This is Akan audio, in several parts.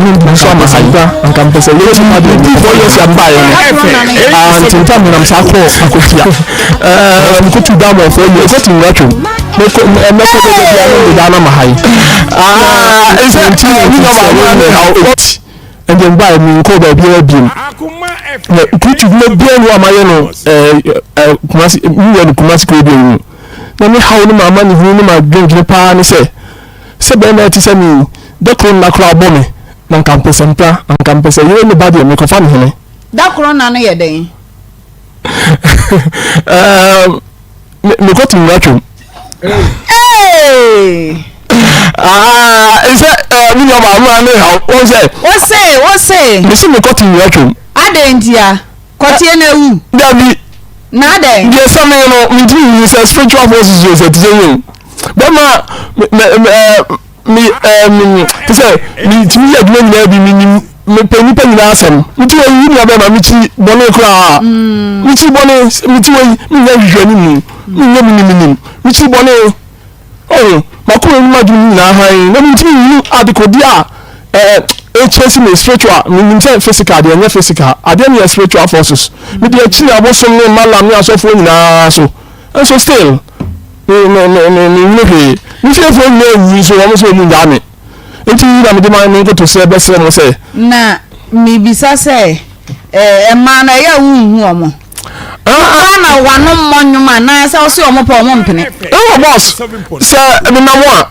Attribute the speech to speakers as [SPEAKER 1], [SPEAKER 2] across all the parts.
[SPEAKER 1] M'ano nso ama ha yi. Anka mepɛ sɛ yɛyɛ nipa deɛ nti 4 years a mbaeɛ no ah, nti ntam menam saa kɔɔ akɔtua. Ɛɛ mekɔtu dan mɔ 4 years mekɔtu nwura twam mekɔ mɛkɔ bɛbɛ bia no mede dan ama ha yi. Ah, sɛ nti ne nua baako ne haw eight ɛndeɛ mbaeɛ menkɔɔ baabiara biom. Na kurutu dwuma biara ni hɔ a mayɛ no ɛɛ ɛɛ Kumasi meyɛ no Kumasi kuro deɛ mu. Na me haw ne m'amanehunu ne m'adwendwene paa ne sɛ sɛ bɛrima a ɛte sɛ me yi, da koro nna koraa ɔbɔ me, na anka mpɛ sɛ mpra, anka mpɛ sɛ yere ne ba deɛ mekɔfa ne hene.
[SPEAKER 2] Da koro nna no yɛ dɛn?
[SPEAKER 1] Ɛɛm, me mekɔto nwura twam.
[SPEAKER 2] Ee!
[SPEAKER 1] Ah, sɛ ɛɛ me nua baa mo ne haw, wɔn sɛ.
[SPEAKER 2] Wose, wose.
[SPEAKER 1] Mesi mekɔto nwura twam.
[SPEAKER 2] Adɛn ntia? Kɔteɛ na awu.
[SPEAKER 1] Dabi.
[SPEAKER 2] Na adɛn?
[SPEAKER 1] Deɛ ɛsɛ me no, mentumi nhu sɛ spiritual forces o sɛ te sɛ yi o. Bɛma me me me ɛɛ me te sɛ metumi yɛ adwuma nyinaa bi menim mepɛ nnipa nyinaa asɛm. Mete wɔ yi wo nua bɛma mekyi bɔne koraa. Mekyi bɔne mete wɔ yi menyɛ nhwehwɛnimu menyɛ menimnim mekyi bɔne. Oh, m'akoma mu m'adwene mu nyinaa hann, na mintumi nhu adekodeɛ a ɛɛ ɛkyerɛ me spiritual. Menim sɛ physical deɛ ɛnyɛ physical, adeɛ no yɛ spiritual forces. Mede akyiri abosom ne malam ne asɔfoɔ nyinaa so, nso still me me me me menhunu hwee. Me fiefoɔ nyinaa nyi nso wɔn nso wɔn nnyaa me. Nti na mede ma me nkotosrɛ bɛsrɛ mo sɛ.
[SPEAKER 2] Na mebisa sɛ, Ɛɛ, mmaa no, ɛyɛ a wonhu wɔn? Wokɔ na w'ano mmɔ nnwom anaasɛ wose wɔn pɛ wɔn mpene?
[SPEAKER 1] Ɛwɔ boss, sɛ menam a,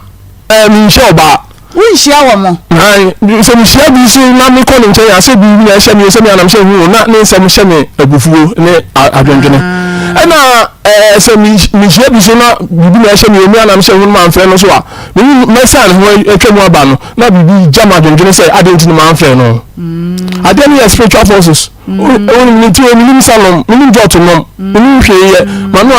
[SPEAKER 1] ɛɛ, menhyia ɔbaa.
[SPEAKER 2] Wonhyia wɔn?
[SPEAKER 1] Ae, sɛ mehyia bi nso na mekɔ ne nkyɛn a, sɛ biribi na ɛhyɛ me o, sɛ me anam sɛ hu o, na ne nsɛm hyɛ me abufuo ne adwendwene. Ɛna ɛɛ, sɛ mehyia bi nso na biribi na ɛhyɛ me o, me anam sɛ hu no mamfrɛ no nso a, mɛsan ne ho atwa mu aba no, na biribi gya m'adwendwene sɛ adɛn nti na mamfrɛ no. Adeɛ no yɛ spiritual forces. Wonim ne nti menim nsa nom, menim jɔt nom, menim hwee yɛ. M'ano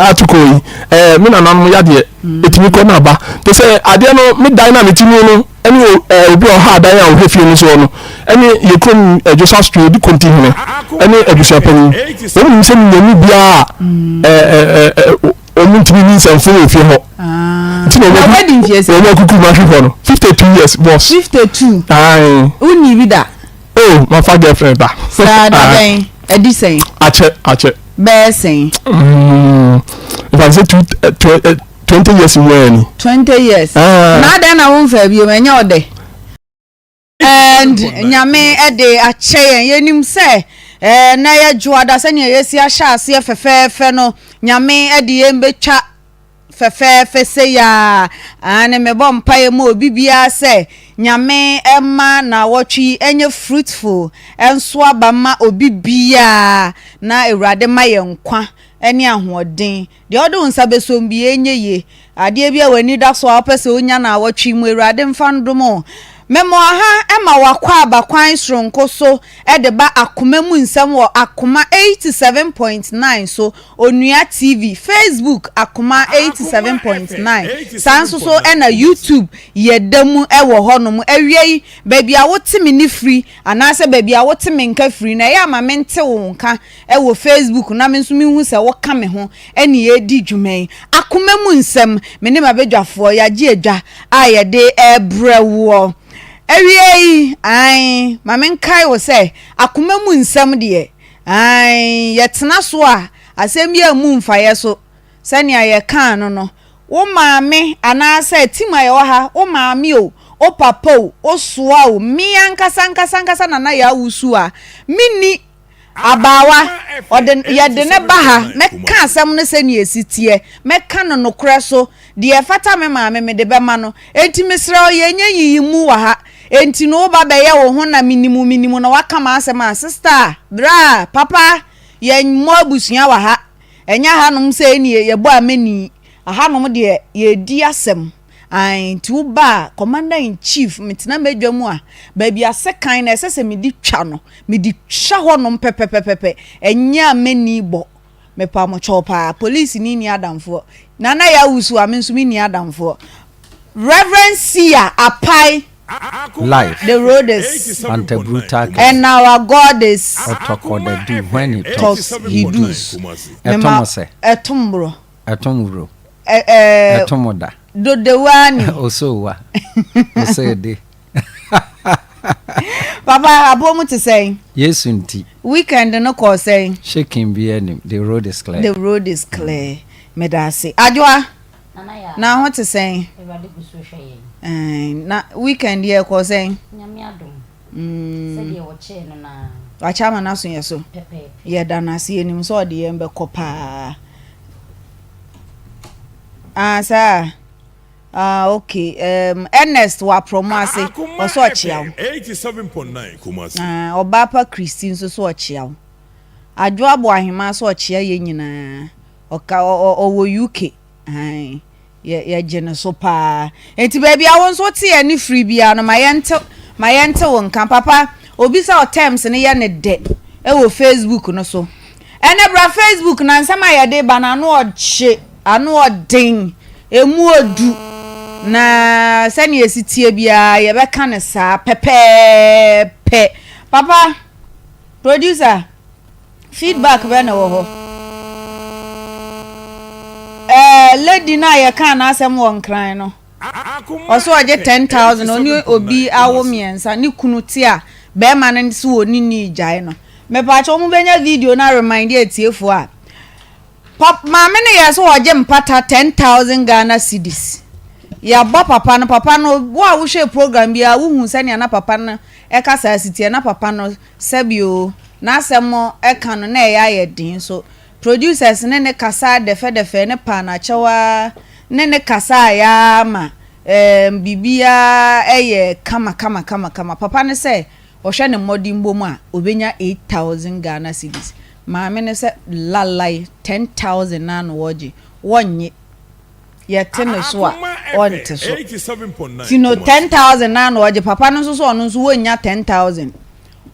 [SPEAKER 1] ato kɔ yi, ɛɛ me nananom yadeɛ, ɛtumi kɔ na aba. Te sɛ adeɛ no, me dan no a mete mu no, ɛne obi a ɔha adan a ɔhwɛ fie no soɔ no, ɛne yɛ kurom Dwosa Street, ɔdi konti hene, ɛne abusuapanin. Wɔn nim sɛ menya mu biara a, ɛɛ ɛɛ wɔn ntumi ni nsɛmfo wɔ fie hɔ. Nti na wɔn akuku ma hwe hɔ no, 52 years boss.
[SPEAKER 2] 52. Ayi. Wonni bi da.
[SPEAKER 1] Oh, mafa girlfriend da.
[SPEAKER 2] Saa da bɛn? Ɛdi sɛn?
[SPEAKER 1] Akyɛ, akyɛ.
[SPEAKER 2] Bɛyɛ sɛn?
[SPEAKER 1] Mm, if I say two, 20 years mu ɛni.
[SPEAKER 2] 20 years. Ah. Na adɛn na wonfa bio, ɛnyɛ ɔdɛ? And Nyame de akyɛ yɛn. Yɛnim sɛ eh, na yɛ dwoada sɛnea yɛsi ahyɛ aseɛ fɛfɛɛfɛ no, Nyame de yɛn bɛtwa fɛfɛɛfɛ sei ara. Aane, mebɔ mpaeɛ ma obi biara sɛ Nyame mma naawɔtwe yi ɛnyɛ fruitful, ɛnso aba mma obi biara, na Awurade ma yɛn nkwa ne ahoɔden. Deɛ wode wo nsa bɛsɔ mu biara ɛnyɛ yie. Adeɛ bi a w'ani da so a wopɛ sɛ wonya naawɔtwe yi mu, Awurade mfa ndom wo. Mema ɔha ma w'akwaaba kwan soronko so de ba akoma mu nsɛm wɔ Akoma 87.9 so, Onua TV, Facebook Akoma 87.9, saa nso so na YouTube yɛda mu wɔ hɔnom. Awia yi, baabi a wote me nne firi anaasɛ baabi a wote me nka firi no, ɛyɛ a ma mente wo nka wɔ Facebook na me nso menhu sɛ woka me ho ne yɛredi dwuma yi. Akoma mu nsɛm, me ne m'abadwafoɔ yɛagye adwa a yɛde rebrɛ woɔ. Awia yi, ae, ma menkae wo sɛ akoma mu nsɛm deɛ, ae, yɛtena so a, asɛm bi ammu mfa yɛ so. Sɛnea yɛkaa no no, wo maame anaasɛ team a yɛwɔ ha, wo maame o, wo papa o, wo soa o, me ankasa ankasa ankasa Nana Yaa Wusu a, menni abaawa, ɔde, yɛde no ba ha, mɛka asɛm no sɛnea ɛsi teɛ, mɛka no nokorɛ so, deɛ ɛfata me maame mede bɛma no. Enti mesrɛ wo, yɛnyɛ nyiyimu wɔ ha. Enti no wo ba bɛyɛ wo ho na menim wo, menim wo na woaka m'asɛm a, sister, bra, papa, yɛmmɔ abusua wɔ ha. Ɛnyɛ ahanom sɛ nie yɛbɔ amani, ahanom deɛ yɛredi asɛm. Ae, nti wo ba a, commander in chief, metena m'adwa mu a, baabi a sekan no ɛsɛ sɛ mede twa no, mede twa hɔnom pɛpɛpɛpɛpɛ, ɛnyɛ amani bɔ. Mepa mo kyɛw paa, polisini nni adamfoɔ. Nana Yaa Wusu a, me nso menni adamfoɔ. Reverend Sia Apai.
[SPEAKER 3] Life.
[SPEAKER 2] The road is.
[SPEAKER 3] Anta brutal kɛse.
[SPEAKER 2] And our God is.
[SPEAKER 3] Ɔtɔkɔ da du when he
[SPEAKER 2] talks, he does.
[SPEAKER 3] Ɛto mo sɛ.
[SPEAKER 2] Ɛto mborɔ.
[SPEAKER 3] Ɛto nwuro. Ɛto mo da.
[SPEAKER 2] Dodewani.
[SPEAKER 3] Osowa. Osede.
[SPEAKER 2] Papa, aboɔ mu te sɛn?
[SPEAKER 3] Yesu nti.
[SPEAKER 2] Weekend no kɔɔ sɛn?
[SPEAKER 3] Shaking biara nnim, the road is clear.
[SPEAKER 2] The road is clear. Meda ase. Adwoa, na ho te sɛn?
[SPEAKER 4] Awurade gu so hwɛ yɛn.
[SPEAKER 2] Ɛn, na weekend yɛ kɔɔ sɛn?
[SPEAKER 4] Nyame adom. Sɛdeɛ wɔkyɛɛ no no ara.
[SPEAKER 2] Wakyɛ ama no aso yɛ so.
[SPEAKER 4] Pɛpɛɛpɛ.
[SPEAKER 2] Yɛda no ase, yɛnim sɛ ɔde yɛn bɛkɔ paa. Ah, saa. Ah, okay. Um, Ernest wɔ aprɔmo ase.
[SPEAKER 5] Akoma
[SPEAKER 2] Ɔsɛ ɔkyea
[SPEAKER 5] FM
[SPEAKER 2] wo.
[SPEAKER 5] 87.9 Kumasi.
[SPEAKER 2] Ah, ɔbaa pa Christy nso so ɔkyea wo. Adwo abo ahema so ɔkyea yɛn nyinaa. Ɔka ɔwɔ UK. Ae, yɛ yɛgye no so paa. Enti baabi a wo nso wote yɛn ne firi biara no, ma yɛnte ma yɛnte wo nka. Papa, obi sɛ ɔ terms no yɛ ne dɛ wɔ Facebook no so. Ɛnɛ bra Facebook na nsɛm a yɛde ba no ano ɔhye, ano ɔden, emu odu. Na sɛnea esi tie biara yɛbɛka no saa pɛpɛɛpɛ. Papa, producer. Feedback bɛn na ɛwɔ hɔ? Ɛɛ lady no a yɛkaa n'asɛm wɔ Nkran no, ɔsɛ ɔgye 10,000 ɔne obi awo mmiɛnsa ne kunu te a bɛrima no so wɔ ne ni gyae no. Mepaakyɛ wɔn bɛnya video no aremind atiefoɔ a pap maame no yɛ sɛ ɔgye mpata 10,000 Ghana cedis. Yɛabɔ papa no, papa no wo a wohwɛ program biara wohu sɛnea na papa no ɛkasa asiteɛ na papa no Sɛbi oo, n'asɛm ka no na ɛyɛ ayɛ den nso producers ne no kasaa dɛfɛdɛfɛɛ ne paa no akyɛw ara ne no kasaeɛ ara ma ɛɛm biribiara yɛɛ kama kama kama kama. Papa no sɛ ɔhwɛ ne mmɔdenbɔ mu a ɔbɛnya 8000 Ghana cedis. Maame no sɛ lalai 10,000 no ara na ɔregye, wɔnnye. Yɛte ne so a
[SPEAKER 5] Akoma
[SPEAKER 2] ɔnte
[SPEAKER 5] FM
[SPEAKER 2] so.
[SPEAKER 5] 87.9
[SPEAKER 2] Ti no
[SPEAKER 5] Kumasi.
[SPEAKER 2] 10,000 naa na ɔgye papa no nso so ɔno nso wɔnnya 10,000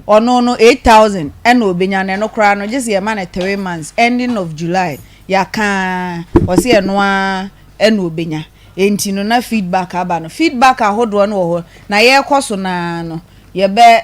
[SPEAKER 2] ɔno no 8,000 ɛna ɔbɛnya no ɛno koraa no gye sɛ yɛma no 3 months ending of July yɛaka ɔse ɛno ara ɛna ɔbɛnya enti no na feedback aba no feedback ahodoɔ no wɔ hɔ na yɛrekɔ so naa no yɛbɛ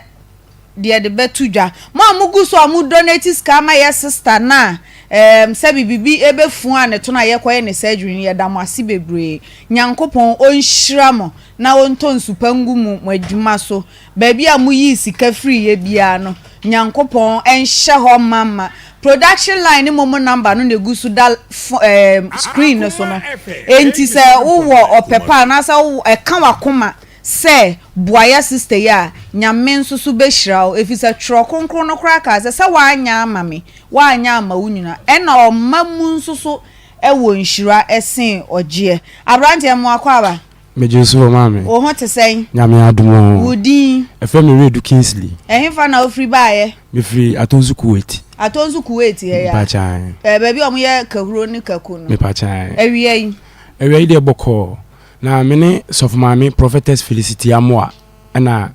[SPEAKER 2] deɛ de bɛto dwa. Mo a mo gu so a mo donate sika ama yɛ sister no a ɛɛm sɛbi biribi ɛbɛfu a ne to no a yɛkɔyɛ ne surgery no yɛda mo ase bebree. Nyankopɔn ɔnhyira mo na ɔntɔ nsu pa ngu mo mo adwuma so. Baabi a mo yii sika firiiɛ biara no Nyankopɔn nhyɛ hɔ ma ma. Production line ne momo number no na ɛgu so da fo ɛɛm screen no so no.
[SPEAKER 5] Akoma FM
[SPEAKER 2] Enti sɛ wowɔ
[SPEAKER 5] 87.9
[SPEAKER 2] ɔpɛ pa
[SPEAKER 5] Kumasi.
[SPEAKER 2] anaasɛ wo ɛka w'akoma Sɛ boa yɛ sister yi a, Nyame nso so bɛhyira wo, efisɛ Twerɛ Kronkron no koraa kaa sɛ, sɛ woanyɛ ama me, woanyɛ ama wo nyuna, ɛna ɔma mu nso so wɔ nhyira sen ɔgyeɛ. Abranteɛ mmoa kɔ aba.
[SPEAKER 6] Megye so o maame.
[SPEAKER 2] Wo ho te sɛn?
[SPEAKER 6] Nyame adom o.
[SPEAKER 2] Wo din?
[SPEAKER 6] Ɛfrɛ me Redu Kingsley.
[SPEAKER 2] Ɛhefa na wofiri baeɛ?
[SPEAKER 6] Mefiri Atonsu Kuwait.
[SPEAKER 2] Atonsu Kuwait yɛ ya?
[SPEAKER 6] Mpakyan.
[SPEAKER 2] Ɛɛ baabi a wɔyɛ kahuro ne kaku no.
[SPEAKER 6] Mepakyan.
[SPEAKER 2] Awia yi?
[SPEAKER 6] Awia yi deɛ bɔkɔɔ. Na me ne sɔfo maame Prophetess Felicity Amoah na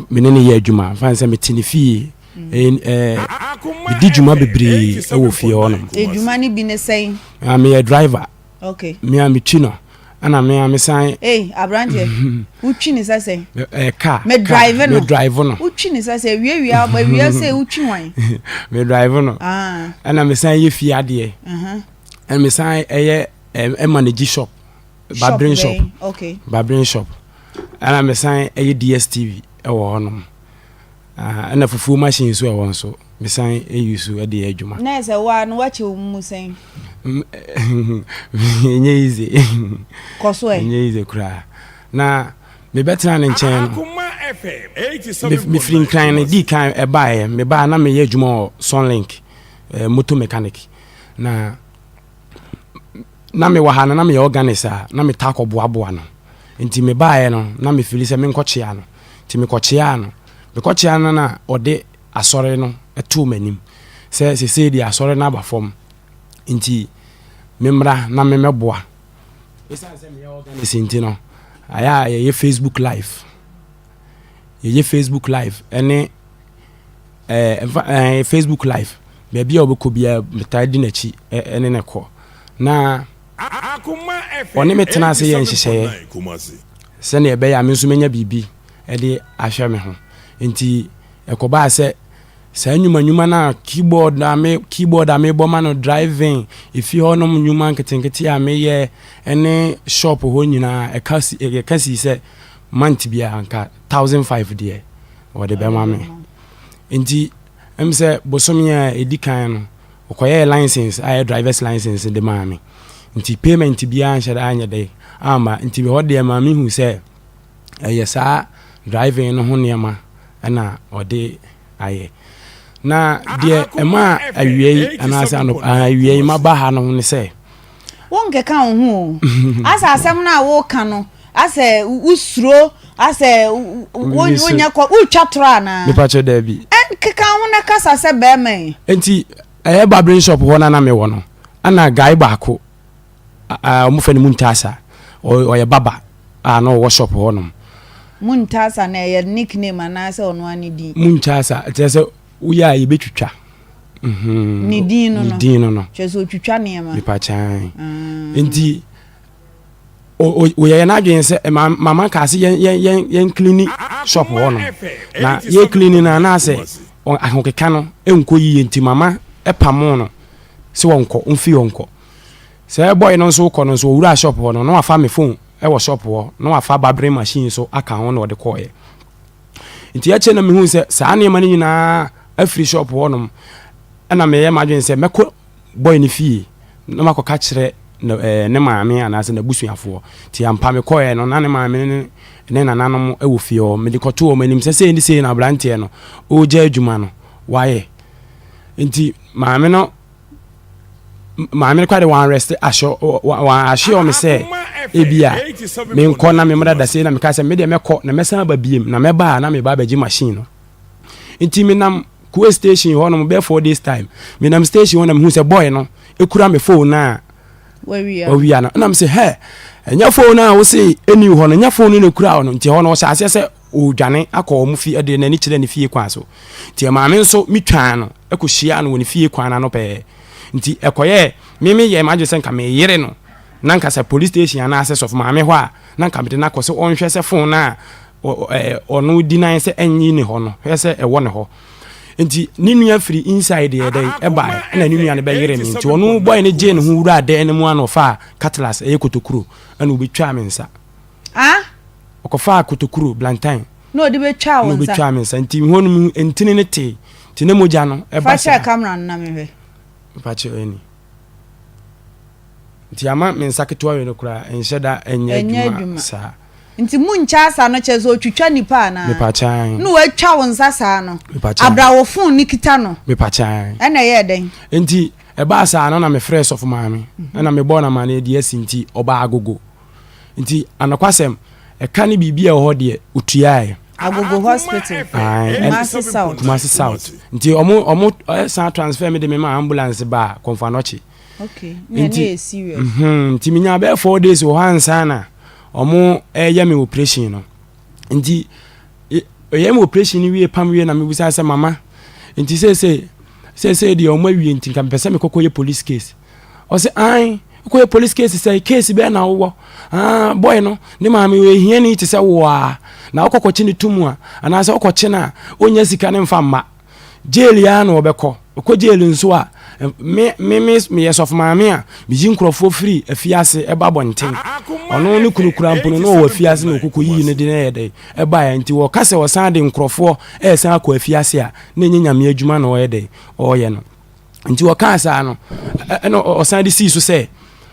[SPEAKER 6] me ne no yɛ adwuma. Mfa no sɛ mete ne fie. Medi dwuma bebree wɔ fie hɔnom.
[SPEAKER 2] Adwuma no bi ne sɛn?
[SPEAKER 6] Ah, meyɛ driver.
[SPEAKER 2] Okay.
[SPEAKER 6] Me a metwi no. Ɛna me a mesan.
[SPEAKER 2] Ei, aberanteɛ, wotwi ne sɛ sɛn?
[SPEAKER 6] Eh, car.
[SPEAKER 2] Me drive no.
[SPEAKER 6] Me drive no.
[SPEAKER 2] Wotwi ne sɛ sɛ awia wia awia sɛ wotwi wan?
[SPEAKER 6] Me drive no.
[SPEAKER 2] Ah.
[SPEAKER 6] Ɛna mesan yɛ fie adeɛ. Ɛna mesan ɛyɛ ɛmanage shop. Barbering shop.
[SPEAKER 2] Okay.
[SPEAKER 6] Barbering shop. Ɛna mesan ɛyɛ DSTV ɛwɔ hɔnom. Ɛna fufuo machine nso ɛwɔ nso. Mesan ɛyi so ɛde yɛ adwuma.
[SPEAKER 2] Na ɛsɛ wa no wakyɛ wo mu sɛn?
[SPEAKER 6] Ɛnyɛ easy.
[SPEAKER 2] Kɔ so ɛ.
[SPEAKER 6] Ɛnyɛ easy koraa. Na mebɛtena ne nkyɛn no. Mefiri Nkran no dii kan ɛbaeɛ. Mebaa na meyɛ adwuma wɔ Sunlink eh, motor mechanic. Na na mewɔ ha no na meyɛ organist a na metaa kɔboaboa no nti mebaeɛ no na mefili sɛ menkɔkyea no nti mekɔkyeaa no mekɔkyea no na ɔde asɔre no too m'anim sɛ sesei deɛ asɔre no aba fam nti memmra na memmɛboa ɛsiane sɛ meyɛ organist nti no ayɛ a yɛyɛ Facebook live yɛyɛ Facebook live ɛne ɛɛ nfa ɛɛ Facebook live baabi a ɔbɛkɔ biara metaa di n'akyi ɛne ne kɔ na ɔne me tena ase yɛ nhyehyɛeɛ sɛnea ɛbɛyɛ a me nso menya biribi ɛde ahwɛ me ho nti ɛkɔbaa sɛ saa nnwuma nnwuma no a keyboard a me keyboard a mebɔ ma no driving efi hɔnom nnwuma nketenkete a meyɛ ɛne shop hɔ nyinaa ɛka si ɛka si sɛ month biara nka 1005 deɛ. ɔde bɛma me. Nti ɛm sɛ bosome a ɛdi kan no ɔkɔyɛɛ license a ɛyɛ drivers license de maa me. Nti payment biara nhyɛ da anyɛ dɛ amma. Nti hɔ deɛ maa mehu sɛ ɛyɛ saa driving no ho nneɛma ɛna ɔde ayɛ. Na deɛ ɛmaa awia yi anaasɛ anɔpa awia yi maba ha no ne sɛ.
[SPEAKER 2] Wonkeka wo ho o. Asɛ asɛm no a woka no, asɛ wosuro, asɛ wonyɛ kɔ, wotwa torɔ anaa?
[SPEAKER 6] Mepakyɛ daabi.
[SPEAKER 2] Keka wo ho na kasa sɛ bɛrima yi.
[SPEAKER 6] Nti ɛyɛ barbering shop hɔ na na mewɔ no, ɛna guy baako a wɔfrɛ no Muntasa, ɔyɛ barber a na ɔwɔ shop hɔ nom.
[SPEAKER 2] Muntasa na ɛyɛ nickname anaasɛ ɔno ara ne din?
[SPEAKER 6] Muntasa, kyerɛ sɛ woyɛ a yɛbɛtwitwa.
[SPEAKER 2] Mhm. Ne din no no.
[SPEAKER 6] Ne din no no.
[SPEAKER 2] Kyerɛ sɛ otwitwa nneɛma.
[SPEAKER 6] Nipa kyan. Ah. Nti oyɛyɛ n'adwene sɛ eh, mama kaa sɛ yɛn yɛn yɛn yɛn klini shop hɔ nom na yɛ klini no anaasɛ ahokeka no nkɔ yie nti mama ɛpamo no sɛ wɔnkɔ mfi wɔnkɔ sɛ bɔyɛ no nso kɔ no nso owura shop hɔ no na wafa me phone ɛwɔ shop hɔ na wafa barbering machine so aka ho na ɔde kɔɔyɛ Nti akyire na mehuu sɛ saa nneɛma no nyinaa afiri shop hɔnom. Ɛna meyɛ m'adwene sɛ mɛkɔ boy no fie na makɔka kyerɛ ne, eh, ne maame anaasɛ n'abusuafoɔ. Nti ampa mekɔɛ no na ne maame ne ne nananom wɔ fie hɔ. Mede kɔtoo wɔn anim sɛ sei ne sei na aberanteɛ no ɔregya adwuma no wayɛ. Nti maame no maame no koraa de wɔn arrest ahyɛ wɔn ahyɛ me sɛ ebi a menkɔ na memmra da sei na meka sɛ me deɛ mɛkɔ na mɛsan aba biem na mɛba a na meba abɛgye machine no nti menam kuwe station hɔ nom bɛyɛ 4 days time menam station hɔ na mehu sɛ boy no ekura me phone no a wawia no ɛna me sɛ hɛ ɛnyɛ phone no a wose ɛni hɔ no ɛnyɛ phone no na ekura hɔ no nti hɔ no ɔhyɛ aseɛ sɛ ɔredwane akɔ wɔn fie ɛde n'ani kyerɛ ne fie kwan so nti maame nso metwaa no kɔhyiaa no wɔ ne fie kwan no ano pɛɛ. Nti ɛkɔyɛɛ me meyɛɛ m'adwene sɛ nka meyere no na nka sɛ police station anaasɛ sɔfo maame hɔ a na nka mede no akɔ sɛ ɔnhwɛ sɛ phone no a ɔno di nan sɛ ɛnyi ne hɔ no hwɛ sɛ ɛwɔ ne hɔ. Nti ne nua firi inside yɛ dɛn ɛbaeɛ ɛna ne nua no bɛyere me nti ɔno bɔe no gyee ne ho wuraa dan no mu ana ɔfaa cutlass ɛyɛ kotokuro ɛna ɔbɛtwaa me nsa.
[SPEAKER 2] Ah?
[SPEAKER 6] Ɔkɔfaa kotokuro blantan.
[SPEAKER 2] Na ɔde bɛtwaa wo nsa.
[SPEAKER 6] Na ɔbɛtwaa me nsa nti hɔ no mu ntini no tee nti na mogya no ɛba
[SPEAKER 2] saa. Fa kyerɛ camera no na mehwɛ.
[SPEAKER 6] Fa kyerɛ ɛni. Nti ama me nsa ketewa wei no koraa ɛnhyɛ da ɛnyɛ adwuma saa.
[SPEAKER 2] Nti mu nkyɛ asa no kyerɛ sɛ ɔtwitwa nipa anaa?
[SPEAKER 6] Mepa kyan.
[SPEAKER 2] Na watwa wo nsa saa no.
[SPEAKER 6] Mepa kyan.
[SPEAKER 2] Abra wo phone no kita no.
[SPEAKER 6] Mepa kyan.
[SPEAKER 2] Ɛna ɛyɛɛ dɛn?
[SPEAKER 6] Nti ɛbaa saa no na mefrɛɛ sɔfo maame ɛna mebɔɔ no amaneɛ deɛ asi nti ɔbaa agogo. Nti anokwasɛm, ɛka ne biribi a ɛwɔ hɔ deɛ, ɔtuaeɛ.
[SPEAKER 2] Agogo hospital, Kumasi South.
[SPEAKER 6] Kumasi South. Nti ɔmo ɔmo ɛsan transfer mi de mi ma ambulance ba Komfo Anokye.
[SPEAKER 2] Okay, ne ɛne yɛ serious.
[SPEAKER 6] Mhm, nti mi nya bɛyɛ 4 days wɔ hɔ ansa na ɔmo ɛyɛ mi operation no. Nti ɔyɛ mi operation no wie pam wie na mi bisa sɛ mama, nti seesei seesei deɛ ɔmo awie nti nka mepɛ sɛ mekɔkɔ yɛ police case. Ɔsɛ ae wokɔyɛ police case sɛ case bɛɛ na wowɔ ah boy no ne maame ɔyɛ hiani te sɛ wo a na wokɔkɔkye ne to mu a anaasɛ wokɔkye no a ɔnya sika ne mfa mma jail ya na ɔbɛkɔ ɔkɔ jail nso a me me me meyɛ sɔfo maame a meyi nkurɔfoɔ firi afiase ɛba abɔnten ɔno ne kunu kura mpo no na ɔwɔ afiase na ɔkɔkɔ yiyi ne de no ɛyɛ dɛ ɛbaeɛ nti wɔka sɛ ɔsan de nkurɔfoɔ ɛresan akɔ afiase a na ɛnyɛ nyame adwuma na ɔyɛ dɛ ɔreyɛ no. Nti ɔkaa saa no, ɛna ɔsan de sii so sɛ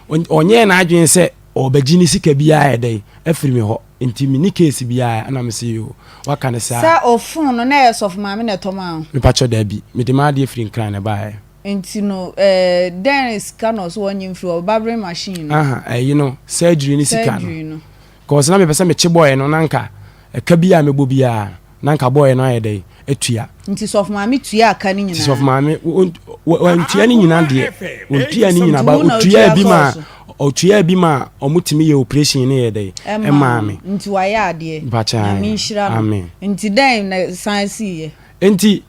[SPEAKER 6] ɔnyɛɛ n'adwene sɛ ɔbɛgye ne sika biara yɛ dɛn afiri me hɔ nti me ni case biara ɛna me se yoo waka ne saa.
[SPEAKER 2] Sɛ o phone no na ɛyɛ sɔfo maame na ɛtɔ maa wo.
[SPEAKER 6] Mepakyɛ daabi mede m'adeɛ firi Nkran na ɛbaeɛ.
[SPEAKER 2] Nti no ɛɛ dɛn sika na ɔso ɔnye mfiri hɔ barbering machine no.
[SPEAKER 6] Aha ɛyi no surgery ne sika no.
[SPEAKER 2] Surgery no.
[SPEAKER 6] Cause na mepɛ sɛ mekye bɔɔɛ no na nka ɛka bi a mebɔ biara na nka bɔɔɛ no ayɛ dɛn atua.
[SPEAKER 2] Nti sɔfo maame tuaa ka no nyinaa?
[SPEAKER 6] Nti sɔfo maame wantua ne nyinaa deɛ, ɔntua ne nyinaa ba ɔtuaa bi ma ɔtuaa bi ma ɔmo tumi yɛ operation no yɛ dɛn ɛmaa me.
[SPEAKER 2] Nti wayɛ adeɛ. Nyame nhyira no.
[SPEAKER 6] Amen.
[SPEAKER 2] Nti dɛn na san siiɛ?
[SPEAKER 6] Nti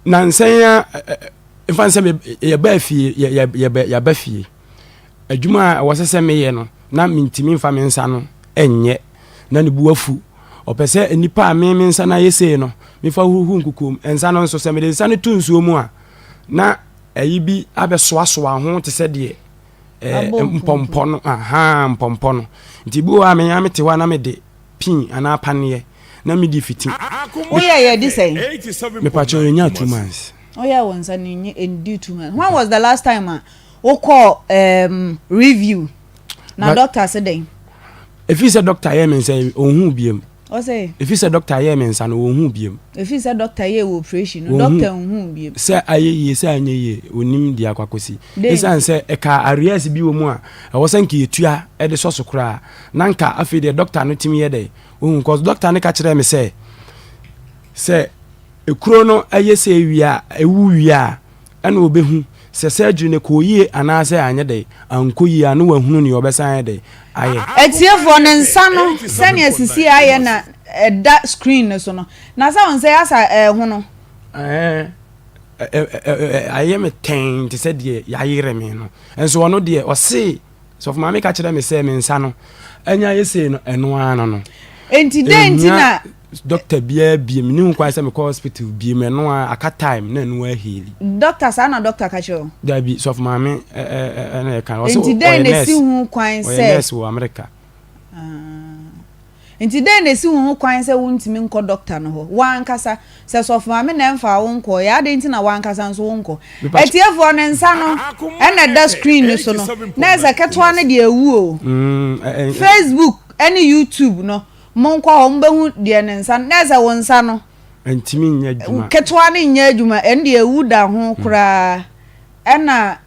[SPEAKER 6] nansa yi a mfa nsɛ yɛbaa fie yɛba fie adwuma a ɛwɔ sɛ sɛ meyɛ no na mentumi mfa me nsa no nyɛ na ne bu afu ɔpɛ sɛ nnipa a me me nsa no ayɛ sei no mefa huhu nkukuom nsa no nso sɛ mede nsa no to nsuo mu a na ɛyi bi abɛsoasoa ho te sɛ deɛ mpɔmpɔ no aha mpɔmpɔ no nti bi wɔ a menya mete hɔ a na mede pin anaa paneɛ. Na medi fiti.
[SPEAKER 2] Woyɛ yɛ di sɛn?
[SPEAKER 6] Mepakyɛ yɛnya 2 months.
[SPEAKER 2] Woyɛ wo nsa no nye ndi 2 months. When was the last time a wokɔ review na doctor se dɛn?
[SPEAKER 6] Ɛfiri sɛ doctor yɛ me nsa, ɔnhu biem.
[SPEAKER 2] Ɔsɛ?
[SPEAKER 6] Ɛfiri sɛ doctor yɛ me nsa no, ɔnhu biem.
[SPEAKER 2] Ɛfiri sɛ doctor yɛ wɔ operation no, doctor nhu biem.
[SPEAKER 6] Sɛ ayɛ yie, sɛ anyɛ yie, ɔnim deɛ akɔ akɔsi. Ɛsiane sɛ ɛka arrears bi wɔ mu a ɛwɔ sɛ nka yɛtua de sɔ so koraa na nka afei deɛ doctor no tumi yɛ dɛ ɔhu, cause doctor no ka kyerɛɛ me sɛ ekuro no ɛyɛ sɛ ewie a, ɛwu wie a, ɛna ɔbɛhu sɛ surgery no kɔɔ yie anaasɛ anyɛ dɛ ankɔ yie a, na wahunu nea ɔbɛsan ayɛ dɛ ayɛ.
[SPEAKER 2] Atiefoɔ, ne nsa no sɛnea sisi ayɛ na ɛda screen no so no, na sɛ wo nsa yi asa ɛho no.
[SPEAKER 6] Ɛɛ, ayɛ me tɛn te sɛ deɛ yɛayerɛ me no. Nso ɔno deɛ, ɔse sɔfo maame ka kyerɛ me sɛ me nsa no ɛnya ayɛ sei no, ɛno ara no.
[SPEAKER 2] Enti dɛn nti na
[SPEAKER 6] Doctor biara biem ne ho kwan sɛ mekɔ hospital biem, ɛno a aka time na ɛno aheal.
[SPEAKER 2] Doctor saa na doctor ka kyerɛ wo?
[SPEAKER 6] Dabi, sɔfo maame ɛna ɛka. Ɔsɛ
[SPEAKER 2] Enti dɛn na esi ho kwan
[SPEAKER 6] sɛ ɔyɛ nurse wɔ America.
[SPEAKER 2] Nti dɛn na esi wo ho kwan sɛ wontumi nkɔ dɔkta no hɔ? W'ankasa, sɛ sɔfo maame na ɛmfaa wo nkɔɔ yɛ, adɛn nti na w'ankasa nso wonkɔ? Atiefoɔ, ne nsa no ɛna ɛda screen no so no, na ɛsɛ ketewa no deɛ awu o. Facebook ne YouTube no, monkɔ hɔ, mobɛhu deɛ ne nsa no, na ɛsɛ wo nsa no.
[SPEAKER 6] Ntumi nyɛ adwuma.
[SPEAKER 2] Ketewa no nyɛ adwuma, ɛno deɛ awu da ho koraa. Ɛna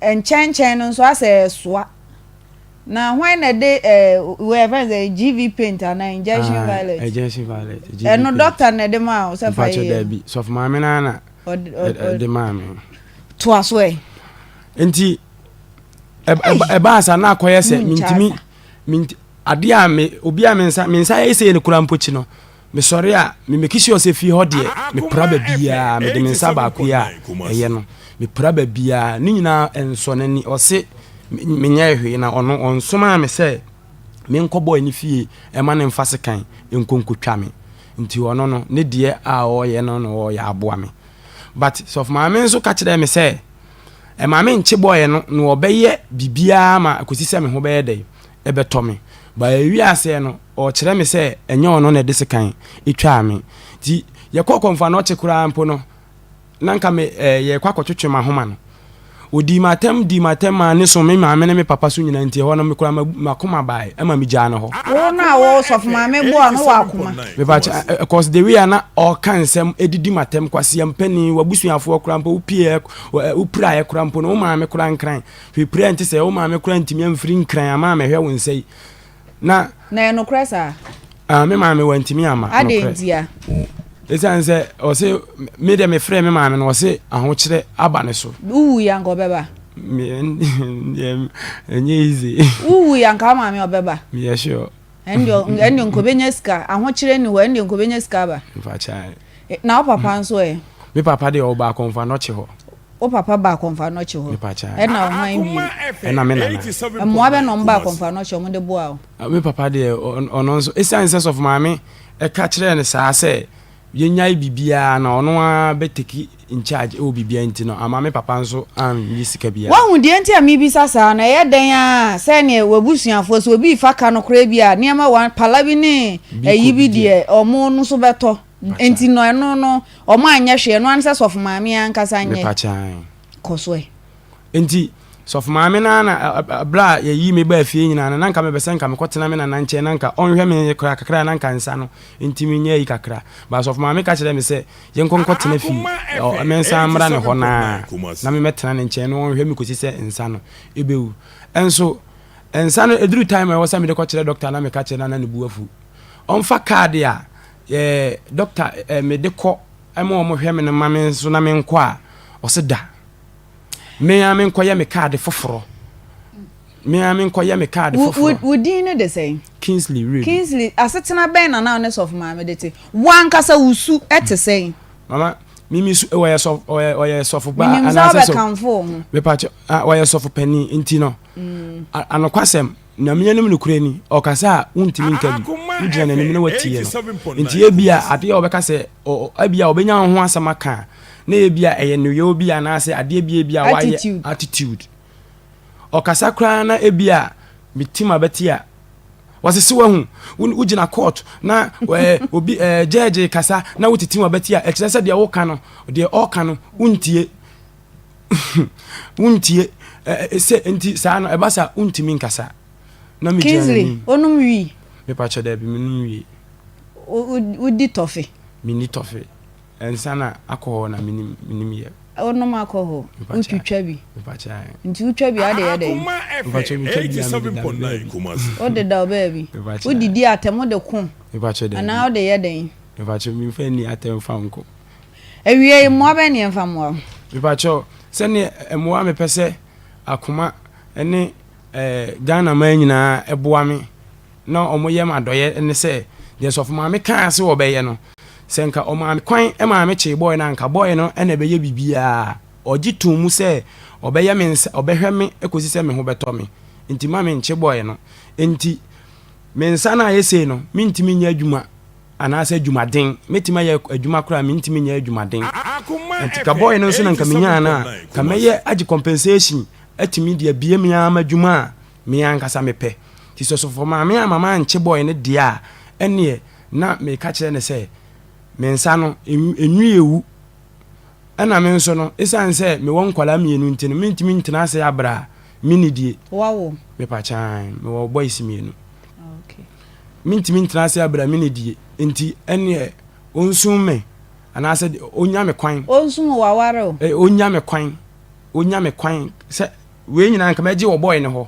[SPEAKER 2] nkyɛnkyɛn no nso asɛ ɛsoa. Na hwan na ɛde ɛɛ wei yɛfrɛ no sɛ GV paint anaa injection
[SPEAKER 6] Ah,
[SPEAKER 2] violet?
[SPEAKER 6] Injection violet. GV
[SPEAKER 2] Ɛno
[SPEAKER 6] paint.
[SPEAKER 2] doctor na ɛde maa wo sɛ fa
[SPEAKER 6] Mpakyɛ
[SPEAKER 2] yɛ.
[SPEAKER 6] daabi, sɔfo maame no na ɛde maa me.
[SPEAKER 2] Toa so ɛ.
[SPEAKER 6] Nti ɛbaa sa na akɔyɛ sɛ mintimi minti adeɛ a me obi a me nsa me nsa yɛ sɛ no kura mpokyi no, mesɔre a, me make sure sɛ fie hɔ deɛ mepra baabiaa, mede me nsa baako yi a ɛyɛ no mepra baabiaa ne nyinaa nsɔ n'ani. Ɔse menyɛ hwee na ɔno ɔnsomaa me sɛ menkɔbɔ ani fie ɛma ne mfa sekan nkonkotwa me. Nti ɔno no ne deɛ a ɔyɛ no na ɔyɛ aboa me, but sɔfo maame nso ka kyerɛɛ me sɛ ɛma me nkye bɔɔyɛ no na ɔbɛyɛ biribiara ma kɔsi sɛ me ho bɛyɛ dɛ ɛbɛtɔ me. Ba ewi aseɛ no, ɔkyerɛ me sɛ ɛnyɛ ɔno na ɛde sekan etwaa me. Nti yɛkɔ kɔnfa na ɔkye koraa mpo no, na nka me yɛkɔ akɔtwetwe m'ahoma no, odii m'atɛm dii m'atɛm maa ne so me maame ne me papa so nyinaa. Nti ɛhɔ no me koraa m'akoma bae ɛma me gyaa no hɔ.
[SPEAKER 2] Wo no a wo sɔfo maame boa no wɔ akoma.
[SPEAKER 6] Mepa cause the way a na ɔka nsɛm edidi m'atɛm, kwasia mpanin, w'abusuafoɔ koraa mpo wopie wopiraeɛ koraa mpo no, wo maame koraa nkran hwɛ pira nti sɛ wo maame koraa ntumi amfiri nkran ama amɛhwɛ wo nsa yi na
[SPEAKER 2] Na ɛyɛ nokorɛ saa?
[SPEAKER 6] Ah, me maame wantumi ama.
[SPEAKER 2] Adɛn ntia?
[SPEAKER 6] Ɛsiane sɛ ɔse me deɛ mefrɛ me maame no, ɔse ahokyerɛ aba ne so.
[SPEAKER 2] Wowu yi anka ɔbɛba?
[SPEAKER 6] Ɛnyɛ easy.
[SPEAKER 2] Wowu yi anka wo maame ɔbɛba?
[SPEAKER 6] Meyɛ sure.
[SPEAKER 2] Ɛndeɛ nkɔbɛnya sika, ahokyerɛ ni hɔ, ɛndeɛ nkɔbɛnya sika aba.
[SPEAKER 6] Mfakyɛ.
[SPEAKER 2] Na wo papa nso ɛ?
[SPEAKER 6] Me papa deɛ ɔba akɔmfa nɔkye hɔ.
[SPEAKER 2] Wo papa ba akɔmfa nɔkye hɔ? Ɛna wo hwan bio?
[SPEAKER 6] Ɛna me nana.
[SPEAKER 2] Mmoa bɛ na ɔmo ba akɔmfa nɔkye ɔmo de boa wo?
[SPEAKER 6] Me papa deɛ ɔno nso ɛsiane sɛ sɔfo maame ɛka kyerɛɛ no saa sɛ yɛnyae biribiara na ɔno ara bɛtake in charge ɛwɔ biribiara nti no, ama me papa nso annye sika biara.
[SPEAKER 2] Woahu deɛ nti a mebisa saa no? Ɛyɛ dɛn ara sɛdeɛ w'abusuafoɔ, sɛ obi refa ka no koraa bi a, nneɛma wa pala bi ne ayi bi deɛ ɔmo no nso bɛtɔ. Nti no ɛno no ɔmo anyɛ hwee, ɛno ara ne sɛ sɔfo maame ankasa nyɛ.
[SPEAKER 6] Mepa kyɛw.
[SPEAKER 2] Kɔ so ɛ.
[SPEAKER 6] Nti sɔfo maame no ara na berɛ a yɛyii me baa fie nyinaa no, na nka mepɛ sɛ nka mekɔtena me nana nkyɛn na nka ɔnhwɛ me koraa kakra na nka nsa no ntumi nyɛ ayi kakra. But sɔfo maame ka kyerɛɛ me sɛ yɛnkɔ nkɔtena fie, mensan mmra ne hɔ no ara na memmɛtena ne nkyɛn na ɔnhwɛ me kɔsi sɛ nsa no ɛbɛwu. Nso nsa no ɛduru time a ɛwɔ sɛ mede kɔkyerɛ dɔkta na meka kyerɛ no a na ne bo afu. Ɔmfa kaade a dɔkta mede kɔ ma wɔhwɛ me no ma me nso na menkɔ a, ɔse da. Me ara menkɔyɛ me kaade foforɔ. Me ara menkɔyɛ me kaade foforɔ.
[SPEAKER 2] Wo din no de sɛn?
[SPEAKER 6] Kingsley Wiredu.
[SPEAKER 2] Kingsley, asetena bɛn na na wo ne sɔfo maame de te? Wo ankasa wo su te sɛn?
[SPEAKER 6] Mama, me me su ɔyɛ sɔfo ɔyɛ ɔyɛ sɔfo ba
[SPEAKER 2] anaasɛ sɔfo. Menim sɛ wobɛkamfo wo ho.
[SPEAKER 6] Mepakyɛ ɔyɛ sɔfo panin nti no. Anokwasɛm. Nyame anim nokorɛ ni, ɔkasa a wontumi nka bi, wogyina n'anim na woatie no. Nti ebia adeɛ a ɔbɛka sɛ, ebia ɔbɛnya wo ho asɛm aka a, na ebia ɛyɛ nneyɔɔ bi anaasɛ adeɛ bi ebia wayɛ, attitude. Ɔkasa koraa na ebia me tim abɛte a, Wɔse se wahu, wogyina court na obi judge kasa na wotete w'abati a, ɛkyerɛ sɛ deɛ woka no, deɛ ɔka no, wontie. Wontie. Sɛ nti saa no, ɛba saa wontumi nkasa. Na megyina
[SPEAKER 2] Kingsley,
[SPEAKER 6] n'anim.
[SPEAKER 2] wonom wii?
[SPEAKER 6] Mepakyɛ daabi, menom wii.
[SPEAKER 2] Wodi tɔfe?
[SPEAKER 6] Menni tɔfe. Nsa na alcohol na menim menim yɛ.
[SPEAKER 2] Wonom alcohol? Wotwitwa bi? Nti wotwa bi a wode yɛ dɛn?
[SPEAKER 6] Mepakyɛ metwa bi a mede da me baabi.
[SPEAKER 2] Wode da wo baabi? Wodidi atɛm wode ko? Anaa wode yɛ dɛn?
[SPEAKER 6] Mepakyɛ memfa nni atɛm mfa nko.
[SPEAKER 2] Awiei mmoa bɛn na yɛmfa mmoa wo?
[SPEAKER 6] Mepakyɛ sɛdeɛ mmoa mepɛ sɛ akoma ne Ghana man nyinaa boa me na wɔyɛ me adɔeɛ ne sɛ, deɛ sɔfo maame kaa sɛ wɔbɛyɛ no, sɛ nka ɔmaa me kwan maa me kyee bɔɔe no a, nka bɔɔe no na ɛbɛyɛ biribiara. Ɔgye too mu sɛ ɔbɛyɛ me nsa, ɔbɛhwɛ me kɔsi sɛ me ho bɛtɔ me. Nti ma menkye bɔɔe no. Nti me nsa no ayɛ sei no, mentumi nyɛ adwuma anaasɛ adwumaden. Mɛtumi ayɛ adwuma koraa, mentumi nyɛ adwumaden. Nti ka bɔɔe no nso na nka menyaa no a, ka mɛyɛ agye compensation atumi de abue me ara m'adwuma a me ankasa mepɛ. Nti sɛ ɔsɔfo maame amma mankye bɔe no deɛ a, ɛnneɛ na meka kyerɛ no sɛ me nsa no, ɛnwi ɛwu. Ɛna me nso no, ɛsiane sɛ mewɔ nkwadaa mmienu nti no, mentumi ntena ase abrɛ a mennidie.
[SPEAKER 2] Woawo?
[SPEAKER 6] Mepakyan, mewɔ boys mmienu. Mentumi ntena ase abrɛ a mennidie. Nti ɛnneɛ ɔnsum me anaasɛ ɔnya me kwan.
[SPEAKER 2] Ɔnsum wo, waware wo?
[SPEAKER 6] Ɔnya me kwan. Ɔnya me kwan sɛ wei nyinaa nka mɛgye wɔ bɔe no hɔ.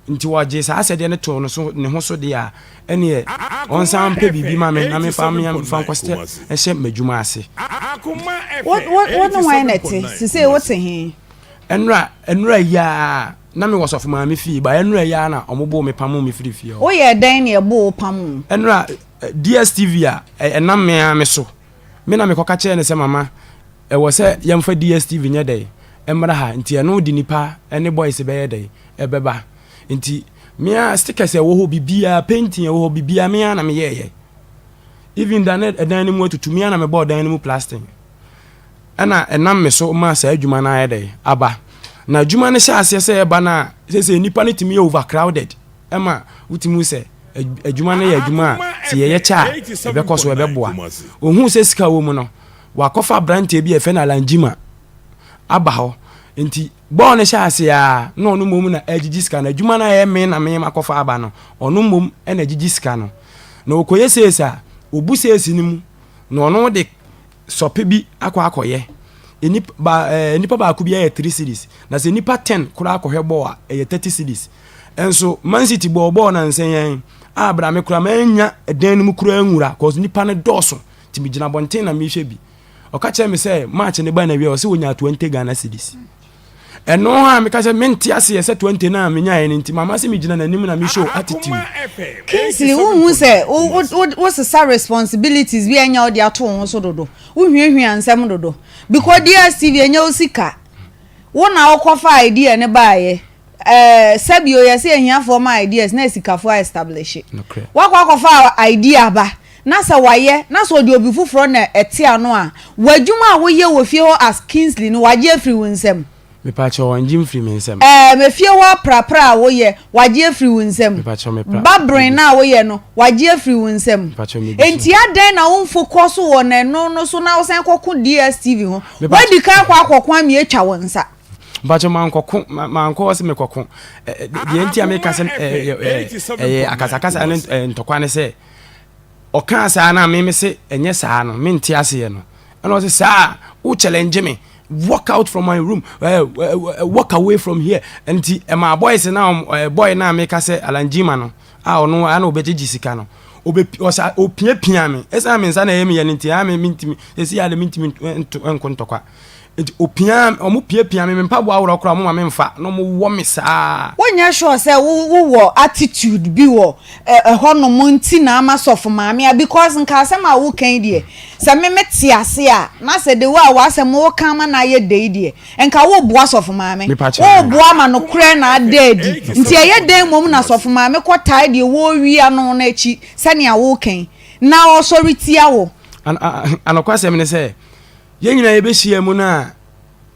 [SPEAKER 6] Nti ɔgye saa asɛdeɛ no too no so, ne ho so deɛ a, ɛneɛ ɔnsan mpɛ biribi ma me na memfa mfa nkɔhyɛ hyɛ m'adwuma ase.
[SPEAKER 2] Wo, wo, wo ne hwan na ɛte? Sesei wote he?
[SPEAKER 6] Ɛnora, ɛnora yi ara na mewɔ sɔfo maame fie, ba ɛnora yi ara na wɔn boo me pamoo me firi fie hɔ.
[SPEAKER 2] Woyɛɛ dɛn na yɛboo wo pamoo?
[SPEAKER 6] Ɛnora, DSTV a ɛnam me ara me so, me na mekɔka kyerɛɛ no sɛ mama, Ɛwɔ sɛ yɛmfa DSTV nyɛ dɛn mmra ha nti ɛno de nipa ne boys bɛyɛ dɛn ɛbɛba nti me ara stickers ɛwɔ hɔ bibiara painting ɛwɔ hɔ bibiara me ara na meyɛɛyɛ even da ne ɛdan no mu atutu me ara na mebɔɔ dan no mu plastering ɛna ɛnam me so ma saa adwuma no ayɛ dɛn aba na adwuma no hyɛ aseɛ sɛ ɛba no a sɛ sɛ nipa no tumi yɛ overcrowded ɛma wotumi hu sɛ adwuma no yɛ adwuma a sɛ yɛyɛ kyɛ a ɛbɛkɔ so ɛbɛboa ohun sɛ sika wɔ mu no Wɔakɔfa aberanteɛ bi a yɛfrɛ no Alan Gyimah aba hɔ. Nti bɔɔl no hyɛ aseɛ a, na ɔno mmom na ɛregyegye sika no. Adwuma no a ɛyɛ me na me makɔfa aba no, ɔno mmom na ɛgyegye sika no. Na ɔkɔyɛ sales a, ɔbu sales no mu na ɔno de sɔpe bi akɔ akɔyɛ. Nnipa ba ɛɛ nnipa baako bi yɛ three cedis. Na sɛ nnipa ten koraa kɔhwɛ bɔɔl a, ɛyɛ thirty cedis. Nso Man City bɔɔ bɔɔl nansa yi a, bra me koraa mannya ɛdan no mu koraa nwura cause nnipa no dɔɔso. Nti megyina abɔnten na mehwɛ bi. Ɔka kyerɛ me sɛ March ne ba na wie ɔsɛ wɔnya 20 Ghana cedis. Ɛno a meka sɛ mente aseɛ sɛ 20 no a menyaeɛ no nti mama sɛ megyina n'anim na me show attitude.
[SPEAKER 2] Kingsley, wonhu sɛ wosesa responsibilities bi a ɛnyɛ wode ato wo ho so dodo. Wohwiahwia nsɛm dodo. Because DSTV ɛnyɛ wo sika. Wo na wokɔfa idea no baeɛ. Ɛɛ sɛbi o yɛse ahiafoɔ ma ideas na asikafoɔ a establish. Wakɔ akɔfa idea aba na sɛ wayɛ na sɛ ɔde obi foforɔ na ɛte ano a, w'adwuma a woyɛ wɔ fie hɔ as Kingsley no wagye afiri wo nsam.
[SPEAKER 6] Mepakyɛw ɔngye mfiri me nsam.
[SPEAKER 2] Ɛɛ efie hɔ aprapra a woyɛ wagye afiri wo nsam.
[SPEAKER 6] Mepakyɛw mepra.
[SPEAKER 2] Babren no a woyɛ no wagye afiri wo nsam.
[SPEAKER 6] Mepakyɛw megu so.
[SPEAKER 2] Enti adɛn na wo nfokɔso wɔ n'ɛno no so na wosan kɔko DSTV ho?
[SPEAKER 6] Mepakyɛw.
[SPEAKER 2] Woadi kan akɔ akɔko amee atwa wo nsa.
[SPEAKER 6] Mpakyɛ mankɔko mankɔ hɔ sɛ mekɔko deɛ nti a meka sɛ ɛyɛ akasakasa ne ntɔkwa ne sɛ ɔkaa saa na me me se ɛnyɛ saa no mente aseɛ no ɛna ɔsɛ saa wo challenge me walk out from my room uh, uh, walk away from here nti ɛma boys na uh, boy na meka sɛ alanjima no a ɔno ana ɔbɛgyegye sika no ɔsa ɔpiapia me ɛsan me nsa na ɛyɛ me yɛ no nti a me mentimi ɛsi yɛ a mentimi nko ntɔkwa Nti opiaa ɔmo piapia me, me mpaboa aworɔ koraa ɔmo ma me nfa na ɔmo wɔ me saa.
[SPEAKER 2] Wonyɛ sure sɛ wo wowɔ attitude bi wɔ ɛhɔ nom nti na ama sɔfo maame a because nka asɛm a woka yi deɛ sɛ me me te ase a na sɛ the way a w'asɛm woka ama no ayɛ dɛ yi deɛ nka woboa sɔfo maame woboa ma nokorɛ na ada adi nti ɛyɛ dɛn mmom na sɔfo maame kɔ tae deɛ wɔrewia no no akyi sɛnea woka yi na ɔsɔre tia wo.
[SPEAKER 6] Anokwasɛm ne sɛ Yɛn nyinaa yɛbɛhyia mu no a,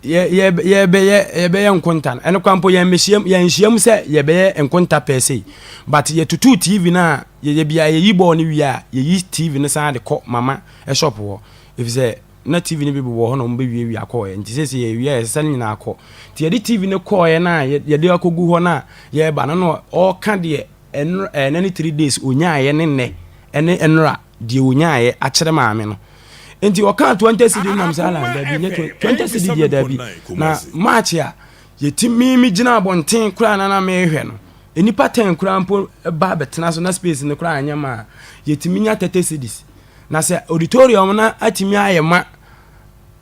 [SPEAKER 6] Yɛ yɛ yɛbɛyɛ yɛbɛyɛ nkonta no ɛno koraa mpo yɛn yɛnhyia mu sɛ yɛbɛyɛ nkonta pɛɛ sei but yɛtutu TV no a yɛyɛ bia yɛyi bɔɔl no wie a yɛyi TV no san de kɔ mama shop hɔ efisɛ na TV no bi bobɔ hɔ na wɔn bɛwiawia kɔɔɛ nti sɛsɛ yɛwie a yɛsesa no nyinaa kɔ nti yɛde TV no kɔɔɛ no a yɛde akɔgu hɔ no a yɛreba no na ɔreka deɛ ɛnora ɛnɛ ne 3 days onyaayɛ ne nnɛ ɛne ɛnora deɛ ɔnyaeɛ akyerɛ maame no nti ɔkaa 20 cedi nam sɛ ala dabi nyɛ 20 cedi deɛ dabi na march a yɛtumi me gyina abɔnten koraa na na mehwɛ no nnipa 10 koraa mpo ba bɛtena so na space no koraa anyɛ ma a yɛtumi nya 30 cedis na sɛ auditorium no atumi ayɛ ma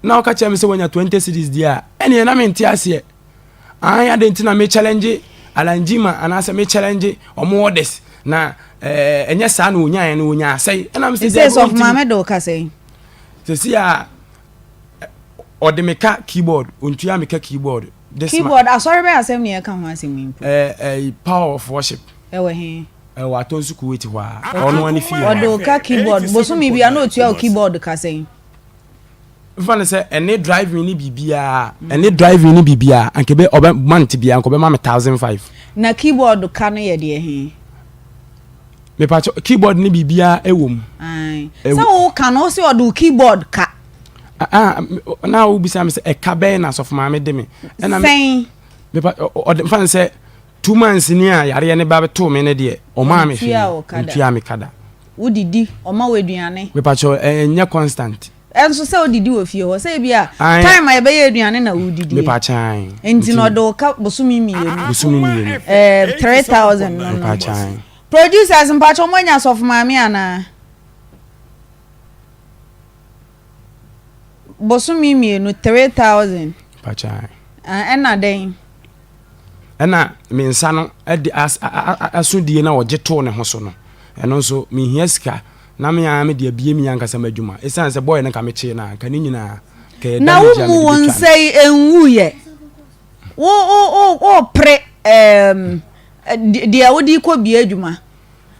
[SPEAKER 6] na ɔka kyerɛ me sɛ wanya 20 cedis deɛ a ɛneɛ na mente aseɛ Aane adɛn nti na me challenge Alan Gyimah anaasɛ me challenge ɔmo orders na ɛɛ ɛnyɛ saa na onyaeɛ no onya asɛe ɛna me sɛ
[SPEAKER 2] Sɛ sɔfo maame de wo ka sɛn?
[SPEAKER 6] Sɛsi a ɔde me ka keyboard ontua me ka keyboard
[SPEAKER 2] this Keyboard asɔre bɛyɛ asɛm ne yɛka ho asɛm yi mpo.
[SPEAKER 6] Ɛɛ ɛɛ power of worship.
[SPEAKER 2] Ɛwɔ he?
[SPEAKER 6] Ɛwɔ Atonsu Kuwait hɔ a ɔno ani fie.
[SPEAKER 2] Ɔde wo ka keyboard bosome bi a na otua wo keyboard ka sɛn?
[SPEAKER 6] Nfa no sɛ ɛne driving ne biribiara ɛne driving ne biribiara anka ebe ɔbɛ month biara anka ɔbɛma me 1005.
[SPEAKER 2] Na keyboard ka no yɛ deɛ he?
[SPEAKER 6] Mepakyɛ keyboard ne biribiara ɛwɔ mu.
[SPEAKER 2] Ae. Sɛ wo ka no wo se ɔde wo keyboard ka.
[SPEAKER 6] Ah, na wo bisa me sɛ ɛka bɛn na asɔfo maame de me.
[SPEAKER 2] Ɛna sɛn?
[SPEAKER 6] Mepa ɔde nfa no sɛ 2 months ni a yareɛ ne ba bɛtoo me ne deɛ ɔmaa me hwee ntua me ka da.
[SPEAKER 2] Wodidi, ɔma wo aduane.
[SPEAKER 6] Mepakyɛw, ɛnyɛ constant.
[SPEAKER 2] Ɛnso sɛ wodidi wɔ fie hɔ, sɛ ebi a time a yɛbɛyɛ aduane na wodidi.
[SPEAKER 6] Mepakyɛw.
[SPEAKER 2] Nti na ɔde wo ka bosome mmienu.
[SPEAKER 6] Bosome mmienu.
[SPEAKER 2] Ɛɛ 3000 no no.
[SPEAKER 6] Mepakyɛw.
[SPEAKER 2] Producers mpakyɛw mo anya sɔfo maame anaa? Bosome mmienu 3000.
[SPEAKER 6] Mepakyɛw.
[SPEAKER 2] Ɛna dɛn?
[SPEAKER 6] Ɛna me nsa no de as asodie na ɔgye too ne ho so no, ɛno nso mehia sika na me ara mede abie me ankasa m'adwuma. Ɛsiane sɛ bɔɔl no nka mekyee no a, nka ne nyinaa nka ɛyɛ
[SPEAKER 2] Na
[SPEAKER 6] damage a
[SPEAKER 2] wommu
[SPEAKER 6] mede
[SPEAKER 2] wo
[SPEAKER 6] bɛtwa
[SPEAKER 2] nsa
[SPEAKER 6] no.
[SPEAKER 2] yi nwuiɛ. Wo wo wo wopere ɛɛm deɛ wode rekɔbie adwuma.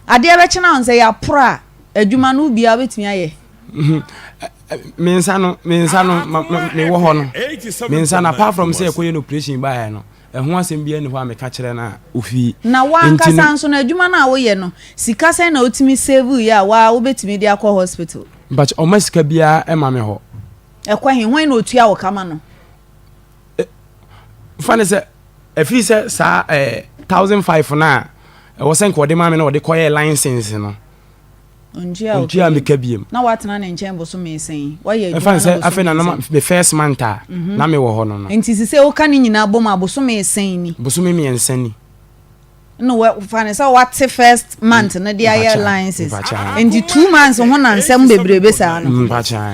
[SPEAKER 2] Adeɛ bɛkye na wo nsa yi aporo a, adwuma no wobie a wobɛtumi ayɛ.
[SPEAKER 6] Me nsa no, me nsa no, me wɔ hɔ no, me nsa no apart from sɛ ɛkɔyɛ no operation baeɛ no, ɛho asɛm biara nni hɔ a meka kyerɛ no a ofii.
[SPEAKER 2] Na w'ankasa nso no, adwuma no a woyɛ no, sika sɛn na wotumi save yɛ a waa wobɛtumi de akɔ hospital?
[SPEAKER 6] Mpakyɛ, ɔmma sika biara ɛma me hɔ.
[SPEAKER 2] Ɛkɔ he? Hwan na otua wo ka ma no?
[SPEAKER 6] Fa ne sɛ, ɛfiri sɛ saa ɛɛ 1005 no a ɛwɔ sɛ nka ɔde ma me na ɔde kɔyɛɛ license no,
[SPEAKER 2] Ɔntua
[SPEAKER 6] me ka biem.
[SPEAKER 2] Na watena ne nkyɛn bosome sɛn? Wayɛ adwuma
[SPEAKER 6] no bosome
[SPEAKER 2] sɛn?
[SPEAKER 6] Afei na me first month a mhm. na mewɔ hɔ no no.
[SPEAKER 2] Nti sise woka ne nyinaa bom a bosome sɛn ni?
[SPEAKER 6] Bosome mmiɛnsa ni.
[SPEAKER 2] Na fa ne sɛ wate first month no de ayɛ license. Nti 2 months ho na nsɛm bebrebe saa no.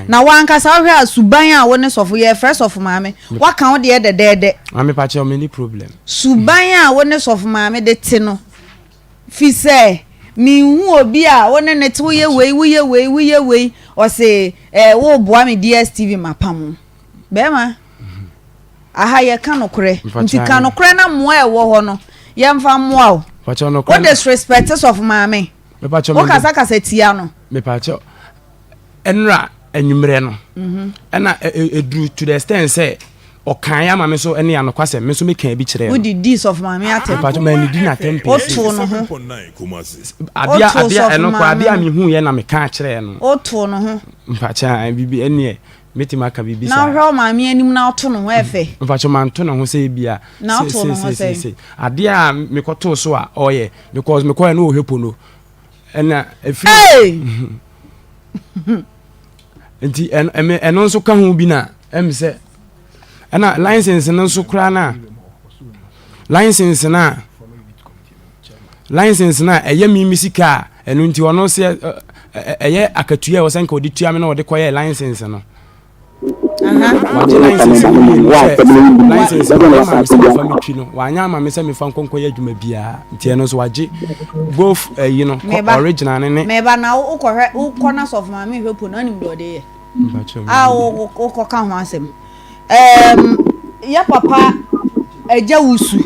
[SPEAKER 2] Na wankasa wohwɛ a suban a wo ne sɔfo yɛfrɛ sɔfo maame waka wo deɛ dɛdɛɛdɛ.
[SPEAKER 6] Maame pakyɛ ɔmo ni problem.
[SPEAKER 2] Suban a wo ne sɔfo maame de te no. Fisɛ menhu obi a wo ne no te woyɛ wei woyɛ wei woyɛ wei ɔse eh, woboa me DSTV mapam wo. Bɛrima, aha yɛka nokorɛ nti ka nokorɛ na mmoa ɛwɔ hɔ no yɛmfa mmoa wo. Wo disrespect sɔfo maame. Wo kasakasa tia no.
[SPEAKER 6] Mepakyɛ ɛnora anwummerɛ no ɛna ɛduru to the extent sɛ ɔkaeɛ ama me nso ɛne anokwasɛm me nso mekaa bi kyerɛɛ no.
[SPEAKER 2] Wodi di sɔfo maame atɛm.
[SPEAKER 6] Mepakyɛ manidi n'atɛm pɛɛ.
[SPEAKER 2] Wotoo no ho.
[SPEAKER 6] Adeɛ adeɛ ɛno koraa adeɛ a mehuiɛ na mekaa kyerɛɛ no.
[SPEAKER 2] Wotoo no ho.
[SPEAKER 6] Mepakyɛ biribi ɛneɛ mɛtumi aka biribi saa.
[SPEAKER 2] Na wohwɛ wo maame anim na woto ne ho ɛfɛ.
[SPEAKER 6] Mepakyɛ manto ne ho sɛ ebia.
[SPEAKER 2] Na wotoo ne ho sɛn.
[SPEAKER 6] Adeɛ a mekɔtoo so a ɔyɛ because mekɔɛ no ɔhwɛ pono. Ɛna ɛfiri. Nti ɛno nso ka ho bi na ɛm sɛ ɛna license no nso koraa na license na license na ɛyɛ mi mi sika a ɛno nti ɔno sɛ ɛyɛ akatua a ɛwɔ sɛ nka ɔde tua mi na ɔde kɔyɛ license no. Wagye license no mmienu sɛ license no wayɛ ama me sɛ mefa me twi no wanyɛ ama me sɛ mefa nkɔnkɔ yɛ adwuma biara nti ɛno nso wagye both ɛyi no kɔ original ne ne.
[SPEAKER 2] Meba na wokɔhwɛ wokɔ na sɔfo maame hwɛ po na onim deɛ ɔde yɛ a wokɔ ka ho asɛm ɛɛm yɛ papa agya wusu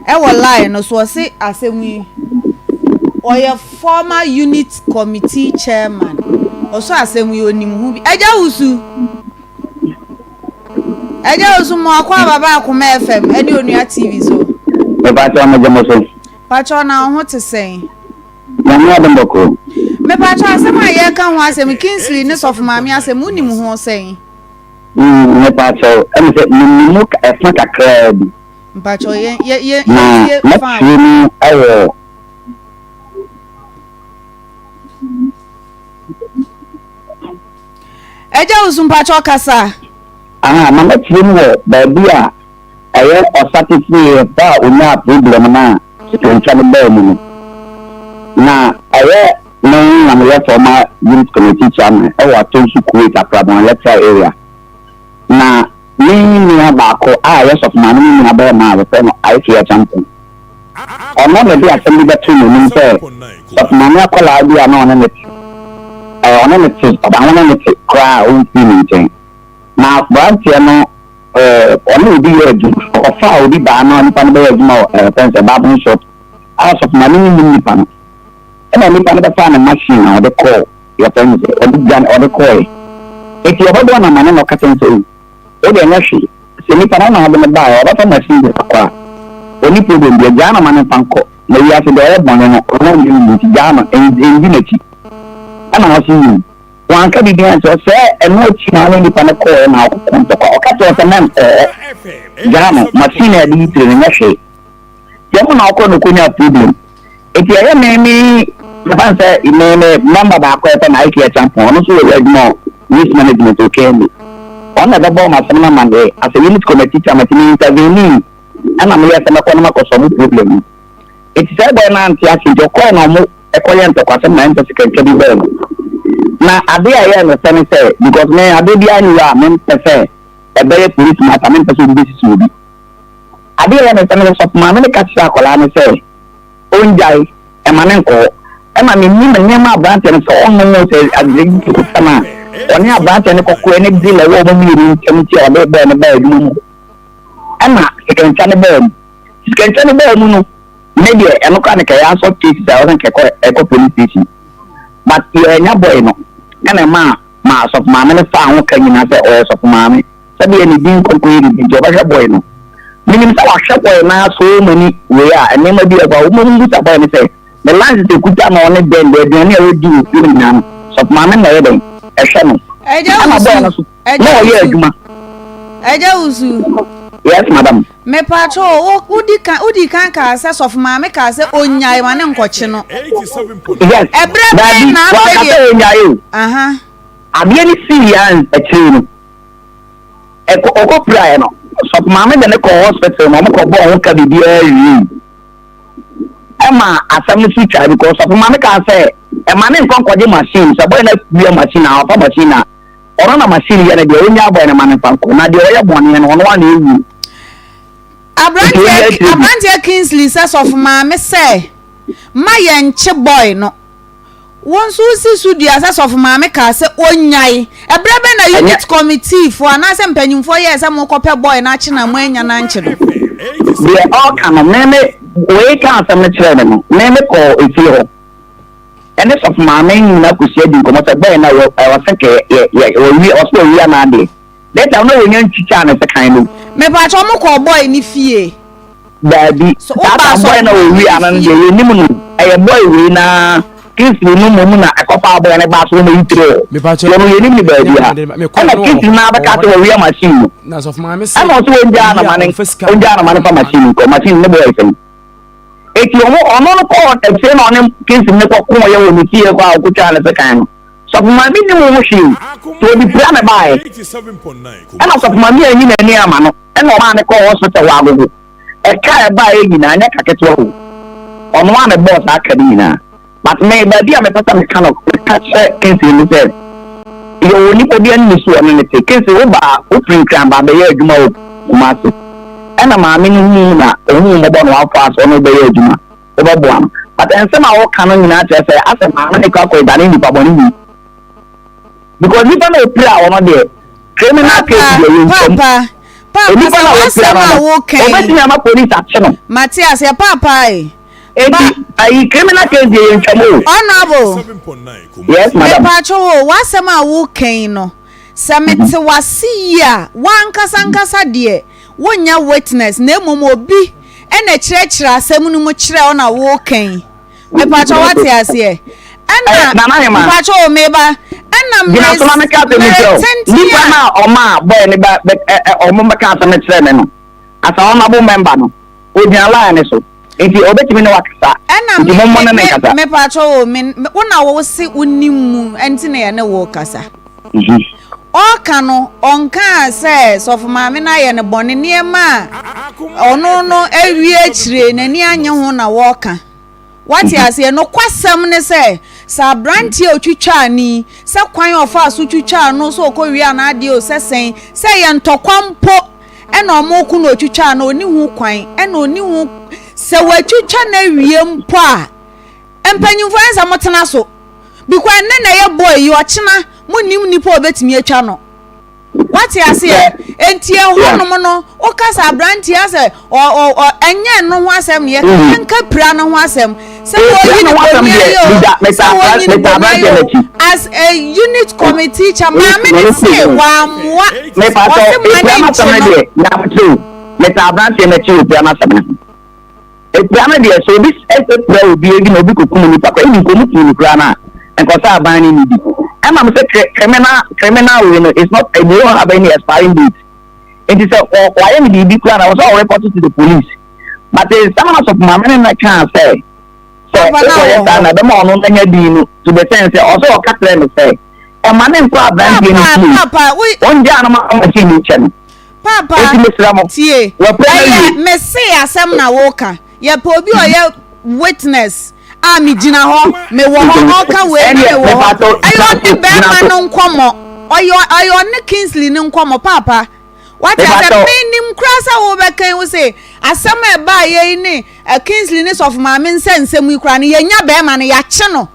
[SPEAKER 2] ɛwɔ line no so ɔse asɛm yi ɔyɛ former unit committee chairman ɔsɔ asɛm yi onim ho bi agya wusu. Ɛgya Osu mo akɔ aba ba Akoma FM ɛne Onua TV so.
[SPEAKER 7] Mepakyɛw megye mo so.
[SPEAKER 2] Pakyɛw na wo ho te sɛn?
[SPEAKER 7] Nyame adom bɔkɔɔ.
[SPEAKER 2] Mepakyɛw asɛm a yɛreka ho asɛm Kingsley ne Sɔfo Maame asɛm wonim ho sɛn?
[SPEAKER 7] Mm, mepakyɛw ɛne sɛ menim mu ɛfa kakraa bi.
[SPEAKER 2] Mpakyɛw yɛn yɛ yɛ
[SPEAKER 7] Na
[SPEAKER 2] yɛntie fa a
[SPEAKER 7] mɛkyerɛ mu ɛwɔ.
[SPEAKER 2] Agya Wusu mpakyɛw kasa.
[SPEAKER 7] Aha, na mɛkyerɛ mu wɔ baabi a ɛyɛ ɔsate firiiɛ hɔ a ɔnyaa problem no a sikantwa no baa mu no. Na ɛyɛ me na meyɛ former unit committee chairman ɛwɔ Atonsu Kuwait Aprabon electoral area. Na me nua baako a ɛyɛ sɔfo maame no nua barima a wɔfrɛ no Ayefi Acheampong, ɔno na ɛde asɛm bi bɛtoo m'anim sɛ sɔfo maame akwadaa bi a na ɔne no te, ɛɛ ɔne no te, ɔda ho ne no te koraa a ɔmfiri ne nkyɛn. Na aberanteɛ no ɛɛ ɔne obi yɛ adwuma, ɔkɔfaa obi baa na nipa no bɛyɛ adwuma wɔ ɛɛ fɛn sɛ barbering shop a sɔfo maame no nim nipa no. Ɛna nipa no bɛfaa ne machine na ɔde kɔɔ yɛfrɛ no sɛ ɔde dwane ɔde kɔɔɛ. Eti ɔbɛbɔ no amane na ɔka kyerɛ no sɛ, Ei, wo deɛ nyɛ hwee, sɛ nipa no na ɔde me baeɛ a, ɔbɛfa machine de akɔ a, ɔnni problem biara, gyaa no ma no mfa nkɔ, na wiase deɛ ɔyɛ bɔne no, ɔno ɔnyɛ no yie nti gyaa no, ndi n'akyi. Ɛna ɔse yiw. Wanka biribiara ankyerɛ wo, sɛ ɛno akyi na ɔne nipa no kɔɔɛ na ɔkɔko ntɔkwa, ɔka kyerɛ wo sɛ mɛnkɔ hɔ, gyaa no, machine a yɛde yi tire no nyɛ hwee. Nti ɛhɔ na ɔkɔ na ɔkɔnyaa problem. Nti ɛyɛ me me mefa no sɛ me me member baako a yɛfrɛ no Ike Acheampong, ɔno nso yɛ adwuma wɔ waste management wɔ KMA. Ɔno na ɛbɛbɔɔ m'asɛm no amanneɛ as a unit committee chairman nti me intervenee ɛna meyɛɛ sɛ mɛkɔ na makɔsɔ ɔmo problem no. Nti saa boy no ante ase nti ɔkɔɛ na ɔmo ɛkɔyɛ ntɔkwasɛm na ɛmpɛ sɛ kɛntɛ bi bɛɛ mu. Na adeɛ a ɛyɛɛ me fɛ ne sɛ because me adeɛ biara nni hɔ a mempɛ sɛ ɛbɛyɛ police matter, mempɛ sɛ obi bɛsisi obi. Adeɛ a ɛyɛ me fɛ ne sɛ sɔfo maame no ka kyerɛɛ akwadaa no sɛ ɔngyae, mma no nkɔ hɔ. Ɛma menim nneɛma a aberanteɛ no sɛ ɔnnom o, sɛ agyinagyinasɛm a ɔne aberanteɛ no kɔkoeɛ ne deal a ɛwɔ wɔn mmienu ntam nti a ɔde bɔɔ no baa adwuma mu hɔ. Ɛna sikantwa no baa mu. Sikantwa no baa mu no, me deɛ ɛno koraa no kɛyɛ assault cases a ɛwɔ sɛ nka ɛkɔ ɛkɔ police station. But yɛannya boy no, ɛna ɛmaa maa sɔfo maame no faa ho ka nyinaa sɛ ɔyɛ sɔfo maame. Sɛdeɛ ne din kronkron yɛ ne din nti ɔbɛhwɛ boy no. Menim sɛ wahwɛ boy no ara so many wei a nneɛma bi ɛkɔ a wɔn mu bisa boy no sɛ ne license ekuta no ne dɛn deɛ aduane a ɔdi wɔ fie no nyinaa no sɔfo maame na ɛyɛ dɛn ɛhwɛ no.
[SPEAKER 2] Ɛgya
[SPEAKER 7] Ɛna boy no
[SPEAKER 2] wusu
[SPEAKER 7] so
[SPEAKER 2] ɛgya
[SPEAKER 7] na ɔyɛ
[SPEAKER 2] wusu
[SPEAKER 7] adwuma.
[SPEAKER 2] ɛgya wusu.
[SPEAKER 7] Yes madam.
[SPEAKER 2] Mepatwo wo wodi kan wodi kan kaa sɛ sɔfo maame kaa sɛ onyae ma ne nkɔkye no.
[SPEAKER 7] Yes.
[SPEAKER 2] Ɛbrɛ bɛn
[SPEAKER 7] Daabi
[SPEAKER 2] na afei
[SPEAKER 7] wanka
[SPEAKER 2] deɛ.
[SPEAKER 7] sɛ onyae o.
[SPEAKER 2] Aha.
[SPEAKER 7] Adeɛ no sii yɛ akyire no. Ɛkɔ ɔkɔ piraeɛ no, sɔfo maame de no kɔɔ hospital ma wɔkɔ bɔɔ ho ka biribiara wiei. Ɛma asɛm no so twae because sɔfo maame kaa sɛ ɛma ne nkɔ nkɔgye machine sɛ bɔyɛ no awia machine a ɔfa machine a ɔno na machine yɛ no deɛ ɔnyaa bɔyɛ no ma no mfa nkɔ na deɛ ɔyɛ bɔne no ɔno ara na ɛwuo.
[SPEAKER 2] Aberanteɛ aberanteɛ Kingsley sɛ sɔfo maame sɛ ma yɛnkye boy no. Wo nso wosi so dua sɛ sɔfo maame kaa sɛ onnyae. Ɛberɛ bɛn na unit committee foɔ anaasɛ mpanyimfoɔ yɛɛ sɛ mokɔpɛ boy no akye no a moannya no ankye no?
[SPEAKER 7] Deɛ ɔreka no, me me wei kaa asɛm no kyerɛɛ me no, me me kɔɔ efie hɔ ɛne sɔfo maame nyinaa kɔhyia di nkɔmmɔ sɛ boy no a ɛwɔ sɛ kɛ yɛ yɛ wɔwie ɔsɛ wɔwie anaa deɛ. That time na wɔnya ntwitwaa ne sekan no.
[SPEAKER 2] Mepakyɛ ɔmo kɔɔ boy no fie?
[SPEAKER 7] Daabi,
[SPEAKER 2] So
[SPEAKER 7] saa
[SPEAKER 2] wobaa
[SPEAKER 7] time boy
[SPEAKER 2] sɔfo
[SPEAKER 7] no a
[SPEAKER 2] maame
[SPEAKER 7] wɔwie
[SPEAKER 2] no
[SPEAKER 7] ano no
[SPEAKER 2] fie?
[SPEAKER 7] deɛ yɛnim no, ɛyɛ boy wei na Kingsley no mmom na ɛkɔfaa boy no baa so wɔma yi tiri hɔ.
[SPEAKER 6] Mepakyɛ
[SPEAKER 7] Deɛ no yɛnim no baabi a.
[SPEAKER 6] mekɔ
[SPEAKER 7] Ɛna
[SPEAKER 6] no
[SPEAKER 7] Kingsley no abɛka sɛ wɔwia machine no.
[SPEAKER 6] na sɔfo maame sɛ
[SPEAKER 7] Ɛna ɔsɛ wɔngyaa no ma ne ɔngyaa no ma ne fa machine no nkɔ, machine no ne boy sɛn. Eti ɔmo ɔno no kɔɔ akyire na ɔne Kingsley no kɔko yɛ wɔ ne fie hɔ a ɔkotwaa ne sekan no. Sɔfo maame nnim ho hwee o, nti ɔde pira na ɛbaeɛ. Ɛna sɔfo maame anyi n'ani amma no, ɛna ɔmaa no kɔɔ hospital wɔ Agogo. Ɛka a ɛbaeɛ nyinaa, ɛnyɛ ka ketewa o. Ɔno ara na ɛbɔɔ saa ka no nyinaa. But me, baabi a mepɛ sɛ meka no, meka kyerɛ Kingsley ne sɛ, yɛwɔ onipa bi anim so ɔne no te. Kingsley, wobaa, wofiri Nkran baa bɛyɛɛ adwuma wɔ Kumasi. Ɛna maame no huu na ɔhuu mmɔbɔ na wamfa so ɔne wo bɛyɛ adwuma. Wobɛboa no. But nsɛm a woka no nyinaa kyerɛ sɛ asɛ maame no kɔ akɔdane nipa bɔne ni. Because nipa na opira ɔno deɛ criminal case deɛ yɛ nsɛm.
[SPEAKER 2] Papa, papa,
[SPEAKER 7] Nipa
[SPEAKER 2] sɛ
[SPEAKER 7] na
[SPEAKER 2] w'asɛm
[SPEAKER 7] wopira no
[SPEAKER 2] a
[SPEAKER 7] no,
[SPEAKER 2] woka yi.
[SPEAKER 7] obetumi ama police akye no.
[SPEAKER 2] Mate aseɛ paapa e.
[SPEAKER 7] Eti ayi criminal case deɛ yɛ ntwam o.
[SPEAKER 2] Honourable.
[SPEAKER 7] Yes madam.
[SPEAKER 2] Mepatwo o, w'asɛm a woka yi no. Sɛ mete w'ase yie a, w'ankasa ankasa deɛ wonyɛ witness na mmom obi na ɛkyerɛkyerɛ asɛm no mu kyerɛ wo na woka yi. Mepakyɛ wate aseɛ? Ɛna
[SPEAKER 7] Nana Hema.
[SPEAKER 2] mepakyɛ o meba. Ɛna
[SPEAKER 7] Gyina so ma meka asɛm bi kyerɛ wo.
[SPEAKER 2] tenten
[SPEAKER 7] Nipa
[SPEAKER 2] a.
[SPEAKER 7] no a ɔma bɔyɛ ne ba bɛ ɛ ɛ ɔmo bɛka asɛm no kyerɛ me no, as a honourable member no, ogyina line no so. Nti obetumi ne wo akasa.
[SPEAKER 2] Ɛna
[SPEAKER 7] Nti
[SPEAKER 2] me
[SPEAKER 7] mo mo
[SPEAKER 2] me
[SPEAKER 7] ne no
[SPEAKER 2] me
[SPEAKER 7] nkasa.
[SPEAKER 2] mepakyɛ o me wo na wo se wonim mu ɛnti na yɛne wo kasa. Ɔreka no, ɔnkaa sɛ sɔfo maame no ayɛ no bɔne, nneɛma a ɔno no awie akyire n'ani annye ho na wɔreka. Wate aseɛ? Nokwasɛm ne sɛ, sɛ aberanteɛ a ɔtwitwaa no yi, sɛ kwan a ɔfaa so twitwaa no, sɛ ɔkɔwiaa n'adeɛ o, sɛ sɛn, sɛ ɛyɛ ntɔkwa mpo ɛna wɔreko na ɔtwitwaa no, ɔnni ho kwan, ɛna ɔnni ho, sɛ watwitwa no awie mpo a, Mpanyimfoɔ ɛnsɛ mo tena so because ɛnnɛ na ɛyɛ boy yi ɔkyena mo nnim nipa a ɔbɛtumi atwa no wate aseɛ enti ɛhɔ nom no woka sɛ aberanteɛ asɛ ɔ ɔ ɔ ɛnyɛ ɛno ho asɛm ne yɛka mm. yɛnka pira no ho asɛm sɛ wɔyi ne bɔne ayɛ o sɛ wɔyi ne bɔne ayɛ o as a unit committee chair maame ne se wammoa ɔse ma ne nkye
[SPEAKER 7] no meta aberanteɛ no akyi wɔ pira no asɛm no ho Epira no deɛ sɛ obi pira obi ebi na obi kɔkum nipa koraa even nka ɔmo kum no koraa no a nka ɔsɛ aban no nni bi. Ɛnam sɛ criminal criminal wei no is not they don't have any expiring date nti sɛ wayɛ no biribi koraa na wɔ sɛ ɔ report to the police but nsɛm no asɔfo maame no na kaa sɛ sɛ wokɔyɛ saa na ɛbɛma ɔno nanya din no to the sense sɛ ɔsɛ ɔka kyerɛ no sɛ ɔma ne nkɔ aberanteɛ no fie ɔngyaa no ma ɔma ne nkyɛ no.
[SPEAKER 2] Paapa,
[SPEAKER 7] Enti mesrɛ mo,
[SPEAKER 2] tie.
[SPEAKER 7] wɔpɛ no
[SPEAKER 2] Ɛyɛ
[SPEAKER 7] awie.
[SPEAKER 2] mese asɛm na woka. Yɛpɛ obi a ɔyɛ witness a megyina hɔ, mewɔ hɔ, ɔka wei na
[SPEAKER 7] Ɛnneɛ,
[SPEAKER 2] mewɔ hɔ.
[SPEAKER 7] mepatɔ,
[SPEAKER 2] Ɛyɛ
[SPEAKER 7] gyina
[SPEAKER 2] ɔne
[SPEAKER 7] so, gyina
[SPEAKER 2] bɛrima
[SPEAKER 7] so.
[SPEAKER 2] no nkɔmmɔ. Ɔyɛ ɔyɛ ɔne Kingsley no nkɔmmɔ, paapa. Wate asɛ
[SPEAKER 7] Mepatɔ.
[SPEAKER 2] menim koraa sɛ wobɛka yi wo se asɛm a ɛbaeɛ yi ne eh, Kingsley ne sɔfo maame nsɛ nsɛm yi koraa no yɛnya bɛrima no yɛakye no.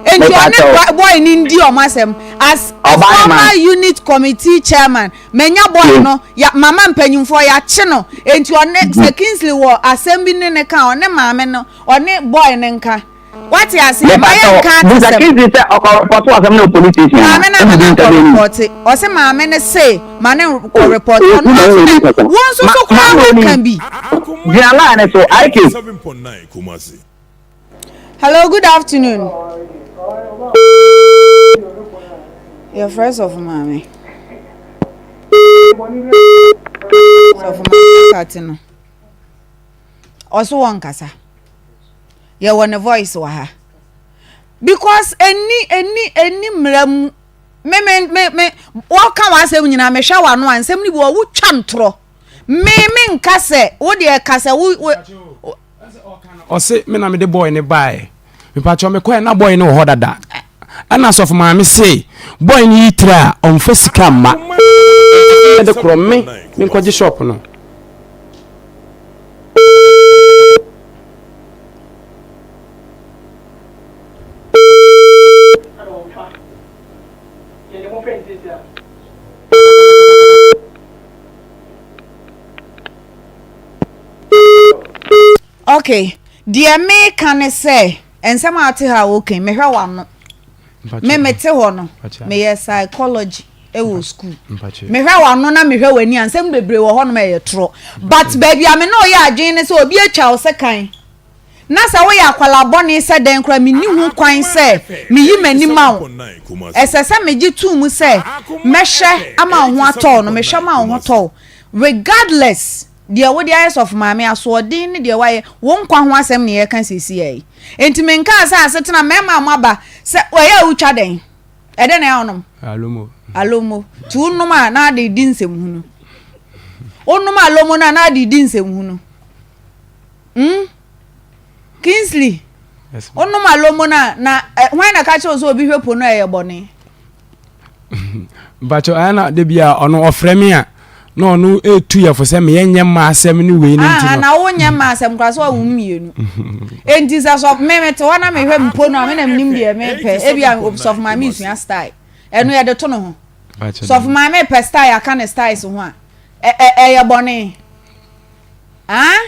[SPEAKER 2] Enti ɔne boy no ndi ɔmo asɛm as a former unit committee chairman manya boy no ya mama mpanyinfoɔ yakye no enti ɔne sɛ Kingsley wɔ asɛm bi ne ne ka ɔne maame no ɔne boy no nka wate aseɛ ma yɛ nka atesɛm.
[SPEAKER 7] Kingsley sɛ ɔkɔ report asɛm no wɔ police station
[SPEAKER 2] maame no ama no akɔ report ɔse maame no se ma ne kɔ report ɔno nso na wɔn nso so koraa wɔka bi.
[SPEAKER 7] Gyina line so IK.
[SPEAKER 2] Hello, good afternoon. Your friends of mommy. Sɔfo maame kate no. Ɔso wɔn kasa. Yɛwɔ ne voice wɔ ha. Because any any any mmerɛ mu me me me me wɔka w'asɛm nyinaa mehwɛ w'ano a nsɛm no bi wɔ wotwa ntorɔ. Me me nka sɛ wo deɛ ka sɛ wo wo.
[SPEAKER 6] Ɔse me na mede boy no baeɛ. Mepakyɛw mekɔɛ na boy no wɔ hɔ dada. Ɛna sɔfo maame se boy no yi tiri a ɔmfa sika mma. Nti de korɔ me menkɔgye shop no.
[SPEAKER 2] Okay, deɛ meka ne sɛ nsɛm a ate ha a woka yi mehwɛ w'ano me mete hɔ no meyɛ psychology ɛwɔ school mehwɛ w'ano na mehwɛ w'ani a nsɛm bebree wɔ hɔnom ɛyɛ torɔ but baabi a me ne ɔyɛ adwene ne sɛ obi atwa wo sɛ kan na sɛ woyɛ akwadaa bɔne sɛ dɛn koraa menni ho kwan sɛ meyi m'ani ma wo ɛsɛ sɛ megye tom sɛ mɛhwɛ ama wo ho atɔ wo no mehwɛ ma wo ho tɔ wo Regardless deɛ wode ayɛ sɔfo maame asoɔden ne deɛ wayɛ wo nkwa ho asɛm ne yɛka seesei yi nti menkaa sɛ asetena mmarima a moaba sɛ ɛyɛ a wotwa dɛn ɛdɛn na ɛyɛ wonom
[SPEAKER 6] alomo
[SPEAKER 2] alomo nti wonom a na ade di nsɛmhunu wonom alomo no a na ade di nsɛmhunu mm Kingsley wonom alomo no a na hwan na ka kyerɛ wo sɛ obi hwɛ po no a ɛyɛ bɔne
[SPEAKER 6] mpakyɛ ɛyɛ na de bia ɔno ɔfrɛ me a na ɔno etu yɛ fo sɛ meyɛ nyɛ mma asɛm ne wei ne nti no.
[SPEAKER 2] na wo nyɛ mma asɛm koraa sɛ ɔwo mmienu enti sɛ sɔ me mete hɔ na mehwɛ mpo no a me na menim deɛ mepɛ ebi a sɔfo maame sua style ɛno yɛde to no ho sɔfo maame pɛ style aka ne styles ho a ɛyɛ bɔne ah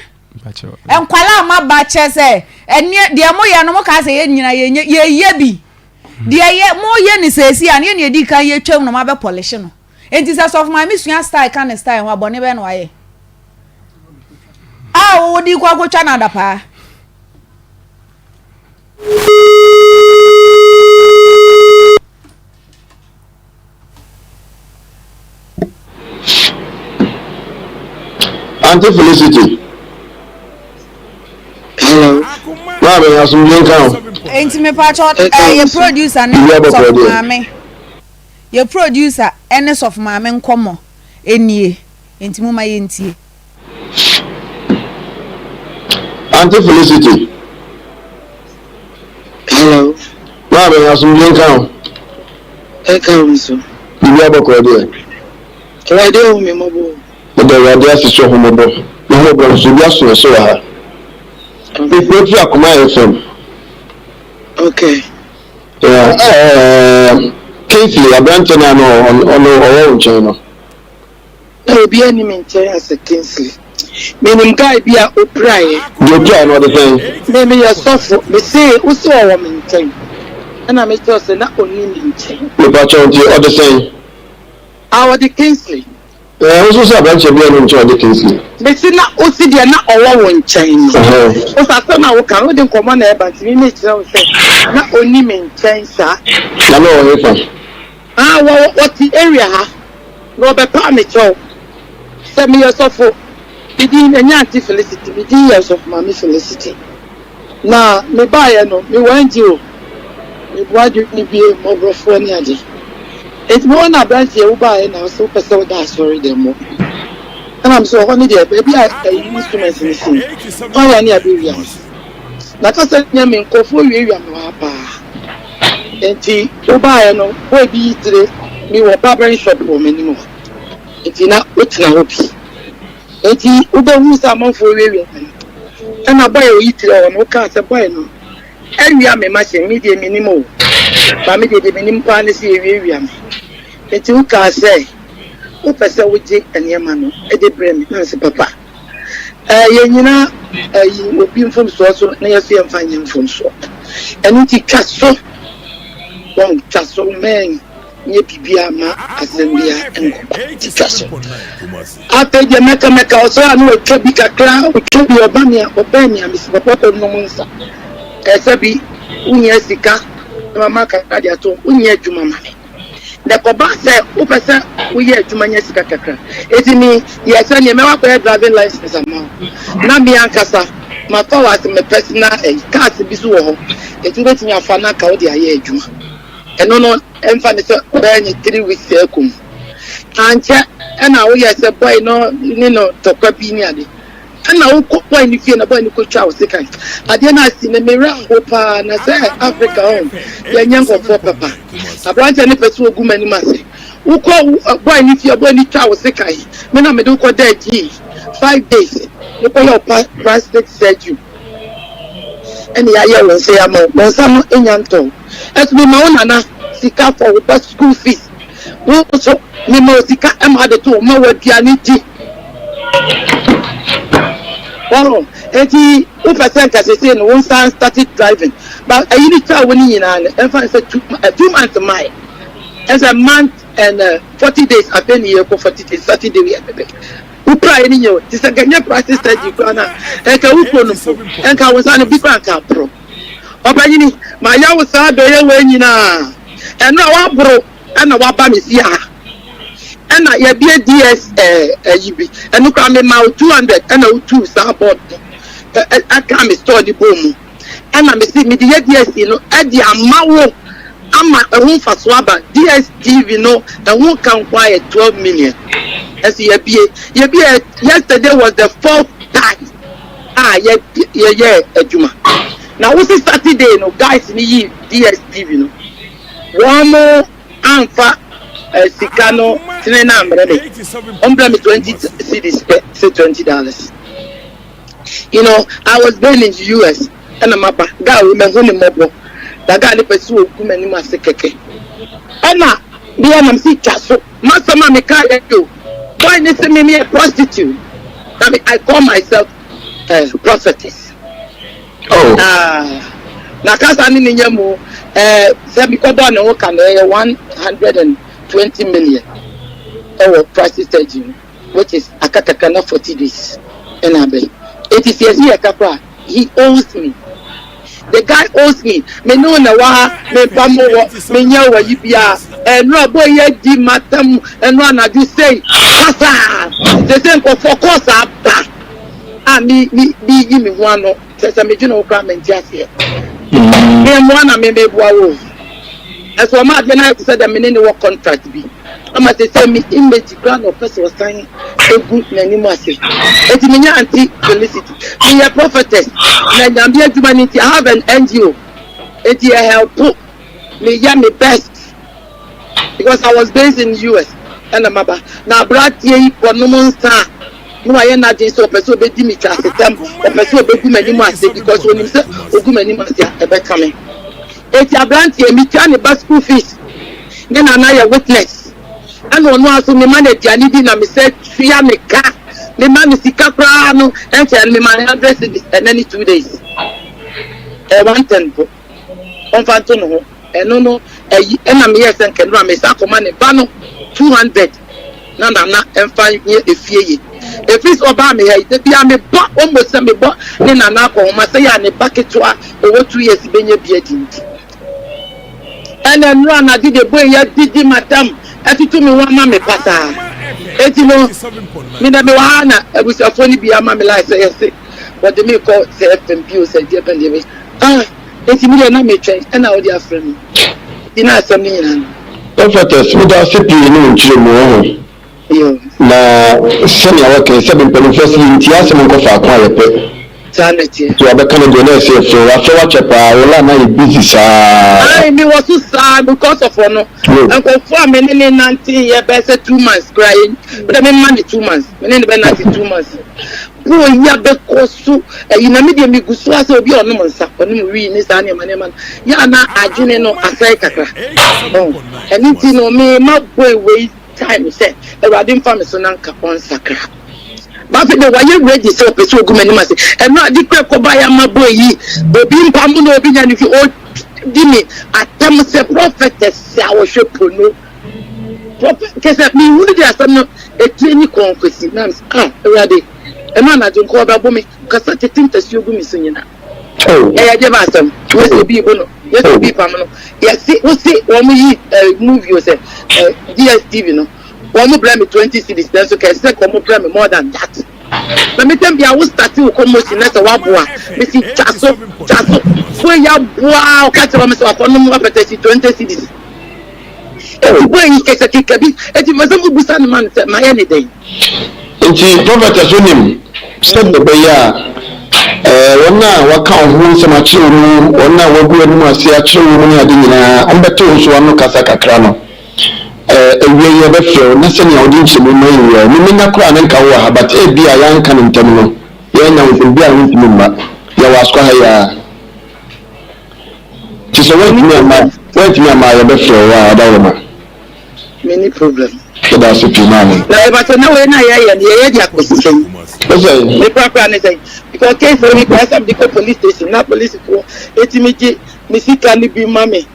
[SPEAKER 2] nkwalaa ma ba kyɛ sɛ ɛneɛ deɛ moyɛ no mo kaa sɛ yɛ nyina yɛnyɛ yɛyɛ bi. Deɛ yɛ moyɛ ne seesei a ne yɛ ne yɛdi kan yɛtwam no mabɛ pɔlehye no. Enti sɛ sɔfo maame sua style ka ne style ho a bɔne bɛn na wayɛ? A wode kɔ akɔtwa no adapaa.
[SPEAKER 8] Auntie Felicity.
[SPEAKER 9] Hello.
[SPEAKER 8] Maame, asomdwe nka ho.
[SPEAKER 2] Enti mepakyɛ eh, yɛ producer ne sɔfo maame. Yɛ producer ne sɔfo maame nkɔmmɔ nie. Enti momma yɛntie.
[SPEAKER 8] Auntie Felicity.
[SPEAKER 9] Hello.
[SPEAKER 8] Maame, asomdwe nka ho.
[SPEAKER 9] Ɛka wo nso.
[SPEAKER 8] Biribi abɔkɔɔ deɛ.
[SPEAKER 9] Awurade ahu me mmɔbɔ o.
[SPEAKER 8] Meda Awurade ase sɛ ɔhu mmɔbɔ. Ne ho mmɔborɔ nso, obi aso yɛn so wɔ ha. Mefrɛ firi Akoma FM.
[SPEAKER 9] Okay.
[SPEAKER 8] Yeah, eh, Kingsley, aberanteɛ no a na ɔno ɔwɔ wo nkyɛn no.
[SPEAKER 9] Na obiara nni me nkyɛn asɛ Kingsley. Menim guy bi a opiraeɛ.
[SPEAKER 8] Deɛ opiraeɛ no ɔde sɛn?
[SPEAKER 9] Me meyɛ sɔfo, mese wo se ɔwɔ me nkyɛn, ɛna mekyerɛ wo sɛ na ɔnni me nkyɛn.
[SPEAKER 8] Mepakyɛw nti ɔde sɛn?
[SPEAKER 9] Ah ɔde Kingsley.
[SPEAKER 8] Ɛɛ wo nso sɛ aberanteɛ biara nni wo nkyɛn a ɔde Kingsley.
[SPEAKER 9] Mese na wo se deɛ na ɔwɔ wo nkyɛn no. Wo sɛ asɛm a woka no wode nkɔmmɔ na ɛba nti me mekyerɛ wo sɛ na ɔnni me nkyɛn saa.
[SPEAKER 8] Na na ɔwɔ hefa?
[SPEAKER 9] Ah wɔ wɔte area ha na wɔbɛpaa me kyɛw sɛ meyɛ sɔfo. Me din ɛnyɛ Auntie Felicity, me din yɛ Sɔfo Maame Felicity. Na me baeɛ no me wɔ NGO, me boa adwene bie mmɔborɔfoɔ ne ade. Enti me hɔ na aberanteɛ wo baeɛ na wosɛ wopɛ sɛ woda asɔre dɛm hɔ. Ɛna me sɛ ɔhɔ ne deɛ baabi a ɛyi instruments no si no, choir ne abɛwia me. Na kasa nyɛ me nkurɔfoɔ wiawia me wɔ ha paa. Enti wobaeɛ no boy bi yi tire me wɔ barbering shop wɔ m'anim hɔ. Enti na wotena hɔ bi. Enti wobɛhuu sɛ amanfoɔ rewiawia me no, ɛna boy a ɔyi tire hɔ no wokaa sɛ boy no awia me machine, me deɛ mennim o, but me deɛ deɛ menim paa ne sɛ yɛwiawia me. Enti wokaa sɛ wopɛ sɛ wogye nneɛma no de brɛ me, na mese papa. Ɛɛ, yɛnnyina ɛyi obi mfomsoɔ so na yɛso yɛmfa nyɛ mfomsoɔ. Ɛno nti twa so, wɔn twa so mɛn nyɛ biribiara ma asɛm biara nkɔba nti twa so. Afei deɛ mɛka mɛka ɔsɔre a na watwa bi kakra, ɔtwa bi ɔba me a ɔbɛn me a mesi papa kɔ nom nsa. Ɛsɛ bi wohia sika na mama kakra de ato wonyɛ adwuma ma me. Na ɛkɔba sɛ wopɛ sɛ woyɛ adwuma nya sika kakra. Enti me yɛɛ sɛ neɛ mɛwɔ akɔyɛ driving license ama wo. Na me ankasa mafa wo as me personal ɛyi. Cars bi so wɔ hɔ, enti wobɛtumi afa na anka wode ayɛ adwuma. Ɛno no ɛmfa ne sɛ bɛyɛ ne 3 weeks ɛkɔ mu. Ankyɛ ɛna woyɛɛ sɛ boy no ne no tɔkwa bi ne ade. Ɛna wo kɔ boy no fie na boy no kɔ twa wo sekan. Adeɛ no asi no me werɛ aho paa na sɛ Africa hɔ yɛ nyɛ nkurɔfoɔ papa. Abranteɛ no pɛ sɛ ɔgu m'anim ase. Wo kɔ boy no fie boy no twa wo sekan. Me na mede wo kɔ daa gyii 5 days me kɔ yɛ wo plastic surgery. Ɛna yɛayɛ wo nsa yi ama wo. Wo nsa no nya ntɔ wo. Ɛso me ma wo nana sika for wo ba school fees. Wo nso me ma wo sika ma ade to wo ma wo aduane di. Wɔn eti wopɛ sɛ nka sese no wo nsa started driving but ɛyi ne twa wo ne nyinaa no ɛmfa ne sɛ 2 months mae ɛsɛ month and 40 days afei ne yɛkɔ 40 days Saturday yɛ bɛbɛ wopra yɛ ne nyɛ o te sɛ nka nyɛ plastic surgery koraa na ɛnka wo kuro no mpo ɛnka wo nsa no bi koraa nka aporɔ ɔbɛnyini ma yɛ wo saa dɔyɛ wɔ nyinaa ɛno a waboro ɛna waba me fie ha ɛna yɛbie ds ɛɛ ɛyi bi ɛno koraa me ma wo 200 ɛna wotu saa board no ɛ ɛka me store ne bɔ mu ɛna me si me de yɛ ds no ɛde ama wo ama ɛho mfaso aba. DStv no ɛho ka nko ayɛ 12 million. Ɛso yɛbie yɛbie. Yesterday was the fourth time a yɛ yɛyɛ adwuma na wosi Saturday no guys ni yi DStv no wɔn mo amfa sika no tene na ambrɛ me. Wɔn brɛ me 20 cedis pɛ sɛ $20. I was born in the US ɛna maba guy wo mɛhu ne mmɔbɔ na guy ne pɛ sɛ ogu m'anim ase kɛkɛ ɛna bia nam si twa so masɛm a meka yɛ o boy ne sɛ me meyɛ prostitute na me I call myself prophetess.
[SPEAKER 8] Oh.
[SPEAKER 9] Ah, na kasa ne ne nya mu. Ɛɛ sɛ mekɔbɔɔ ne ho ka no ɛyɛ 120 million ɛwɔ plastic surgery no which is aka kakra na 40 days ɛna abɛn. Eti sɛ yɛsi yɛ ka koraa he owes me. The guy owes me. Me ne wo na ɛwɔ ha, me mpa mo wɔ, me nyɛ wɔ yi biara. Ɛno a boy yi adi matam ɛno anadwo sei pasaa. Sese nkɔfoɔ kɔɔs aba a me me me yi me ho ano. Kyerɛ sɛ medwene ho koraa mente aseɛ. Me mmoa na me meboa wo o. Ɛso ɔma adeɛ no ayɛ te sɛ deɛ me ne no wɔ contract bi. Ama seesei me image koraa na ɔpɛ sɛ ɔsan gu n'anim ase. Enti menyɛ Auntie Felicity. Meyɛ prophetess na Nyame adwuma no nti I have an NGO. Enti yɛ help meyɛ me best because I was based in US ɛna maba. Na aberanteɛ yi kɔnom nsa a na wayɛ n'adwene sɛ ɔpɛ sɛ ɔbɛdi me twasetɛm, ɔpɛ sɛ ɔbɛgu m'anim ase because ɔnim sɛ ɔgu m'anim ase a ɛbɛka me. Enti aberanteɛ metua ne ba school fees, ne nana yɛ witness, ɛna ɔno ara nso mema no aduane di na mesɛ tua ne ka, mema no sika koraa no ɛnkyɛ no mema no 100 cedis ɛnɛ ne 2 days, ɛyɛ 110 mpo, ɔmfa nto ne ho, ɛno no ɛyi ɛna meyɛɛ sɛ nka nnora mesan akɔma ne ba no 200 na nana ɛmfa nyɛ efie ye. Ɛfiri sɛ ɔbaa me ha yi, da biara mebɔ almost sɛ mebɔ ne nana akɔnhoma sɛ yɛ a ne ba ketewa ɔwɔ 2 years bɛnya bi adi nti. Ɛna nnora anadwo deɛ boy yi adidi madam atutu me ho ama me pasaa. Enti no, me na mewɔ ha na abusuafoɔ no bi ama me line sɛ yɛse wɔde me kɔ sɛ FM bio sɛ deɛ bɛn deɛ bɛn. Ah, enti me deɛ na metwɛn ɛna wode afrɛ me. Nti na asɛm no nyinaa no.
[SPEAKER 8] Prophetess, meda ase pii ne wo nkyerɛmu wɔ ho. Na sɛnea wɔka yi, sɛbe mpanimfoɔ se yɛntie asɛm nkɔ faako a yɛpɛ.
[SPEAKER 9] Saa na ɛteɛ.
[SPEAKER 8] Nti wabɛka no deɛ na ɛsɛ yɛfrɛ wo. Wafrɛ wo akyɛ paa, wo line ayɛ busy saa.
[SPEAKER 9] Ae, me wɔ so saa because of ɔno. Nkurɔfoɔ a me ne ne nante yɛ bɛyɛ sɛ 2 months koraa yɛ, me deɛ me mma ne 2 months, me ne ne bɛ nante 2 months. Boy yi abɛkɔ so ayi na me deɛ me gu so ara sɛ obi a ɔnom nsa, ɔnom wii ne saa nneɛma nneɛma no, yɛ a na adwene no asɛe kakra. Ɔho, ɛno nti no me ma boy wei time sɛ Awurade mfa me so na nka ɔnsakra. But afei deɛ wayɛ ready sɛ ɔpɛ sɛ ɔgu m'anim ase. Ɛno ade kora kɔbaeɛ ama boy yi, obi mpam no, obi nya ne fi, ɔdi me atɛm sɛ prophetess a ɔhwɛ pono. Prophet, kyɛ sɛ mehunu deɛ asɛm no ɛtire ne kɔn kɔsi na mesɛ ah Awurade, ɛno anadwo nka ɔbɛbo me, kasa tete ntasuo gu me so nyina. Ɛyɛ deɛ ba asɛm, nyɛ sɛ obi rebo no, nyɛ sɛ obi repam no. Yɛse, wose wɔn yi eh, movie o sɛ eh, DSTV no, wɔn brɛ me 20 cedis, nanso kɛ ɛsɛ sɛ wɔn brɛ me more than that. Na me tɛm bia wo start wo commotion na sɛ waboa, mesi twa so, twa so. Boy ya boa, ɔka kyerɛ wɔn sɛ wakɔnom apɛtɛsi 20 cedis. Eti boy yi kɛsɛ keka bi, eti mepɛ sɛ mobisa no ma no sɛ mayɛ ne dɛn.
[SPEAKER 8] Enti prophetess wonim sɛdeɛ ɛbɛyɛ a ɛɛ wɔn a wɔaka wo ho nsɛm akyerɛ wo mu, wɔn a wɔagu w'anim ase akyerɛ wo mu ne ade nyinaa, wɔbɛte wo nso w'ano kasa kakra no. Ɛɛ awia yi yɛbɛfrɛ wo na sɛnea wode nkyerɛmu ma yɛn yi a, me menya koraa ne nka wo wɔ ha but ebia yɛanka no ntɛm no, yɛannya wo nti ebia wontumi mma. Yɛwɔ Asukwa ha yi ara. Nti sɛ woantumi amma woantumi amma a yɛbɛfrɛ wo a ɔdawuroma.
[SPEAKER 9] Menni problem.
[SPEAKER 8] Yɛda ase pii maame.
[SPEAKER 9] Na mepakyɛ na wei na yɛyɛ no yɛyɛ de akɔsi sɛn?
[SPEAKER 8] Wosɛn?
[SPEAKER 9] Me korakora ne sɛn? Because case wei koraa sɛ mede kɔ police station na policefoɔ ɛtumi gye me sika no bi ma me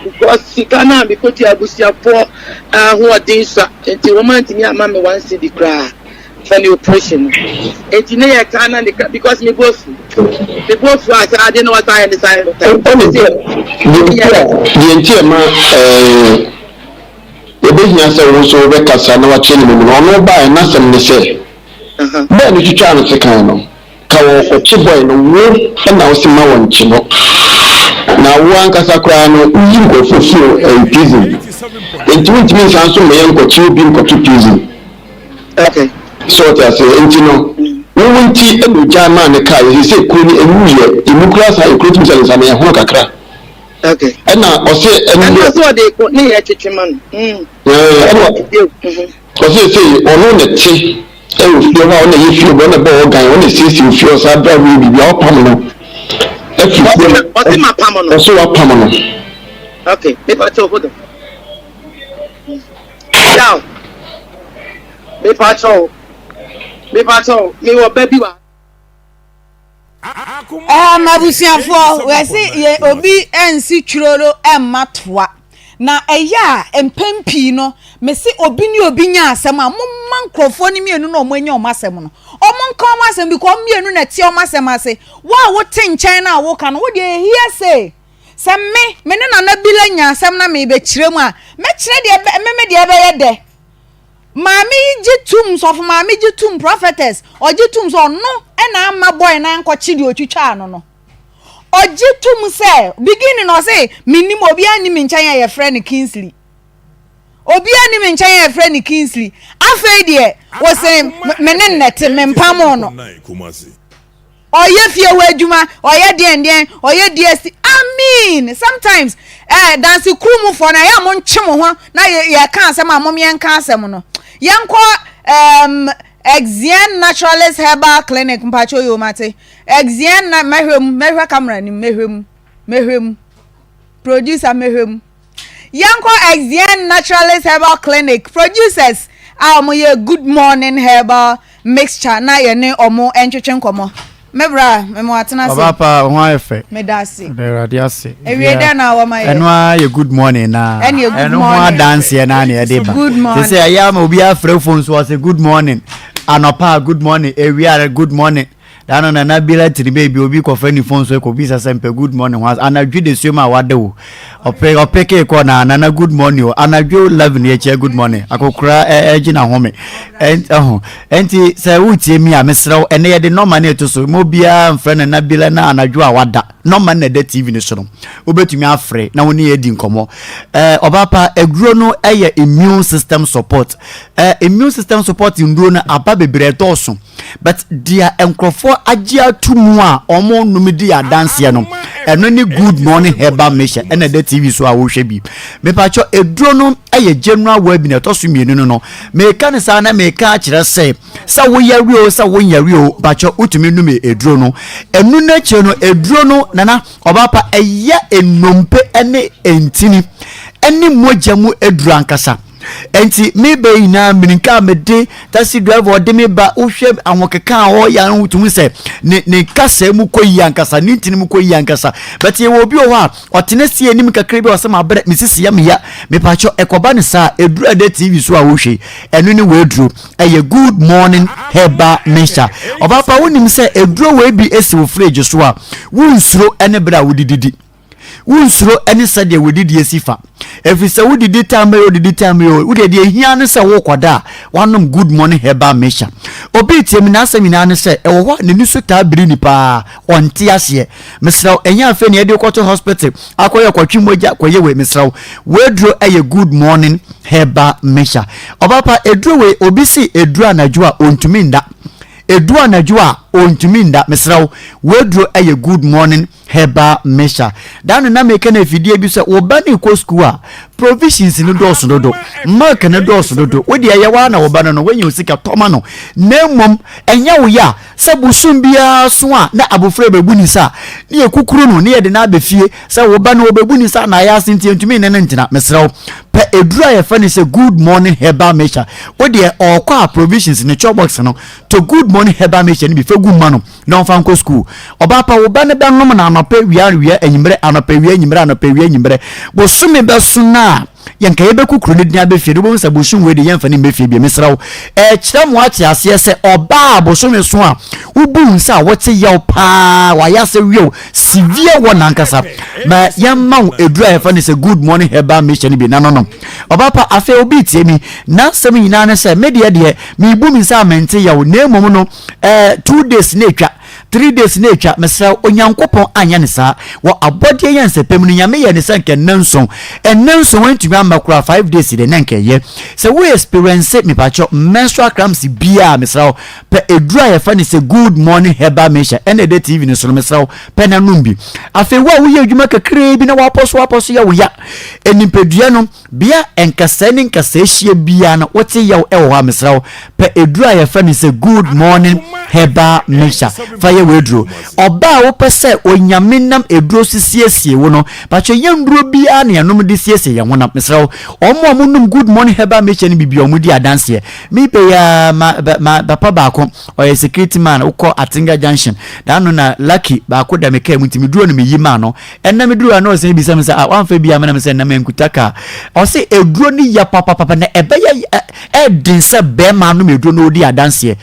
[SPEAKER 9] because sika no a mekɔtua abusuafoɔ ahoɔden sua nti wɔn antumi amma me 1 cedi koraa for ne operation no nti ne yɛ ka na ne ka because me bo afu me bo afu a saa ade na wasan ayɛ ne saa yɛ no
[SPEAKER 8] Ɛne sɛ deɛ nti ɛma ɛɛ yɛbɛhia sɛ wo nso wobɛkasa na wakyerɛ ne mu no, ɔno baeɛ n'asɛm ne sɛ bɛɛ no twitwaa no sekan no ka wɔkɔkye boy no, wo na wo se ma wɔnkye no, na wo ankasa koraa no woyi nkurɔfoɔ firi ɛyi prison, nti wontumi nsan nso mmɛyɛ nkɔkye obi nkɔto prison.
[SPEAKER 9] Okay.
[SPEAKER 8] So ɔte aseɛ? Nti no, wo wo nti na ogyaa maa no kaa yɛ sɛ kuro no ɛnwuiɛ, ɛmu koraa saa ekuro tumi sɛ ne nsa no ɛhono kakra.
[SPEAKER 9] Okay.
[SPEAKER 8] Ɛna ɔse ɛno
[SPEAKER 9] Ɛna ɔse ɔde ko ne yɛ twetwe ma no.
[SPEAKER 8] Ɛɛ, ɛna ɔse sei ɔno na ɛte ɛwɔ fie hɔ a ɔna ɛyɛ fie hɔ, ɔna ɛbɔ ɔgan, ɔna ɛsiesie fie hɔ saa berɛ a woyɛ biribi a ɔpam no afiri fie no.
[SPEAKER 9] Ɔse mapam no.
[SPEAKER 8] Ɔse wapam
[SPEAKER 9] no. Okay, mepa kyɛw hold on. Ciao. Mepa kyɛw. Mepa kyɛw. Mewɔ ba bi wɔ.
[SPEAKER 2] Ɛɛm abusuafoɔ wɔse yɛ obi nsi twerolo mma toa na ɛyɛ a mpɛn pii no mese obi ne obi nya asɛm a momma nkurɔfoɔ no mmienu na wɔn anya wɔn asɛm no wɔn nka wɔn asɛm because wɔn mmienu na ɛte wɔn asɛm ase wo a wote nkyɛn no a woka no wo deɛ hearsay sɛ me me ne Nana Bila nya asɛm na mebɛkyerɛ mu a mɛkyerɛ deɛ me me deɛ ɛbɛyɛ dɛ. Maame yi gye tum, sɔfo maame gye tum, prophetess, ɔgye tum sɛ ɔno na ama boy no ankɔkye deɛ ɔtwitwaa no no. Ɔgye tum sɛ, beginning no ɔse, mennim, obiara nni me nkyɛn a yɛfrɛ no Kingsley. Obiara nni me nkyɛn a yɛfrɛ no Kingsley. Afei deɛ, ɔse, me ne nnɛte, mempamoo no. Ɔyɛ fie hɔ adwuma, ɔyɛ deɛn deɛn, ɔyɛ DST. I mean, sometimes eh, danse kuru mu foɔ no ɛyɛ a montwe mo ho na yɛka asɛm a mom yɛnka asɛm no. Yɛnkɔ um, Exien Naturalist Herbal Clinic mpakyɛ yɛ mate. Exien na mɛhwɛ mu, mɛhwɛ camera nim, mɛhwɛ mu, mɛhwɛ mu. Producer mɛhwɛ mu. Yɛnkɔ Exien Naturalist Herbal Clinic producers a wɔyɛ Good Morning Herbal Mixture na yɛne wɔn ntwetwe nkɔmmɔ. Me bra, me mo atena ase.
[SPEAKER 10] Ɔbaa pa, wo ho ayɛ fɛ.
[SPEAKER 2] Meda ase.
[SPEAKER 10] Meda Awurade ase.
[SPEAKER 2] Ewie dɛn na wɔma yɛ?
[SPEAKER 10] Ɛno ara yɛ good morning na.
[SPEAKER 2] Ɛne good morning.
[SPEAKER 10] Ɛno ho adanseɛ na na yɛde ba.
[SPEAKER 2] Good morning.
[SPEAKER 10] Sɛ sɛ ɛyɛ ama obi afrɛ phone so ɔsɛ good morning. Anɔpa good morning, ewia good morning. Da no nana biara tiri baabi obi kɔfa ne phone so kɔbisa sɛ mpɛ good morning ho anadwo de suom a wada o ɔpɛ ɔpeke kɔ na nana good morning o anadwo 11 yɛkyɛ good morning akokora ɛgye na home ɛho ɛnti sɛ wotie mi a mesrɛ wo ɛnɛ yɛde nɔma no ɛto so ma obiara mfrɛ nana biara na anadwo a wada nɔma no na ɛda tv no so no wobɛtumi afrɛ na wo ne yɛadi nkɔmmɔ ɔbaa pa aduro no ɛyɛ immune system support immune system support nnuro no aba bebree ɛdɔɔso But deɛ nkurɔfoɔ agye ato mu a wɔnom di adanseɛ no, ɛno ne Good Morning Herbal Mixture ɛna ɛda TV so a wohwɛ bi. Mepakyɛ eduro no yɛ general wellbeing ɛtɔ so mmienu no no. Meka no saa na meka akyerɛ sɛ sɛ woyare o sɛ wonyare o pakyɛ wotumi nom eduro no. Ɛno no akyire no eduro no nana ɔbaapa ɛyɛ nnompe ne ntini ɛne mogya mu eduro ankasa. Enti me ba yi nyinaa mmirika a mede taxi driver ɔde me ba wohwɛ ahokeka a ɔyɛ a wotumi sɛ ne ne kasa mu kɔ yie ankasa ne ntini mu kɔ yie ankasa but yɛwɔ obi wɔ hɔ a ɔtena si anim kakra bi a ɔsɛ mabrɛ me sisi yɛ meya mepakyɛ ɛkɔba ne saa eduru ɛdɛ tv so a wohwɛ ɛno ne wɔaduro ɛyɛ good morning herbal mixture ɔbaapa wonim sɛ eduro wei bi esi wo fridge so a wonsuro ɛne bere a wodididi Wonsuro ne sɛdeɛ w'adidie si fa, ɛfiri sɛ wodidi time yi o, wodidi time yi o, wodeɛ deɛ ɛhia ne sɛ wokɔda a woanom Good Morning Herbal Mixture. Obi retie me n'asɛm nyinaa ne sɛ ɛwɔ hɔ a n'ani so taa biri ni paa, ɔnte aseɛ. Mesrɛ wo, ɛnyɛ afei na yɛde wokɔto hospital akɔyɛ kɔtwe mogya kɔyɛ wei, mesrɛ wo, w'aduro yɛ Good Morning Herbal Mixture. Ɔbaa pa, aduro wei, obi se ɛduru anadwo a ɔntumi nda, ɛduru anadwo a ɔntumi nda, mesrɛ wo, w'aduro yɛ Good Morning Herbal mixture. Da no na meka no afidie bi sɛ wo ba no rekɔ sukuu a provisions no dɔɔso dodo, milk no dɔɔso dodo, wo deɛ ɛyɛ waa na wo ba no no woanya wo sika tɔ ma no. Na mmom ɛnyɛ wo ya sɛ bosom biara so a na abofra bɛbu ne nsa a ne yɛkukuru no ne yɛde no aba fie sɛ wo ba no ɔbɛbu ne nsa na ayɛ ase nti yɛntumi ne no ntena. Mesrɛ wo pɛ aduru a yɛfrɛ no sɛ Good Morning Herbal Mixture. Wo deɛ ɔrekɔ a provisions ne chop box no tɔ Good Morning Herbal Mixture no bi fa gu ma no. na ɔmfa nkɔ sukuu. Ɔbaa pa, wo ba no bɛnom no anɔpa, awia, awia, anwummerɛ, anɔpa, awia, anwummerɛ, anɔpa, awia, anwummerɛ. Bosome bɛso no a, yɛnka yɛbɛkukuru no din abɛ fie no, wobɛhu sɛ bosom wei de yɛmfa no mmɛ fie bio. Mesrɛ wo, ɛkyerɛ mo ate aseɛ sɛ ɔbaa a bosome so a, wobu wo nsa a wote yaw paa, wayɛ asɛ wiew, severe wɔ nankasa. Ma yɛmma wo aduru a yɛfrɛ no sɛ Good Morning Herbal Mixture no bi na nonom. Ɔbaa pa, afei obi retie mi, n'asɛm nyinaa ne sɛ, me deɛ deɛ, mebu me nsa a mente yaw, na mmom no, Eh, 2 days na etwa, 3 days na etwa, mesrɛ wo, Onyankopɔn anyɛ no saa. Wɔ abɔdeɛ nyansapɛ mu no, Nyame yɛɛ no sɛ nka nnanson. Nnanson antumi amma koraa, 5 days deɛ na nka ɛyɛ. Sɛ wo experience, mepakyɛw, menstrual cramps biara, mesrɛ wo, pɛ eduro a yɛfrɛ no sɛ Good Morning Herbal Mixture, ɛna ɛda TV no so no, mesrɛ wo, pɛ na nom bi. Afei wo a woyɛ adwuma kakraa bi na wapɔ so wapɔ so yɛ wo ya, nipadua no, Bea a nkasɛɛ ne nkasɛɛ hyia biara no, wote yaw wɔ hɔ a, mesrɛ wo, pɛ aduru a yɛfrɛ no sɛ Good Morning Herbal Mixture fa yɛ w'aduro. Ɔbaa a wopɛ sɛ Onyame nam aduro so siesie wo no, pakyɛ nyɛ nnuro biara na yɛnom de siesie yɛn honam. Mesrɛ wo, wɔn a wɔnom Good Morning Herbal Mixture no bi biara wɔn di adanseɛ. Me pɛ yi ara, ma, ma, papa baako, ɔyɛ security man, wokɔ Atenga Junction, da no na Lucky baako da me kaa mu nti meduro no meyi maa no. Ɛnna meduru a na ɔsan bisa me sɛ, ah, woamfa bi amena me sɛ ɛnna mankuta kaa. Ɔse aduro no yɛ papapapa na ɛbɛyɛ ɛden sɛ bɛrima anom aduro na ɔdi adanseɛ.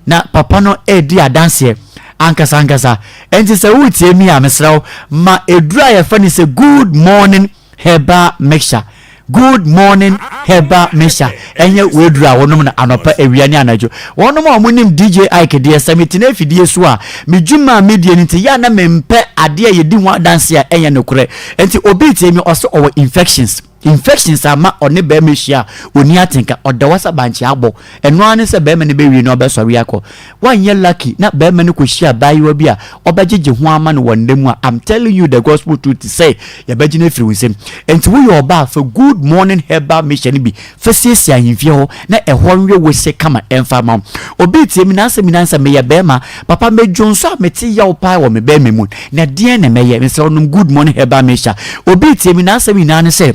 [SPEAKER 10] Na papa no redi adanseɛ ankasa ankasa. Ɛnti sɛ woretie mi a mesrɛ wo ma aduro a yɛfrɛ no sɛ Good Morning Herbal Mixture. Good Morning Herbal Mixture ɛnyɛ w'aduro a wonom no anɔpa, awia ne anadwo. Wɔnom a wɔnim DJ Ike deɛ sɛ metena afidie so a me dwuma a medie no nti yɛ a na mempɛ adeɛ a yɛdi ho adanseɛ a ɛnyɛ nokorɛ. Ɛnti obi retie mi ɔse ɔwɔ infections. Infections ama ɔne barima hyia a ɔnni atenka, ɔda hɔ sɛ bankye abɔ. Ɛno ara ne sɛ barima no bɛwie na ɔbɛsɔre akɔ. Woanyɛ lucky na barima no kɔhyia abaayewa bi a ɔbɛgyegye ho ama no wɔ nna mu a, I'm telling you the gospel truth sɛ yɛbɛgye no afiri wo nsam. Enti woyɛ ɔbaa a, fa Good Morning Herbal Mixture no bi fa siesie ahemfie hɔ na ɛhɔ nwe wo se kama ɛmfa mma wo. Obi retie me n'asɛm nyinaa ne sɛ meyɛ barima, papa medwo nso a mete yaw paa wɔ me barima mu, na deɛn na mɛyɛ? Mesrɛ wo nom Good Morning Herbal Mixture. Obi retie me n'asɛm nyinaa ne sɛ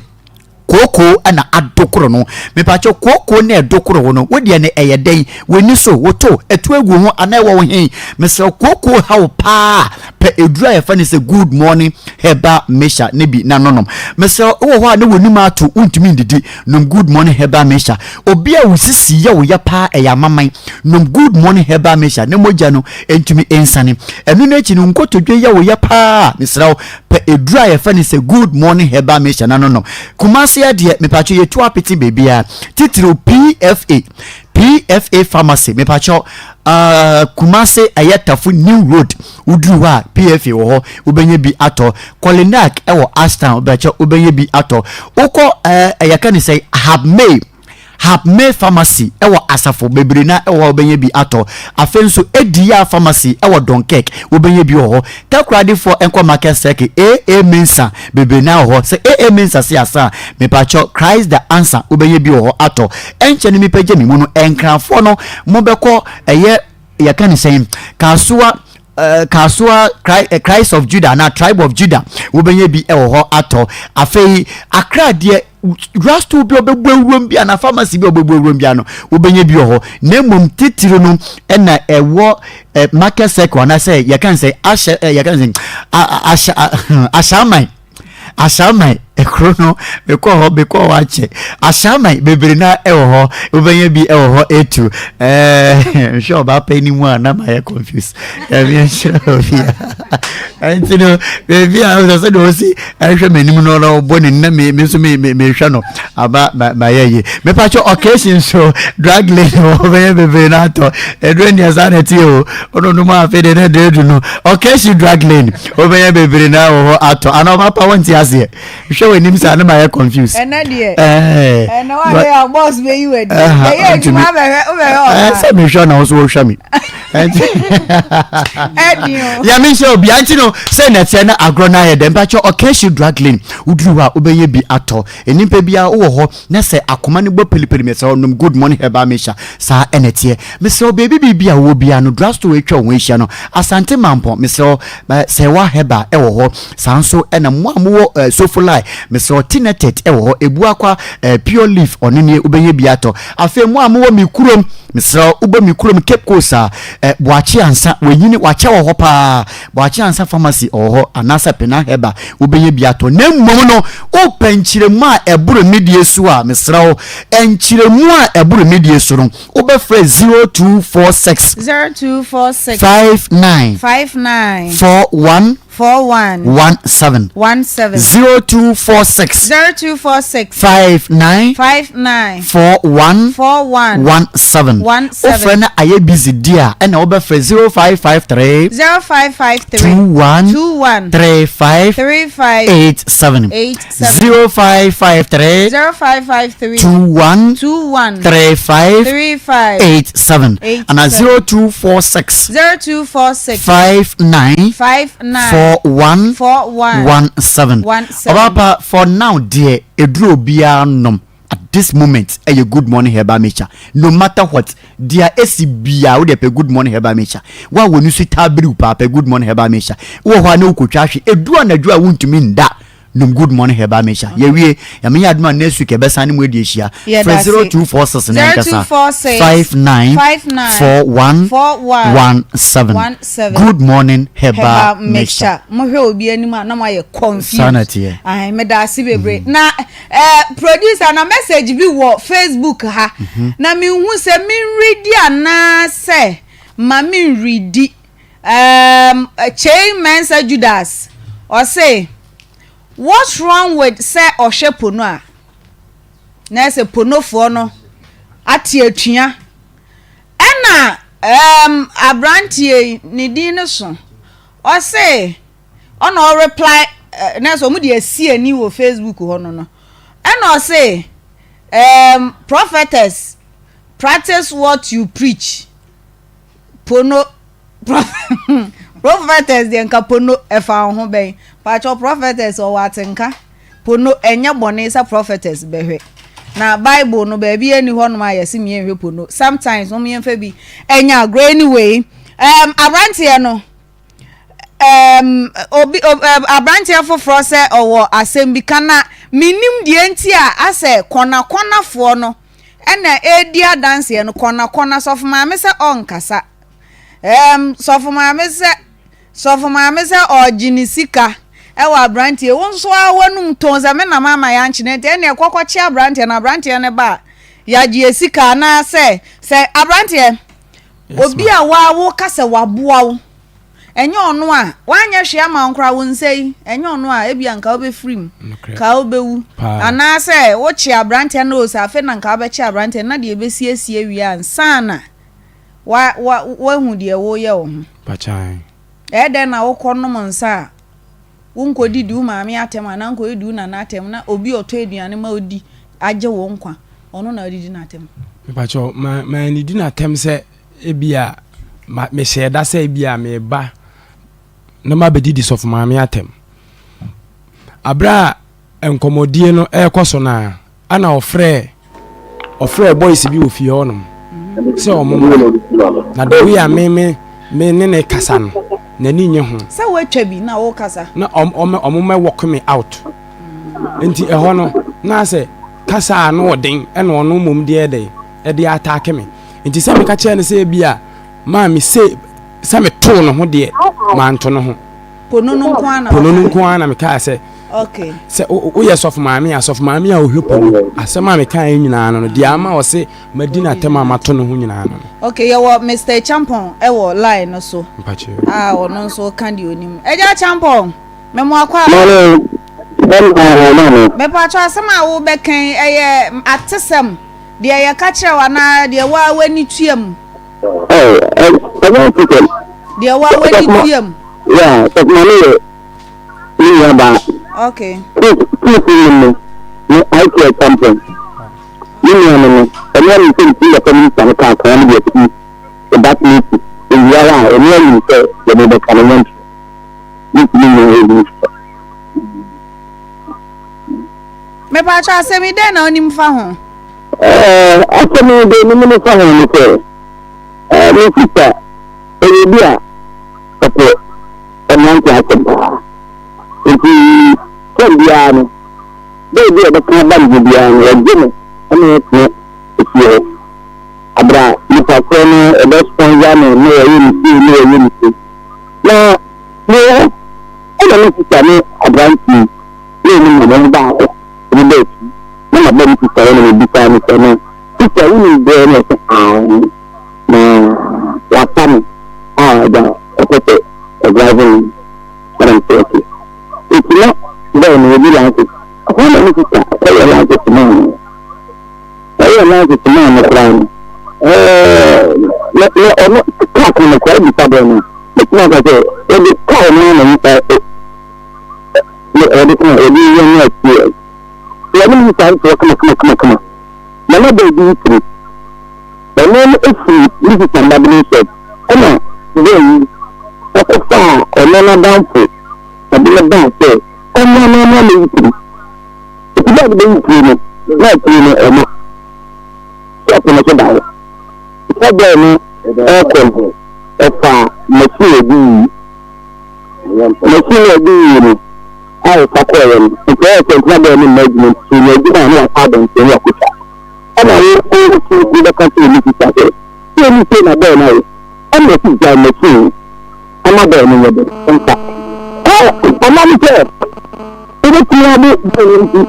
[SPEAKER 10] kookoo na adokoro no. Mepakyɛw kookoo na ɛdokoro wo no, wo deɛ no ɛyɛ dɛn? W'ani so, wo to, ɛtu agu ho anaa ɛwɔ wo he? Mesrɛ wo kookoo ha wo paa a, pɛ aduru a yɛfrɛ no sɛ Good Morning Herbal Mixture no bi na nonom. Mesrɛ wo, wowɔ hɔ a na w'anim ato, wontumi ndidi, nom Good Morning Herbal Mixture. Obi a wo sisi yɛ wo ya paa, ɛyɛ amaman, nom Good Morning Herbal Mixture na mogya no ntumi nsane. Ɛno no akyi no, wo nkotodwe yɛ wo ya paa a, mesrɛ wo, pɛ aduru a yɛfrɛ no sɛ Good Morning Herbal Mixture na nonom. Kumasi ha deɛ, mepatwo yɛtu apete baabiara, titiriw PFA. PFA pharmacy mepakyɛw uh, Kumasi ɛyɛ Tafo New Road woduru hɔ a PFA wɔ hɔ wobɛnya bi atɔ Kolinak ɛwɔ Ashtown mepakyɛw wobɛnya bi atɔ wokɔ ɛɛ eh, yɛka ne sɛ Habmay Habmay pharmacy ɛwɔ Asafo bebree na ɛwɔ hɔ wobɛnya bi atɔ afei nso Ediya pharmacy ɛwɔ Dunkirk wobɛnya bi wɔ hɔ Takoradifoɔ nkɔ market circle AA Mensah bebree naa wɔ hɔ sɛ AA Mensah se asa a mepakyɛw Christ the answer wobɛnya bi wɔ hɔ atɔ ɛnkyɛ no mepagya me mu no Nkranfoɔ no mobɛkɔ ɛyɛ yɛka ne sɛn Kasoa eh, Kasoa eh, Christ of Judah anaa Tribe of Judah wobɛnya bi wɔ hɔ atɔ afei Accra deɛ drugstore bi a ɔbɛbu awuram bi anaa pharmacy bi a ɔbɛbu awuram bi ano wobɛnya bi wɔ hɔ na mmom titiri no ɛna ɛwɔ eh, market circle anaasɛ yɛka ne sɛ ahyɛ eh, yɛka ne sɛ ahyɛ ahyɛaman ahyɛaman ekuro no mekɔ hɔ mekɔ hɔ akyɛ ahyɛaman bebree na ɛwɔ hɔ wobɛnya bi ɛwɔ hɔ etu ɛɛ nhwɛ ɔbaa pɛ ni mu a na ma yɛ confuse ɛmi nhyerɛ obi a nti no beebi a ɔsɛ sɛ deɛ ɔsi ɛhwɛ m'anim no na ɔbɔ ne nna me me nso me me mehwɛ no aba ma ma yɛ yie mepakyɛ occasion so drug lane wɔ bɛyɛ bebree na atɔ ɛduro nea saa na ɛte o ɔno no mu afei de ne de edu no occasion drug lane wobɛyɛ bebree na wɔ hɔ atɔ ana ɔba pa wɔn ti aseɛ hwɛ wɔ anim saa ne ma yɛ confuse.
[SPEAKER 2] Ɛnɛ deɛ ɛnɛ wa de yɛ boss bɛ yi wɔ di ɛyɛ adwuma bɛhwɛ wobɛhwɛ ɔbaa.
[SPEAKER 10] Sɛ mehwɛ na wo so wohwɛ me. Yɛme nhyɛ obia nti no sɛ na ɛteɛ na agorɔ no ayɛ dɛ mpakyɛ ɔkɛhye drug lane woduru hɔ a wobɛnya bi atɔ nnipa biara wowɔ hɔ na sɛ akoma no bɔ pelipeli mesrɛ wo nom good morning herbal mixture saa ɛna ɛteɛ mesrɛ wo baabi biribi a wowɔ biara no drug store atwa wo ho ahyia no Asante Mampɔn mesrɛ wo sɛ wa herbal ɛwɔ hɔ saa nso ɛna mo a mowɔ Sofolai mesrɛ wo Tinetet ɛwɔ hɔ Ebuakwa pure leaf ɔno nie wobɛnya bi atɔ Afei mo a mowɔ me kurom, mesrɛ wo, wobɔ me kurom Cape Coast a, eh, Boakye Ansa, wanyini, wakyɛ wɔ hɔ paa. Boakye Ansa Pharmacy ɔwɔ hɔ, anaasɛ Penang Herbal, wobɛnya bi atɔ. Na mmom no, wopɛ nkyerɛmu a ɛboro me deɛ so a, mesrɛ wo, nkyerɛmu a ɛboro me deɛ so no, wobɛfrɛ 0246
[SPEAKER 2] 0246
[SPEAKER 10] 59
[SPEAKER 2] 59
[SPEAKER 10] 41
[SPEAKER 2] 41
[SPEAKER 10] 17
[SPEAKER 2] 17
[SPEAKER 10] 0246
[SPEAKER 2] 0246
[SPEAKER 10] 59
[SPEAKER 2] 59
[SPEAKER 10] 41
[SPEAKER 2] 41
[SPEAKER 10] 17
[SPEAKER 2] 17
[SPEAKER 10] Wofrɛ na ayɛ busy di a ɛna wobɛfrɛ 0553
[SPEAKER 2] 0553
[SPEAKER 10] 21
[SPEAKER 2] 21
[SPEAKER 10] 35
[SPEAKER 2] 35
[SPEAKER 10] 87
[SPEAKER 2] 87
[SPEAKER 10] 0553
[SPEAKER 2] 0553
[SPEAKER 10] 21
[SPEAKER 2] 21
[SPEAKER 10] 35
[SPEAKER 2] 35
[SPEAKER 10] 87 ana
[SPEAKER 2] 87
[SPEAKER 10] 0246
[SPEAKER 2] 0246
[SPEAKER 10] 59
[SPEAKER 2] 59
[SPEAKER 10] 41
[SPEAKER 2] 41
[SPEAKER 10] 17
[SPEAKER 2] 17
[SPEAKER 10] Ɔbaapa for now deɛ ɛduru obiara nom. at this moment ɛyɛ Good Morning Herbal Mixture. No matter what, deɛ esi biara wo deɛ pɛ Good Morning Herbal Mixture. Wo a w'ani so taa biriw paa pɛ Good Morning Herbal Mixture. Wowɔ hɔ a na wokotwa ahwe, edu anadwo a wontumi nda, nom Good Morning Herbal Mixture. Yɛwie, Nyame yɛ adom a next week yɛbɛsan ne mu adi ahyia. Frɛ 0246 no ankasa 594117. Good Morning Herbal Mixture.
[SPEAKER 2] Mohwɛ obi anim a na moayɛ confused.
[SPEAKER 10] Saa na ɛteɛ.
[SPEAKER 2] Ae, meda ase bebree. Na eh, producer na message bi wɔ Facebook ha. Na menhu sɛ menredi anaasɛ ma menredi. Um, Kyei Mensah Judas, ɔse, what's wrong with sɛ ɔhwɛ pono a? Na ɛsɛ ponofoɔ no ate atua. Ɛna um, aberanteɛ yi, ne din no so, ɔse, ɔna ɔreply, eh, na ɛsɛ ɔmo de asi ani wɔ Facebook hɔ no no. Ɛna ɔse, um, prophetess, practice what you preach. Pono prophetess deɛ nka pono ɛfa wo ho bɛn pakyɛw prophetess ɔwɔ atenka pono ɛnyɛ bɔne sɛ prophetess bɛhwɛ na bible no baabi ɛni hɔ nom a yɛse mmiɛnhwɛ pono sometimes wɔn yɛnfa bi ɛnyɛ agorɔ anyway um, aberanteɛ no um, obi um, aberanteɛ foforɔ sɛ ɔwɔ asɛm bi ka na menim deɛ nti a asɛ kɔnakɔnafoɔ no Ɛna ɛredi adanseɛ no kɔnakɔna sɔfo maame sɛ ɔnkasa ɛɛm sɔfo maame sɛ sɔfo maame sɛ ɔregye ne sika ɛwɔ aberanteɛ wo nso a w'anum tɔn sɛ me na mama yɛankye no nti ɛnneɛ kɔkɔkye aberanteɛ no aberanteɛ no ba a yɛagye yɛ sika anaasɛ sɛ aberanteɛ obi a waa woka sɛ waboa wo Ɛnyɛ ɔno a, wanyɛ hwee ama wo koraa, wo nsa yi, ɛnyɛ ɔno a, ebia nka wobɛfiri mu, nka wobɛwu. Anaasɛ wokye aberanteɛ no o, sɛ afei na nka wobɛkye aberanteɛ no, na deɛ ɛbɛsiesie wie ansa na wa, wa, woahu deɛ woreyɛ wo ho. Ɛyɛ dɛn na wokɔnom nsa a, wonkɔdidi wo maame atɛm anaa wonkɔdidi wo nana atɛm na obi a ɔtɔ aduane ma wodi agye wo nkwa, ɔno na wodidi no atɛm?
[SPEAKER 6] Mepakyɛw, ma, mannidi no atɛm sɛ Ebia ma mehyɛɛ da sɛ ebia mereba na mabɛdidi sɔfo maame atɛm. Aberɛ a nkɔmmɔdie no ɛrekɔ so no a, ana ɔfrɛɛ ɔfrɛɛ boys bi wɔ fie hɔnom sɛ ɔmo mmra. Na the way a me me me ne ne kasa no, n'ani nye ho.
[SPEAKER 2] Sɛ woatwa bi na wokasa.
[SPEAKER 6] Na ɔmo ɔmo mɛ walk me out. Nti ɛhɔ no, na asɛ kasa a ano ɔden ɛna ɔno mmom deɛ ɛdɛn ɛde ataake me. Nti sɛ meka kyerɛ no sɛ ebi a maa me se sɛ metoo ne ho deɛ manto ne ho.
[SPEAKER 2] Pono no nko ara na
[SPEAKER 6] pono no nko ara na mekaa sɛ
[SPEAKER 2] okay.
[SPEAKER 6] Sɛ woyɛ sɔfo maame a sɔfo maame a ɔhwɛ pono asɛm a mekaa yɛ nyinaa no no deɛ ama ɔse madi n'atɛm a mato ne ho nyinaa no no.
[SPEAKER 2] Okay, yɛwɔ Mr. Champon ɛwɔ line no so.
[SPEAKER 6] Mpakyɛ.
[SPEAKER 2] A ɔno nso ka deɛ onim. Ɛgya Champon, mɛmo akɔ a. Mepatwa asɛm a wobɛkan ɛyɛ atesɛm. Deɛ yɛka kyerɛ wo anaa deɛ wo ara w'ani tua mu?
[SPEAKER 7] Oh, ɛnyɛ atesɛm.
[SPEAKER 2] Deɛ wo ara w'ani tua mu.
[SPEAKER 7] Yeah, sɔfo maame yɛ me nua baa.
[SPEAKER 2] Okay.
[SPEAKER 7] Chief ni mu ne ITL champion. Me nua no no, ɛno anim sɛ nti yɛfɛ minista no kaa kwan no deɛ ti that meeting. Ewiara a, ɛno anim sɛ deɛ mebɛka no nyɛ ntorɔ. Mentumi nyɛ ebi ntorɔ.
[SPEAKER 2] Mepakyɛw, asɛm yi, dɛn na wunim fa ho?
[SPEAKER 7] Ɛɛ, asɛm yi, deɛ menim fa ho ne sɛ, ɛɛ, me sista, ɔyɛ obi a ɔpɛ mmerante asɛm paa. Nti, tɛm biara no, bere bi a ɔbɛka aba ne ho biara no, ɔgye no ne no tena efie hɔ. Abere a nipa korɔ no ɔbɛ sponsor no na wɔyɛ ne sei na wɔyɛ ne sei. Na mewɔ hɔ, ɛna me sista ne aberante yi na ɔnim na wɔn baako de baa fie na maba me sista hɔ na mebisaa no sɛ na sista wonim berɛ na ɔsɛ aane na wafa me a agya ɔpɛ sɛ ɔdrive me ɛna mesɛ okay nti na bɛɛ no wɔdi license ɛhɔ na me sista ɛyɛ license maa no ɛyɛ license maa no koraa no ɛɛ na ɔno kaa kan no koraa bisa bɛɛ no mɛtumi aka sɛ wɔde kaa no na ne ɔde ka ɔde yɛ ne atie wɔne mu saa ntoɔ kama kama kama kama na na bɛɛ bi firi ɔno no efiri ne sista mmabene nhyɛ ɛna bɛɛ yi ɔkɔfa a ɔno n'adamfo ɔde no baa sɛ ɔmo ano ano ama yi firi eti bɛɛ de bɛyi firi no. Na akyiri no ɛma shop no so da hɔ. Na bɛɛ no ɛrekɔ no, ɔfaa machine a ɛdi yie. Machine a ɛdi yie no a ɔfa kɔeɛ no, nti ɛyɛ sɛ nti na bɛɛ no mma adwuma nti sɛ ɔnya adwuma a na wakɔ abɔnten na wakɔtwa. Ɛna wo wo wobɛka kyerɛ ne sista sɛ, sei ne sei na bɛɛ no ayɛ. Ɛna ɔsi gyae machine no. Ama bɛn no nyɛ den mfa. Ɛ ɔma ne sɛ wobɛtumi abo bɛn no nti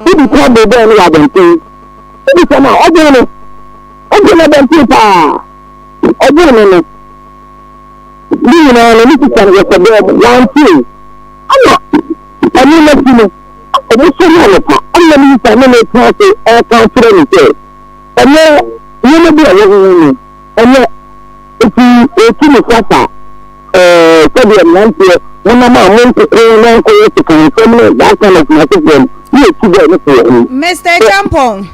[SPEAKER 7] wodi kan bo bɛn no wɔ abɔnten. Wodi fam a ɔdwen no ɔdwen no abɔnten paa ɔdwen no no ne nyinaa no ne sika no wɔsɛ bɛn mu wante ɛna ɛno n'akyi no ɔmo sɔ no anɔpa ɛna ne sika ne ne tena ase ɛka kyerɛ ne sɛ ɛnyɛ nneɛma bi a wɔhoho no ɛnyɛ Enti ɔretu no fo afa eh, sɛdeɛ mmeranteɛ monam a monkoko na nkɔyɛ sekansɛm ne that kind of n'asefoɔ no, ne ɛtu bɛɛ ne fo wɔ ho.
[SPEAKER 2] Mister Acheampong,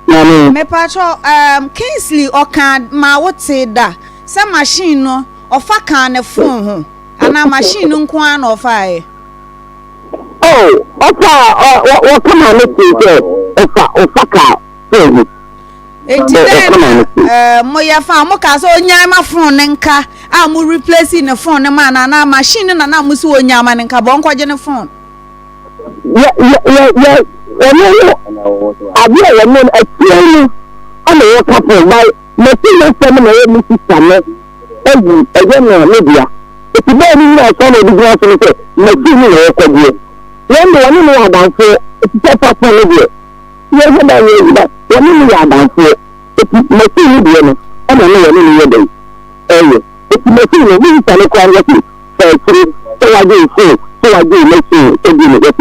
[SPEAKER 7] Maame.
[SPEAKER 2] Mepakyɛw, um, Kingsley ɔkaa maa wotee da sɛ machine no ɔfa kaa ne phone ho anaa machine no nko ara na ɔfaeɛ?
[SPEAKER 7] Oh, ɔfa, ɔ, wɔka maa me tee sɛ ɔfa, ɔfa kaa phone ho.
[SPEAKER 2] Enti dɛn na moyɛ faa mo kaa sɛ onyae ma phone no nka a mo replace ne phone no maa no anaa machine no na na mo si onyae ma no nka bɔ nkɔgye ne phone.
[SPEAKER 7] Yɛ yɛ yɛ yɛ ɔno no adeɛ a wɔn no akyire no ɛna wɔka phone by machine no asɛm na ɛyɛ me sista no ayi ɛyɛ no ne dea eti bɛɛ no nyina asɔn na ɔde gyina so no sɛ machine no na wɔkɔgyeɛ wɔn de wɔne no yɛ adamfoɔ eti sɛ fa phone no deɛ Yɛhwɛ dɛ yɛ dɛ wɔne no yɛ adamfoɔ, eti machine no deɛ no ɛna ne wɔne no yɛ dɛn ɛyɛ, eti machine no minister no koraa no wɔse fa akyire sɛ wagye wo phone sɛ wagye wo machine sɛ deɛ no wɔse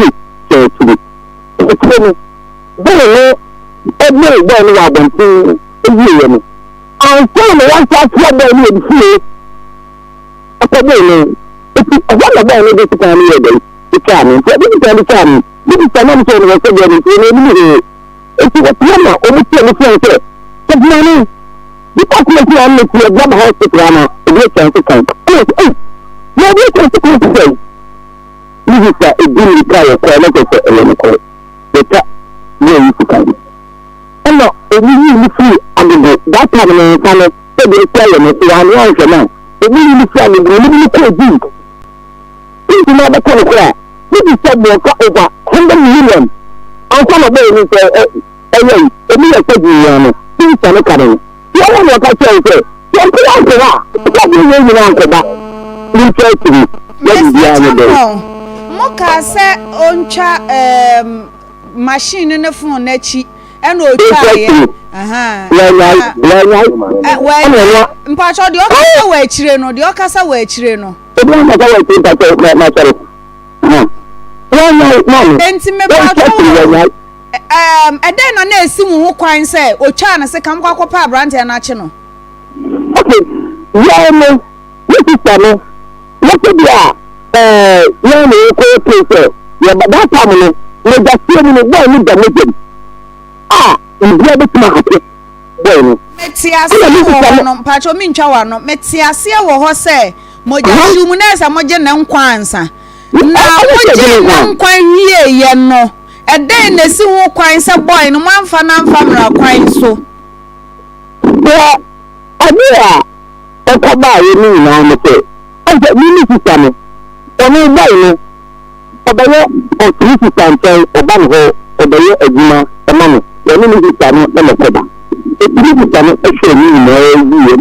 [SPEAKER 7] fa akyire, akyire no bɛn no ɛbɛn bɛn no wɔ abɔnten ɛwieɛ no ansa na wɔasan afra bɛn no wɔ ne fie akɔbɛn no, eti ɛhɔ na bɛn no de sekan no yɛ dɛn etwaa no, nti ɔde sekan no twaa no. Mebisa nam sɛ ɔno sɛ deɛ no nti ɔno anim hwee. Enti wɔteɛ ma wɔn teɛ mu frɛ no sɛ, Sɔfo-Maame, nipa ko a ɔte ano ti ɛde aba hospital ama obi atwa nso kan. Ɛna ɔsɛ, Ei, na obi atwa nso kan te sɛn? Mebisa edi mirika wɔ kɔɛ na kyerɛ sɛ ɛyɛ nokorɛ. Yɛtwa ne ayi so kan. Ɛna wɔn yii no firi agogo, that time no nsa no sɛdeɛ ɛsi ayɛ no, sɛ wɔanoa anhwɛ no a, wɔn yii no firi agogo, wɔn de no kɔɔ gym. Nti na ɔbɛka no koraa ne bi sɛ bɔɔka over 100 million ansa na ɔbɛyɛ ne sɛ ɛyɛ yi ɔmu yɛ sɛ gyina no bisa no ka no no ti ɔwɔ na ɔka kyerɛ sɛ sɛ ɔnkɔ wankɔ hɔ a sɛ adeɛ wei nyinaa nkɔba ne nkyɛ akyiri na biribiara nyɛ dɛn.
[SPEAKER 2] Mo kaa sɛ ɔntwa um, machine no ne phone no akyi ɛna ɔtwaeɛ.
[SPEAKER 7] Wɔanyae.
[SPEAKER 2] Mpakyɛ deɛ ɔkasa wɔ akyire no deɛ ɔkasa wɔ akyire no.
[SPEAKER 7] Ebi a maka wɔ akyire mpakyɛ ma ma sɔre. Wɔanyae maame.
[SPEAKER 2] Enti mepatwo wo ɛɛm ɛdɛn na na esi mo ho kwan sɛ otwaa ne sika mokɔ akɔpɛ aberanteɛ no akye no?
[SPEAKER 7] Okay, yɛn no, me sista no, yɛsɛ bi a ɛɛ yɛn na yɛkɔ yɛ pay sɛ yɛba that time no, mogyaseɛ mu no, boy no da mogya mu a biribiara bɛtumi ahate boy no.
[SPEAKER 2] Mete aseɛ wɔ hɔ no, mpakyɛw mentwa w'ano, mete aseɛ wɔ hɔ sɛ mogya hyew mu na ɛsɛ sɛ mogye ne nkwa ansa. Na mogyee ne nkwa wieeɛ no, ɛdɛn na esi ho kwan sɛ boy no moamfa no amfa mmara kwan so?
[SPEAKER 7] Deɛ adeɛ a ɛkɔbaeɛ no nyinaa ne sɛ, ɔn sɛ me ne sista no, ɔno boy no, ɔbɛyɛ ɔfiri sista nkyɛn ɔba ne hɔ ɔbɛyɛ adwuma ma no, ɔne ne sista no na ɛkɔba. Enti ne sista no hwɛɛ ne nyinaa wieɛ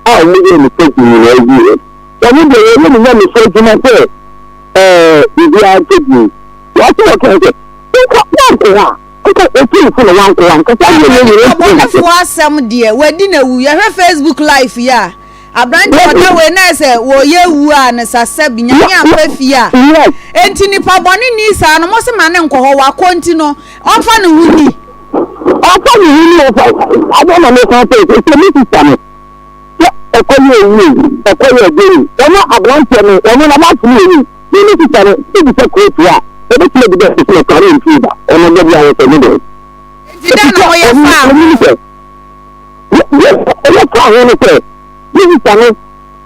[SPEAKER 7] a wɔyɛɛ ne surgery nyinaa wieɛ. Ɔno deɛ wɔyɛ ne nyamesom adwuma sɛ ɛɛ biribiara ntɔ din. Wɔse wɔkae sɛ, Nka woankɔ hɔ a, nka otumfo na woankɔ hɔ a, nka saa nneɛma yi nyinaa ntumi nka.
[SPEAKER 2] Abɔnefoɔ asɛm deɛ wadi na wu. Yɛhwɛ Facebook live yi a, aberanteɛ ɔda wei na ɛsɛ wɔyɛ wu a ne sasɛ bi nyame amfa fie a. Enti nipa bɔne ni saa no mo se ma ne nkɔ hɔ wakɔ nti no ɔmfa ne ho ni.
[SPEAKER 7] Ɔmfa ne ho ni ɔfa adeɛ na meka sɛ sɛ me sista no sɛ ɔkɔyɛ owu o, ɔkɔyɛ ɛdeɛn o, ɔno aberanteɛ no, ɔno n'adamfo no owu, ne ne sista no, sɛ bisa kootu a, ɔbɛtumi adi bɛ sɛ ɔkare mfii da, ɔno da biara wɔsɛ ne dɛn.
[SPEAKER 2] Nti dɛn na moyɛ faa ho?
[SPEAKER 7] Deɛ ɔyɛ faa ho no sɛ, ne sista no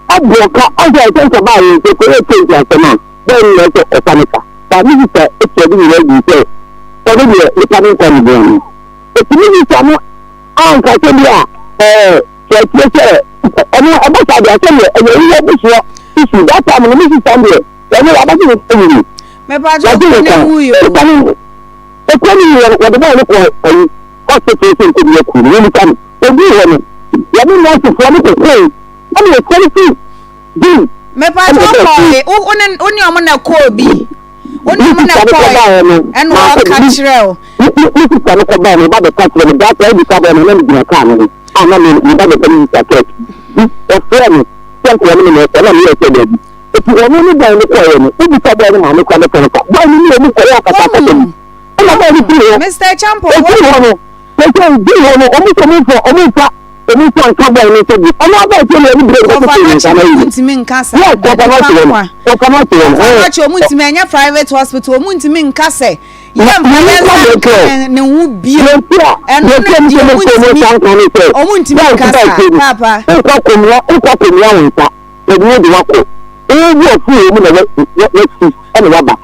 [SPEAKER 7] ɔbɔ ka, ɔsɛ ɛsɛ nka baa yɛn sɛ kɔyɛ kootu asɛm a, bɛn na ɛsɛ ɔfa ne ka, ba ne sista atua de nyinaa guu sɛ. Ɔno deɛ nipa no nkwa ne bɔn no. Eti minista no anka sɛ bi a ɛɛ kyerɛkyerɛ sɛ ɔno ɔbɔ saa deɛ sɛdeɛ ɛyɛ wo abusuo issue that time no me sista no deɛ ɔno wabɛgye ne nsa wuli.
[SPEAKER 2] Mepatwa
[SPEAKER 7] Wagye
[SPEAKER 2] okuro
[SPEAKER 7] ne
[SPEAKER 2] ne
[SPEAKER 7] nsa
[SPEAKER 2] wuyi o.
[SPEAKER 7] nipa no ekuro no wuiɛ no wɔde bɔɔ no kɔ ayi hospital sɛ nkɔbi akuru no wɔn nipa no oduu hɔ no wɔne nursefoɔ no kɔkɔe ɛna wɔsɛne fi gym
[SPEAKER 2] Mepatwa
[SPEAKER 7] ɛna wɔbɛɛ
[SPEAKER 2] ɔkɔɔ
[SPEAKER 7] fie.
[SPEAKER 2] he wo ne wo ne ɔmo na ɛkɔɔ bi. Wo ne
[SPEAKER 7] Me
[SPEAKER 2] ɔmo na
[SPEAKER 7] sista no
[SPEAKER 2] ɛkɔɔe
[SPEAKER 7] kɔbaeɛ no,
[SPEAKER 2] ɛna
[SPEAKER 7] mankɔ
[SPEAKER 2] ɔka
[SPEAKER 7] bi.
[SPEAKER 2] kyerɛ wo.
[SPEAKER 7] Me me me sista no kɔbaeɛ no, ɔba bɛka kyerɛ me. That time bisa bɛɛ no, na megyina kaa no ho a na me me ba bɛka me sista kaa akyi. Bi ɔfrɛɛ me sɛ nka ɔne me na ɛkɔ na meyɛɛ sɛ daabi. Eti ɔno ne bɔy no kɔeɛ no, wobisa bɔy no maame koraa bɛka no kwa. Bɔy no ne ɔmu kɔyɛɛ akasakasa bi.
[SPEAKER 2] Wohu?
[SPEAKER 7] Ɛna bɔy no
[SPEAKER 2] Wohu?
[SPEAKER 7] firi hɔ.
[SPEAKER 2] Mister Acheampong,
[SPEAKER 7] Ɔfiri
[SPEAKER 2] wohu?
[SPEAKER 7] hɔ no, sɛsɛ ɔduru hɔ no, ɔmo sɛ ɔmo mfa ɔmo mfa ɔmo nsa nka bɔy no nsa bio. Ɔno aba akyire no, ɔne brɛ no
[SPEAKER 2] Kɔfa
[SPEAKER 7] bɛkyekyere
[SPEAKER 2] no
[SPEAKER 7] ne nsa
[SPEAKER 2] akyi
[SPEAKER 7] no
[SPEAKER 2] no
[SPEAKER 7] ayi
[SPEAKER 2] ɔmo
[SPEAKER 7] no.
[SPEAKER 2] ntumi nka saa
[SPEAKER 7] Yes,
[SPEAKER 2] da
[SPEAKER 7] kɔfa no
[SPEAKER 2] nipa
[SPEAKER 7] akyi hɔ no.
[SPEAKER 2] nko a.
[SPEAKER 7] Kɔfa no akyi hɔ no.
[SPEAKER 2] Kɔfa no
[SPEAKER 7] Ɛɛ.
[SPEAKER 2] akyi ɔmo ntumi ɛnyɛ private hospital ɔmo ntumi nka sɛ
[SPEAKER 7] Na
[SPEAKER 2] yɛmfa
[SPEAKER 7] na
[SPEAKER 2] yɛn
[SPEAKER 7] mekɔ
[SPEAKER 2] nsa nka
[SPEAKER 7] mekɔ
[SPEAKER 2] ne ne ho bio
[SPEAKER 7] deɛ nti a
[SPEAKER 2] ɛno
[SPEAKER 7] deɛ
[SPEAKER 2] no
[SPEAKER 7] nti a
[SPEAKER 2] deɛ
[SPEAKER 7] mekɔ
[SPEAKER 2] ɔmo
[SPEAKER 7] mekɔ
[SPEAKER 2] ntumi
[SPEAKER 7] nsa nka ne sɛ
[SPEAKER 2] ɔmo ntumi
[SPEAKER 7] bɛn
[SPEAKER 2] nka
[SPEAKER 7] nti
[SPEAKER 2] saa
[SPEAKER 7] bɛn nti
[SPEAKER 2] paapa.
[SPEAKER 7] nkɔ akonnwa nkɔ akonnwa wo nsa wɔde wo de wakɔ wowu afu wɔ mu na wasi ɛna waba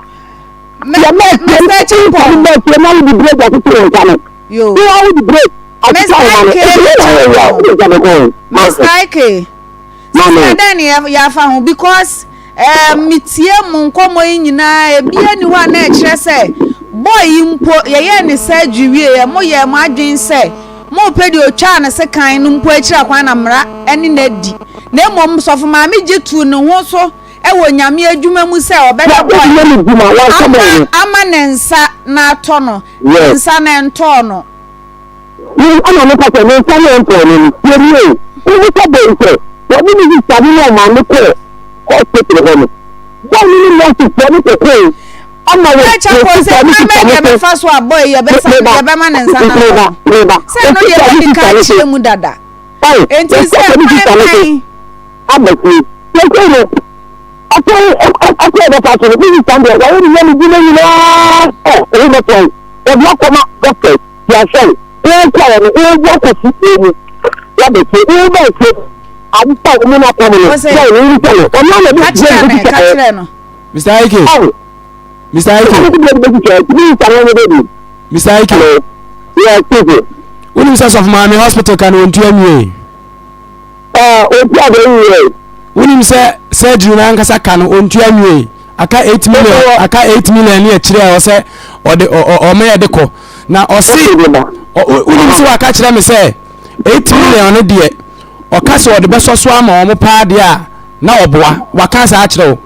[SPEAKER 2] Me
[SPEAKER 7] yɛ
[SPEAKER 2] me
[SPEAKER 7] bɛɛ
[SPEAKER 2] Mr.
[SPEAKER 7] tie
[SPEAKER 2] Acheampong
[SPEAKER 7] bɛɛ tie na wode break atoto wo nsa no
[SPEAKER 2] yo
[SPEAKER 7] wo a wode break atoto
[SPEAKER 2] Mr.
[SPEAKER 7] ahoma no
[SPEAKER 2] Ike
[SPEAKER 7] ɛdi na wɔwɔ a
[SPEAKER 2] Acheampong
[SPEAKER 7] wode nsa bɛkɔ ho
[SPEAKER 2] Mr. Ike
[SPEAKER 7] Maame.
[SPEAKER 2] Sista dɛn ne yɛafa ho because eh, metie mo nkɔmmɔ yi nyinaa ebia ni hɔ a na ɛkyerɛ sɛ boy yi mpo yɛyɛɛ ne surgery wieɛ moyɛɛ mo adwene sɛ mopɛ deɛ otwaa ne sekan no mpo akyiri akwan na mmara ne no adi na mmom sɔfo maame gye tuu ne ho so wɔ nyame adwuma mu sɛ ɔbɛhwɛ boy no ama ama ne nsa na atɔ no ne nsa na ɛntɔɔ no.
[SPEAKER 7] Me ɛna me ka sɛ me nsa ne ntɔɔ no no tie nie o wo bisa bɛn sɛ wɔne ne sista no ne ɔmaame kɔɔ hospital hɔ no bɔɔ no ne nurse foɔ no kɔkɔɔ ama wɔ
[SPEAKER 2] Ɛkyɛ kɔ
[SPEAKER 7] wɔ
[SPEAKER 2] sɛ
[SPEAKER 7] sista ne
[SPEAKER 2] kwan
[SPEAKER 7] sista
[SPEAKER 2] bɛn
[SPEAKER 7] no
[SPEAKER 2] deɛ
[SPEAKER 7] so
[SPEAKER 2] bɛfa so abɔ yi yɛbɛsa
[SPEAKER 7] meba
[SPEAKER 2] yɛbɛma ne nsa no
[SPEAKER 7] meba
[SPEAKER 2] atɔ no
[SPEAKER 7] meba
[SPEAKER 2] sɛ ɛno deɛ
[SPEAKER 7] sista ne
[SPEAKER 2] yɛdi
[SPEAKER 7] sista
[SPEAKER 2] kan
[SPEAKER 7] no so
[SPEAKER 2] kyerɛ mu dada
[SPEAKER 7] ɔn
[SPEAKER 2] enti
[SPEAKER 7] wɔ
[SPEAKER 2] sɛ
[SPEAKER 7] sista ne
[SPEAKER 2] kwan
[SPEAKER 7] sista no so
[SPEAKER 2] bɛn
[SPEAKER 7] aba fie sɛsɛi no ɔkwan ɔkwan a ɔbɛfa so no ne sista no deɛ wɔayɛ ne yam adwuma nyinaa ɔ ɔho bɛtɔn wɔde akɔma doctors Yɛahwɛ wo, worekɔɔ no, worebu akɔsi kuo mu, woabɛtie, woreba atie, ade a wɔn apam no,
[SPEAKER 2] Ɔsɛ,
[SPEAKER 7] sɛ wɔn nsa no, ɔno na
[SPEAKER 2] ka
[SPEAKER 7] de
[SPEAKER 2] kyerɛ
[SPEAKER 7] bɛsi
[SPEAKER 2] me, ka
[SPEAKER 7] kyɛ.
[SPEAKER 2] kyerɛ no.
[SPEAKER 6] Mr. Ike.
[SPEAKER 7] Ɔn.
[SPEAKER 6] Mr. Ike.
[SPEAKER 7] Ɔno de bɛsi kyɛ, nti nsa no bɛ bi.
[SPEAKER 6] Mr. Ike.
[SPEAKER 7] Hello. Yes, excuse me.
[SPEAKER 6] Wonim sɛ sɔfo maame hospital ka no wɔntua nwie.
[SPEAKER 7] Ɛɛ, ɔntua deɛ nwie.
[SPEAKER 6] Wonim sɛ surgery no ankasa ka no ɔntua nwie. Aka 8 million, aka 8 million ne akyire a ɔsɛ ɔde ɔma yɛde kɔ. Na ɔse wonim sɛ waka kyerɛ me sɛ 8 million no deɛ ɔka sɛ ɔde bɛsɔ so ama wɔn paa deɛ a na ɔboa. Waka saa akyerɛ wo.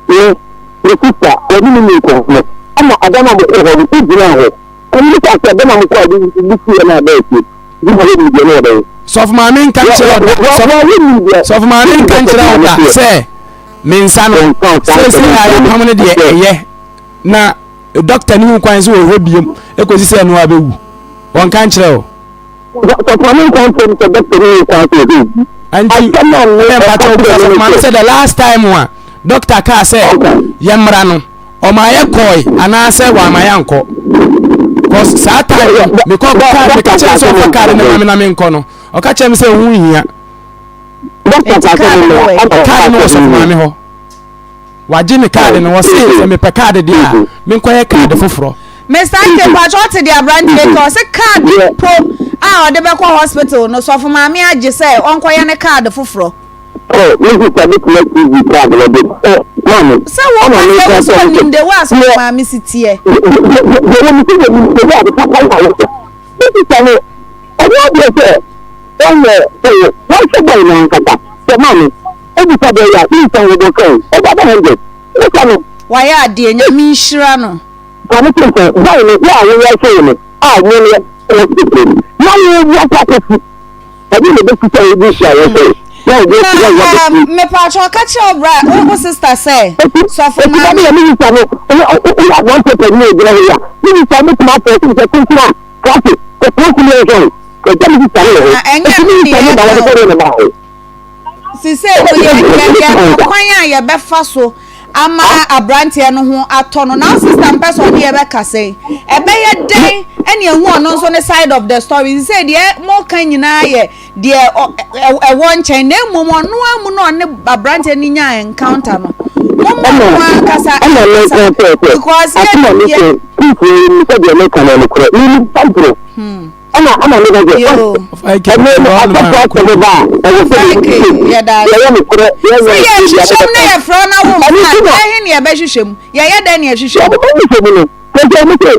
[SPEAKER 7] Me, me sista, wɔne me nni nkɔmmɔ. Ɛna ada no a mokɔɔ hɔ no, wogyinaa hɔ. Ɛno ne sɛ asɛ bɛ na mokɔ a bi bi si yɛ na abɛ akyi. Bi na wɔnim deɛ ne wɔbɛyɛ.
[SPEAKER 6] Sɔfo maame nka nkyerɛ wo da. Sɔfo maame nka nkyerɛ wo da sɛ me nsa no seesei a yɛapam no deɛ ɛyɛ na dɔkta ne ho kwan sɛ wɔhwɛ biom ɛkɔsi sɛ ɛno abɛwu. Wɔnka nkyerɛ wo.
[SPEAKER 7] Sɔfo maame nka nkyerɛ me sɛ dɔkta ne ho kwan sɛ wɔhwɛ bi.
[SPEAKER 6] Nti ɛna mpakyɛ wo bisa sɔfo maame sɛ the last time a dɔkta kaa sɛ yɛmmra no ɔma yɛ kɔe anaasɛ wama yɛ ankɔ cause saa time no mekɔ kaa meka kyerɛ sɛ ɔfa kaa no ma me na menkɔ no ɔka kyerɛ me sɛ ɛho nhia kaade no wɔ sɔfo maame hɔ wagye me kaade no wɔse sɛ mepɛ kaade deɛ a menkɔyɛ kaade foforɔ
[SPEAKER 2] Mr. Ike mpakyɛ ɔte deɛ aberanteɛ ka ɔse kaade mpo a ɔde bɛkɔ hospital no sɔfo maame agye sɛ ɔnkɔyɛ ne kaade foforɔ
[SPEAKER 7] Oh, me sister betumi asi bi card no de. Oh, maame.
[SPEAKER 2] Sɛ wo
[SPEAKER 7] Ɛna
[SPEAKER 2] ka
[SPEAKER 7] me
[SPEAKER 2] sɛ
[SPEAKER 7] nka
[SPEAKER 2] wo so
[SPEAKER 7] sɛ
[SPEAKER 2] onim de wo a sɔfo
[SPEAKER 7] deɛ
[SPEAKER 2] maame si teɛ.
[SPEAKER 7] deɛ wɔ me si wɔ nim de wo ade papa yi a wɔyɛ. Me sister no, ɔno adeɛ sɛ ɔyɛ ɔyɛ wɔnhwɛ bɔɔl no ankasa. Sɛ maame, ebisa bɔɔl yi a, ne nsa wɔ bɔ kan, ɔba bɛ hundred. Wosa no.
[SPEAKER 2] Wayɛ adeɛ, Nyame nhyira no.
[SPEAKER 7] Maame te sɛ bɔɔl no, wo a woyɛ hwee no, a wo no wɔ hospital no, na wo wo akɔ akɔsi. Ɛdeɛ na ɛbɛsi sɛ wode hyia wɔn sɛ na wode
[SPEAKER 2] Na
[SPEAKER 7] hyia wɔn
[SPEAKER 2] um,
[SPEAKER 7] bɛsi.
[SPEAKER 2] mepatwa ɔka kyerɛ wo bra wo wo sister sɛ
[SPEAKER 7] Eti
[SPEAKER 2] sɔfo
[SPEAKER 7] eti
[SPEAKER 2] maame.
[SPEAKER 7] bɛbi yɛ minista no woyɛ woyɛ aberante panyin a egyina hɔ yi a minista no bɛtumi afɔ ɔsɛ sɛ kunkun a klase kɔkɔɔ kunu yɛ hwɛn ɛgya minista no wɔ hɔ
[SPEAKER 2] Na ɛnyɛ
[SPEAKER 7] eti
[SPEAKER 2] ɛno ne
[SPEAKER 7] minista no ba
[SPEAKER 2] yɛka
[SPEAKER 7] wɔde
[SPEAKER 2] o.
[SPEAKER 7] kɔdɛ ne ba hɔ.
[SPEAKER 2] Sisei no yɛ yɛ yɛpɛ kwan a yɛbɛfa so ama aberanteɛ no ho atɔ no na wo sister mpɛ sɛ ɔne yɛbɛkasa yi ɛbɛyɛ dɛn ɛne ehu ɔno nso ne side of the story sisei deɛ moka nyinaa yɛ deɛ ɛwɔ nkyɛn na mmom ɔno amu na ɔne aberanteɛ no nyaa encounter no. Momma
[SPEAKER 7] Ɛna
[SPEAKER 2] ɔno ankasa
[SPEAKER 7] ɛna
[SPEAKER 2] nkasa
[SPEAKER 7] meka sɛ sɛ
[SPEAKER 2] because
[SPEAKER 7] asɛm a
[SPEAKER 2] yɛnim
[SPEAKER 7] meka
[SPEAKER 2] yɛ.
[SPEAKER 7] yi proof wei ni sɛdeɛ meka no nokorɛ menim sampro ɛna ɛna meka sɛ
[SPEAKER 2] Yoo.
[SPEAKER 7] ɛno no asɔfo asɛm ba a ɛwɔ sɛ
[SPEAKER 2] Ɔfa
[SPEAKER 7] mehu
[SPEAKER 2] Ike,
[SPEAKER 7] sɛ
[SPEAKER 2] yɛda
[SPEAKER 7] deɛ
[SPEAKER 2] ase.
[SPEAKER 7] ɛyɛ nokorɛ deɛ
[SPEAKER 2] Sɛ
[SPEAKER 7] ɛnyɛ nokorɛ biara
[SPEAKER 2] yɛhwehwɛ mu na
[SPEAKER 7] mobɛka
[SPEAKER 2] yɛfrɛ wo na
[SPEAKER 7] ɛno
[SPEAKER 2] womfa
[SPEAKER 7] nti
[SPEAKER 2] a,
[SPEAKER 7] na
[SPEAKER 2] ɛhe ne yɛbɛhwehwɛ mu? Yɛyɛ dɛn ne yɛhwehwɛ mu?
[SPEAKER 7] yɛde bɛhwehwɛ mu no kyerɛ sɛ ɛno sɛ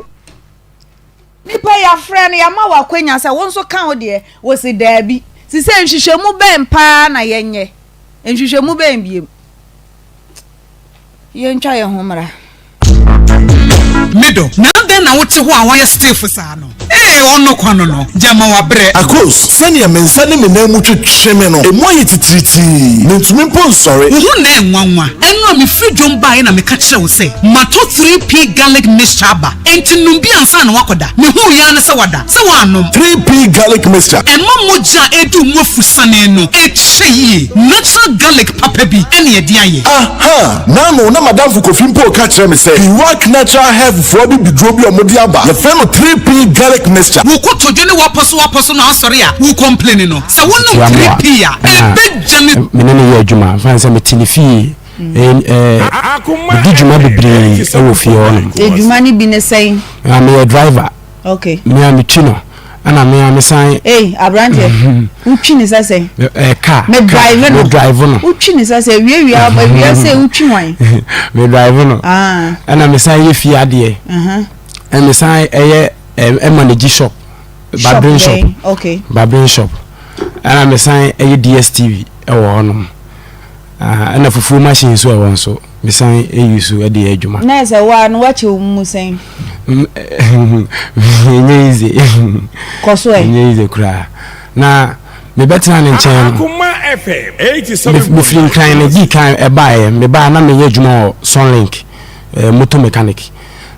[SPEAKER 2] Nipa yɛafrɛ no, yɛama wo akwanya sɛ wo nso ka wo deɛ, wo se daabi. Sisei nhwehwɛmu bɛn paa na yɛnyɛ? Nhwehwɛmu bɛn biom? Yɛntwa yɛn ho mmra.
[SPEAKER 11] Me dɔ, na adɛn na wote hɔ a woayɛ stiff saa no? Ee, ɔno kwa no no, gyama wabrɛ.
[SPEAKER 5] Akos, sɛnea me nsa ne me nan mu twetwe me no, emu ayɛ titiritii. Mintumi mpo nsɔre.
[SPEAKER 11] Wo ho nnɛ nwanwa. Ɛno a mefiri dwom baeɛ na meka kyerɛɛ wo sɛ matɔ 3P Garlic Mixture aba. Enti nom bi ansa na woakɔda. Mehuu yi ara ne sɛ woada. Sɛ woannom.
[SPEAKER 5] 3P Garlic Mixture.
[SPEAKER 11] Ɛma mogya a ɛredi wo mu afusane no kyɛ yie. Natural garlic papa bi na yɛde ayɛ.
[SPEAKER 5] Aha! N'ano na m'adamfo Kofi mpo reka kyerɛ me sɛ Iraq Natural Health foɔ abibiduro bi a wɔde aba, yɛfrɛ no 3P Garlic Mixture.
[SPEAKER 11] Wo kotodwe ne w'apɔsowapɔso no asɔre a wo complaini no, sɛ wonom 3P a, ɛbɛgya ne.
[SPEAKER 6] Me ne no yɛ adwuma, mfa no sɛ mete ne fie, medi dwuma bebree wɔ fie hɔ nom.
[SPEAKER 2] Adwuma no bi ne sɛn?
[SPEAKER 6] Meyɛ driver.
[SPEAKER 2] Okay.
[SPEAKER 6] Me a metwi no, ɛna me a mesan.
[SPEAKER 2] Ei, aberanteɛ, wotwi ne sɛ sɛn?
[SPEAKER 6] Ɛɛ car.
[SPEAKER 2] Me drive no.
[SPEAKER 6] Me drive no.
[SPEAKER 2] Wotwi ne sɛ sɛ awia wia awia sɛ wotwi hwan?
[SPEAKER 6] Me drive no.
[SPEAKER 2] Ah.
[SPEAKER 6] Ɛna mesan yɛ fie adeɛ. Ɛna mesan ɛyɛ ɛ manage shop. Barbering shop.
[SPEAKER 2] Okay.
[SPEAKER 6] Barbering shop. Ɛna mesan ɛyɛ DSTV ɛwɔ hɔnom. Ah, ɛna fufuo machine nso ɛwɔ nso mesan ɛyi so ɛde yɛ adwuma.
[SPEAKER 2] Na ɛsɛ wa no wakyɛ wo mu sɛn?
[SPEAKER 6] Ɛnyɛ easy.
[SPEAKER 2] Kɔ so ɛ.
[SPEAKER 6] Ɛnyɛ easy koraa. Na mebɛtena ne nkyɛn no. Mefiri Nkran no dii kan ɛbaeɛ mebaa na meyɛ adwuma wɔ Sunlink eh, motor mechanic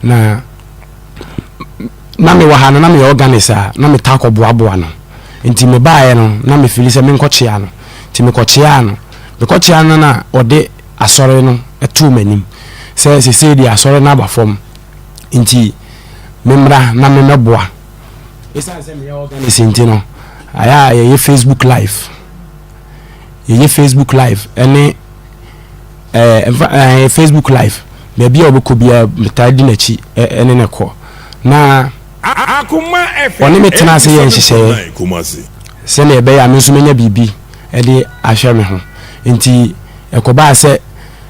[SPEAKER 6] na na mewɔ ha no na meyɛ organist a na metaa kɔboaboa no nti mebaeɛ no na mefili sɛ menkɔkyea no Nti mekɔkyeaa no. Mekɔkyeaa no na ɔde asɔre no too m'anim sɛ sesei deɛ asɔre no aba fam nti memmra na memmɛboa. Ɛsiane sɛ meyɛ organist nti no, ayɛ a yɛyɛ Facebook live. Yɛyɛ Facebook live ɛne ɛɛ nfa ɛɛ Facebook live. Baabi a ɔbɛkɔ biara metaa di n'akyi ɛne no kɔ. Na ɔne me tena ase yɛ nhyehyɛeɛ sɛdeɛ ɛbɛyɛ a me nso mɛnya biribi de ahwɛ me ho. Nti ɛkɔbaa sɛ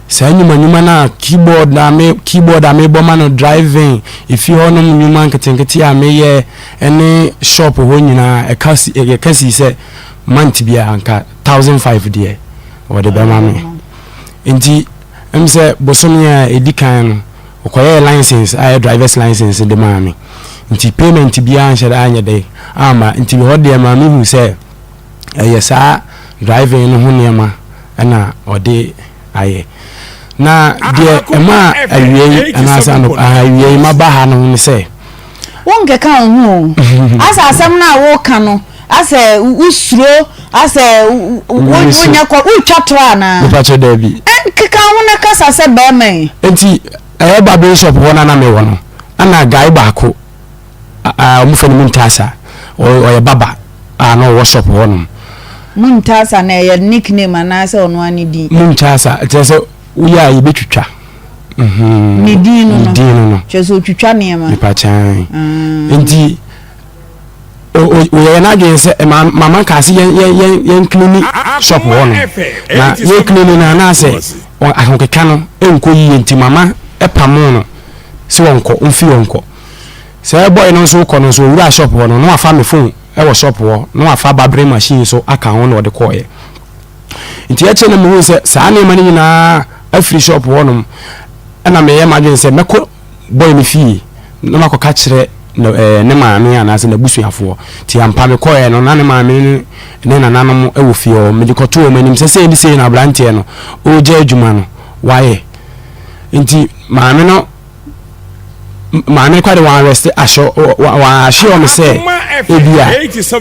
[SPEAKER 6] saa nnwuma nnwuma no a keyboard a me keyboard a mebɔ ma no driving efi hɔnom nnwuma nketenkete a meyɛ ne shop hɔ nyinaa ɛka si ɛka si sɛ month biara nka 1005 deɛ wɔde bɛma me. Nti ɛm sɛ bosome a ɛdi kan no Ɔkɔyɛɛ license a ɛyɛ drivers license de maa me nti payment biara nhyɛ da anyɛ dɛ amma nti hɔ deɛ maa me hu sɛ ɛyɛ saa driving no ho nneɛma ɛna ɔde ayɛ na deɛ ɛmaa awia yi anaasɛ ano awia yi maba ha no ne sɛ.
[SPEAKER 2] Wonkeka wo ho o asɛ asɛm no a woka no asɛ wosuro asɛ wonyɛ kɔ wotwa torɔ anaa.
[SPEAKER 6] Mepakyɛ daabi.
[SPEAKER 2] Keka ho na kasa sɛ bɛrima yi.
[SPEAKER 6] Nti ɛyɛ barbering shop hɔ na na mewɔ no ɛna guy baako a wɔn fɛ no Muntasa ɔyɛ baba a na ɔwɔ shop hɔ nom.
[SPEAKER 2] Muntasa na ɛyɛ nickname anaasɛ ɔno ara ne din.
[SPEAKER 6] Muntasa kyerɛ sɛ woyɛ a yɛbɛtwitwa.
[SPEAKER 2] Ne din no no.
[SPEAKER 6] Ne din no no.
[SPEAKER 2] Kyerɛ sɛ otwitwa nneɛma.
[SPEAKER 6] Nipa kyan. Nti oyɛ n'adwene sɛ mama kaa sɛ yɛn yɛn yɛn yɛn clean shop hɔ no na yɛn clean no anaasɛ ahokeka no nkɔ yie nti mama ɛpamo no sɛ wɔnkɔ mfi wɔnkɔ sɛ boy no nso kɔ no nso owura shop hɔ no na wafa me phone ɛwɔ shop hɔ na wafa barbering machine nso aka ho na ɔde kɔɔyɛ. Nti akyire no mehuu sɛ saa nneɛma no nyinaa afiri shop hɔnom ɛna meyɛ m'adwene sɛ mɛkɔ boy no fie na makɔka kyerɛ ne eh, maame anaasɛ n'abusuafoɔ. Nti ampa mekɔɛ no na ne maame ne ne nananom wɔ fie hɔ. Mede kɔtoo wɔn anim sɛ sei ne sei na aberanteɛ no ɔregya adwuma no wayɛ. Nti maame no maame kwa de wɔn arrest ahyɛ wɔn ahyɛ wɔn sɛ ebi a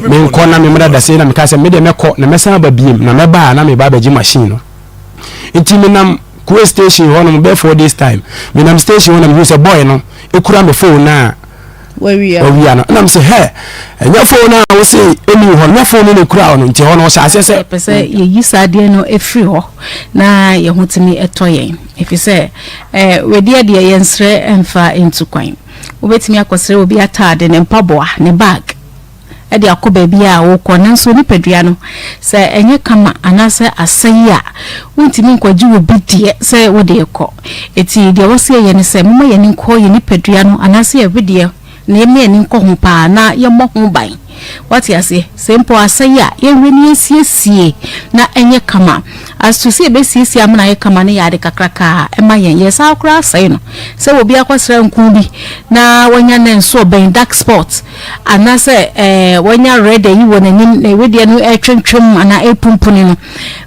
[SPEAKER 6] menkɔ na memmra da sei na meka sɛ me deɛ mɛkɔ na mɛsan aba biem na mɛba a na meba abɛgye machine no nti menam kuwe station hɔ nom bɛyɛ four days time menam station hɔ na mehu sɛ boy no ekura me phone na. Wawia no. Ɛna me sɛ hɛ ɛnyɛ phone no a wose ɛni hɔ no, nyɛ phone no na ɛkura wo no nti ɛhɔ no ɔhyɛ aseɛ sɛ.
[SPEAKER 12] Yɛpɛ sɛ yɛyi saa adeɛ no firi hɔ na yɛn ho tumi tɔ yɛn ɛfiri sɛ eh, wedeɛ deɛ yɛnsrɛ mfa ntu kwan. Wobɛtumi akɔsrɛ obi ataade, ne mpaboa, ne bag de akɔ baabi a wokɔ nanso nipadua no sɛ ɛnyɛ kama anaasɛ asɛe a wontumi nkɔgye obi deɛ sɛ wode rekɔ. Enti deɛ ɛwɔ sɛ yɛyɛ ne sɛ momma yɛn ani nkɔ yɛn nipadua no anaasɛ yɛn wedeɛ na yɛmma yɛn ani nkɔ ho paa na yɛmmɔ ho ban. Woate aseɛ? Sɛ mpo asɛe a, yɛnhwɛ na yɛnsiesie na ɛnyɛ kama. As to sɛ yɛbɛsiesie ama no ayɛ kama no yɛ ade kakraka a ɛma yɛn. Yɛsan koraa sɛe no. Sɛ obi akɔsra nku bi na wanya ne nso ɔbɛn dark spot anaasɛ ɛɛ wanya red ayi wɔ n'anim na wedeɛ no ɛretwentwem anaa ɛrepumpuni no,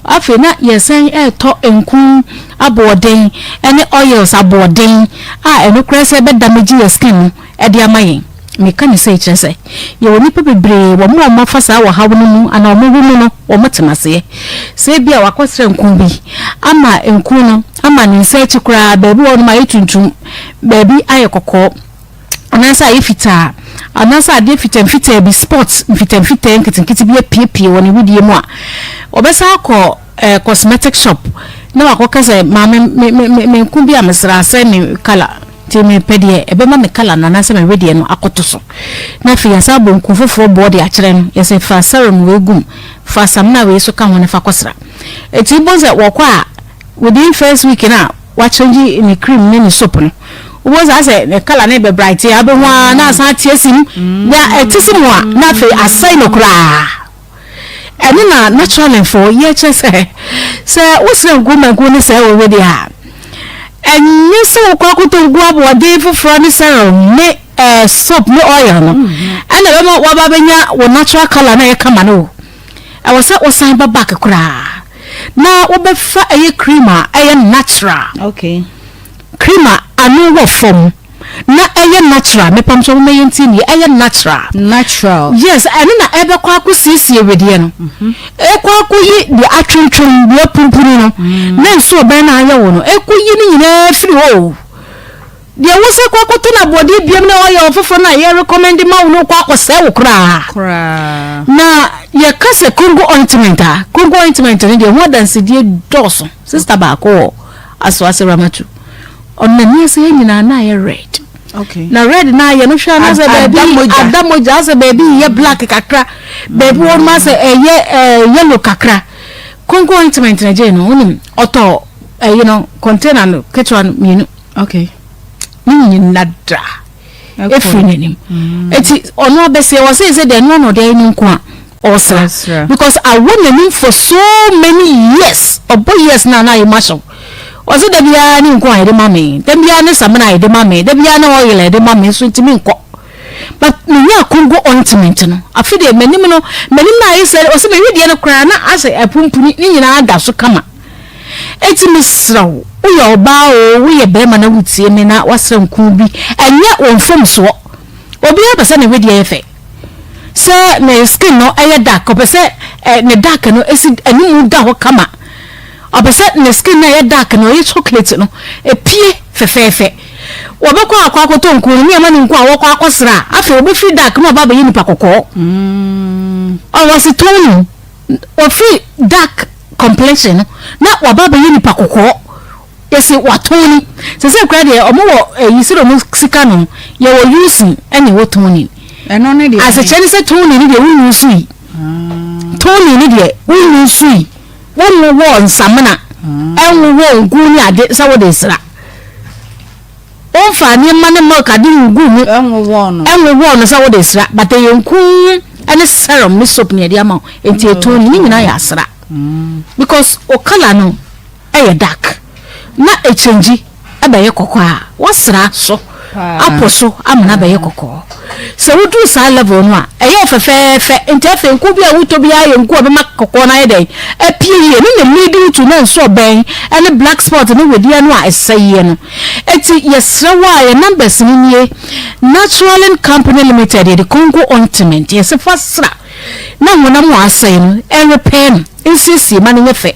[SPEAKER 12] afei na yɛsan ɛretɔ nku aboɔden ne oils aboɔden a ɛno koraa sɛ ɛbɛ damage yɛ skin no de ama yɛn. Meka no sei kyerɛ sɛ yɛwɔ nnipa bebree wɔn a wɔafa saa ɔhaw no mu anaa wɔn wɔ mu no wɔn te aseɛ. Sɛ ebia wakɔsra nku bi ama nku no ama ne nsa akyi koraa baabi wɔ hɔnom ayɛ tuntum, baabi ayɛ kɔkɔɔ anaasɛ ayɛ fitaa anaasɛ adeɛ fitamfitaa bi spot mfitamfitaa nketenkete bi apiepie wɔ ne wedeɛ mu a, ɔbɛsan akɔ eh, cosmetic shop na wakɔka sɛ maame me me me me nko bi a mesra asɛe me colour nti mepɛ deɛ ɛbɛma me colour no anaasɛ me wedeɛ no akɔto so na afei yɛasan abɔ nku foforɔ boɔ de akyerɛ no yɛsɛ fa serum wei gum fa samina wei so ka ho no fa kɔsra ɛti wobɛhu sɛ wɔkɔ a within first week no a wakyɛngye ne cream ne ne soap no wobɛhu sɛ asɛ ne colour no bɛ bright a wobɛhu a na asan ate asi mu na ɛte si mu a na afei asɛe no koraa. Ɛno na naturally fo yɛ kyerɛ sɛ sɛ wosrɛ nku ma nku ne sɛe wo wedeɛ a, ɛnyɛ sɛ wokɔ akɔtɔ nku aboɔden foforɔ ne serum ne eh, soap ne oil no ɛna ɛbɛma waba bɛnya wo natural color na ɛyɛ kama no o. Ɛwɔ sɛ wosan ba back koraa na wobɛfa ɛyɛ cream a ɛyɛ natural.
[SPEAKER 2] Okay.
[SPEAKER 12] Cream a ano wɔ fam. Na ɛyɛ natural mepam sɛ ɔmoma yɛntie nie ɛyɛ natural.
[SPEAKER 2] Natural.
[SPEAKER 12] Yes ɛno na ɛbɛkɔ akɔ siesie wedeɛ no ɛkɔ akɔ yi deɛ atwentwɛn deɛ apumpuni no na nsuo bɛn na ayɛ wo no ɛkɔ yi ne nyinaa firi hɔ o deɛ wo sɛ kɔ akɔtɔ no aboɔdeɛ biam na ɔyɛ ɔfoforɔ no a yɛ recommend ma wo no kɔ akɔsɛe wo koraa
[SPEAKER 2] Koraa.
[SPEAKER 12] Na yɛka sɛ Congo ointment a Congo ointment no deɛ ho adansedie dɔɔso sister baako wɔ Asoase Ramatu Ɔno n'ani ase ha nyinaa na ayɛ red.
[SPEAKER 2] Okay.
[SPEAKER 12] Na red na ayɛ no hwɛ anasɛ baabi ada mogya asɛ baabi yɛ black kakra baabi wɔ nom asɛ ɛyɛ ɛɛ yellow kakra. Konko ointment na gye no wonim ɔtɔ ɛyi no container no ketewa no mmienu.
[SPEAKER 2] Okay.
[SPEAKER 12] Ne nyina da efiri n'anim. Eti ɔno abɛsɛ wɔ sɛ sɛ deɛ ɛno na ɔde ayɛ ne nko a ɔsra because awɔ n'anim for so many years ɔbɔ years na na ayɛ mu ahyɛw. Ɔse da biara ne nku a yɛde ma me, da biara ne samina a yɛde ma me, da biara ne oil a yɛde ma me nso ntumi nkɔ. But menyaa Congo ointment no, afe deɛ m'anim no, m'anim no ayɛ sɛ, ɔse me wedeɛ no koraa na asɛ apumpuni, ne nyinaa da so kama. Enti mesrɛ wo, woyɛ ɔbaa oo, woyɛ barima na wotie me na woasra nku bi, ɛnyɛ wo mfomsoɔ. Obiara pɛ sɛ ne wedeɛ yɛ fɛ. Sɛ ne skin no yɛ dark, ɔpɛ sɛ ne dark no si anim da hɔ kama. Ɔpɛ sɛ ne skin no a ɛyɛ dark no, ɛyɛ chocolate no, ɛpue fɛfɛɛfɛ. Wɔbɛkɔ akɔ akɔtɔ nku no, ne yɛma no nku a wɔkɔ akɔsra a, afei wɔbɛfiri dark na wɔaba abɛyɛ nipa kɔkɔɔ. Ɔwɔ se toning, wɔfiri dark complexion no na wɔaba abɛyɛ nipa kɔkɔɔ. Yɛse wɔatone. Sɛsɛ koraa deɛ wɔn wɔ ɛyi sɛdeɛ wɔn sika no, yɛwɔ using ɛna ɛwɔ toning.
[SPEAKER 2] Ɛno ne deɛ.
[SPEAKER 12] Asekyerɛ ne sɛ toning no deɛ wo use yi. Toning no deɛ wo use yi. Wonwowɔɔ nsamena, nwowɔɔ nku ne ade sɛ wode resra. Womfaa nneɛma ne milk ade nguu mu.
[SPEAKER 2] Nwowɔɔ no.
[SPEAKER 12] Nwowɔɔ no sɛ wode resra. But ɛyɛ nku ne serum ne soap na yɛde ama wo. Nti ɛtɔn ne nyinaa yɛ asra. Because wo colour no ɛyɛ dark. Na ɛkyɛngyi. bɛyɛ kɔkɔɔ a, woasra so apo so ama no abɛyɛ kɔkɔɔ. Sɛ woduru saa level no a, ɛyɛ wo fɛfɛɛfɛ. Nti afei nku bi a wotɔ biara yɛ nku a ɛbɛma kɔkɔɔ no ayɛ dɛn? Apue yie. Ɛno na lead wo to na nso ɔbɛn ne black spot ne wedeɛ no a ɛsɛeɛ no. Enti yɛsrɛ wo a, yɛn numbers no nie, Naturalin Company Limited, yɛde Congo ointment, yɛse fa sra na honam a asɛe no, ɛnrepɛɛ no, nsiesie ma no nyɛ fɛ.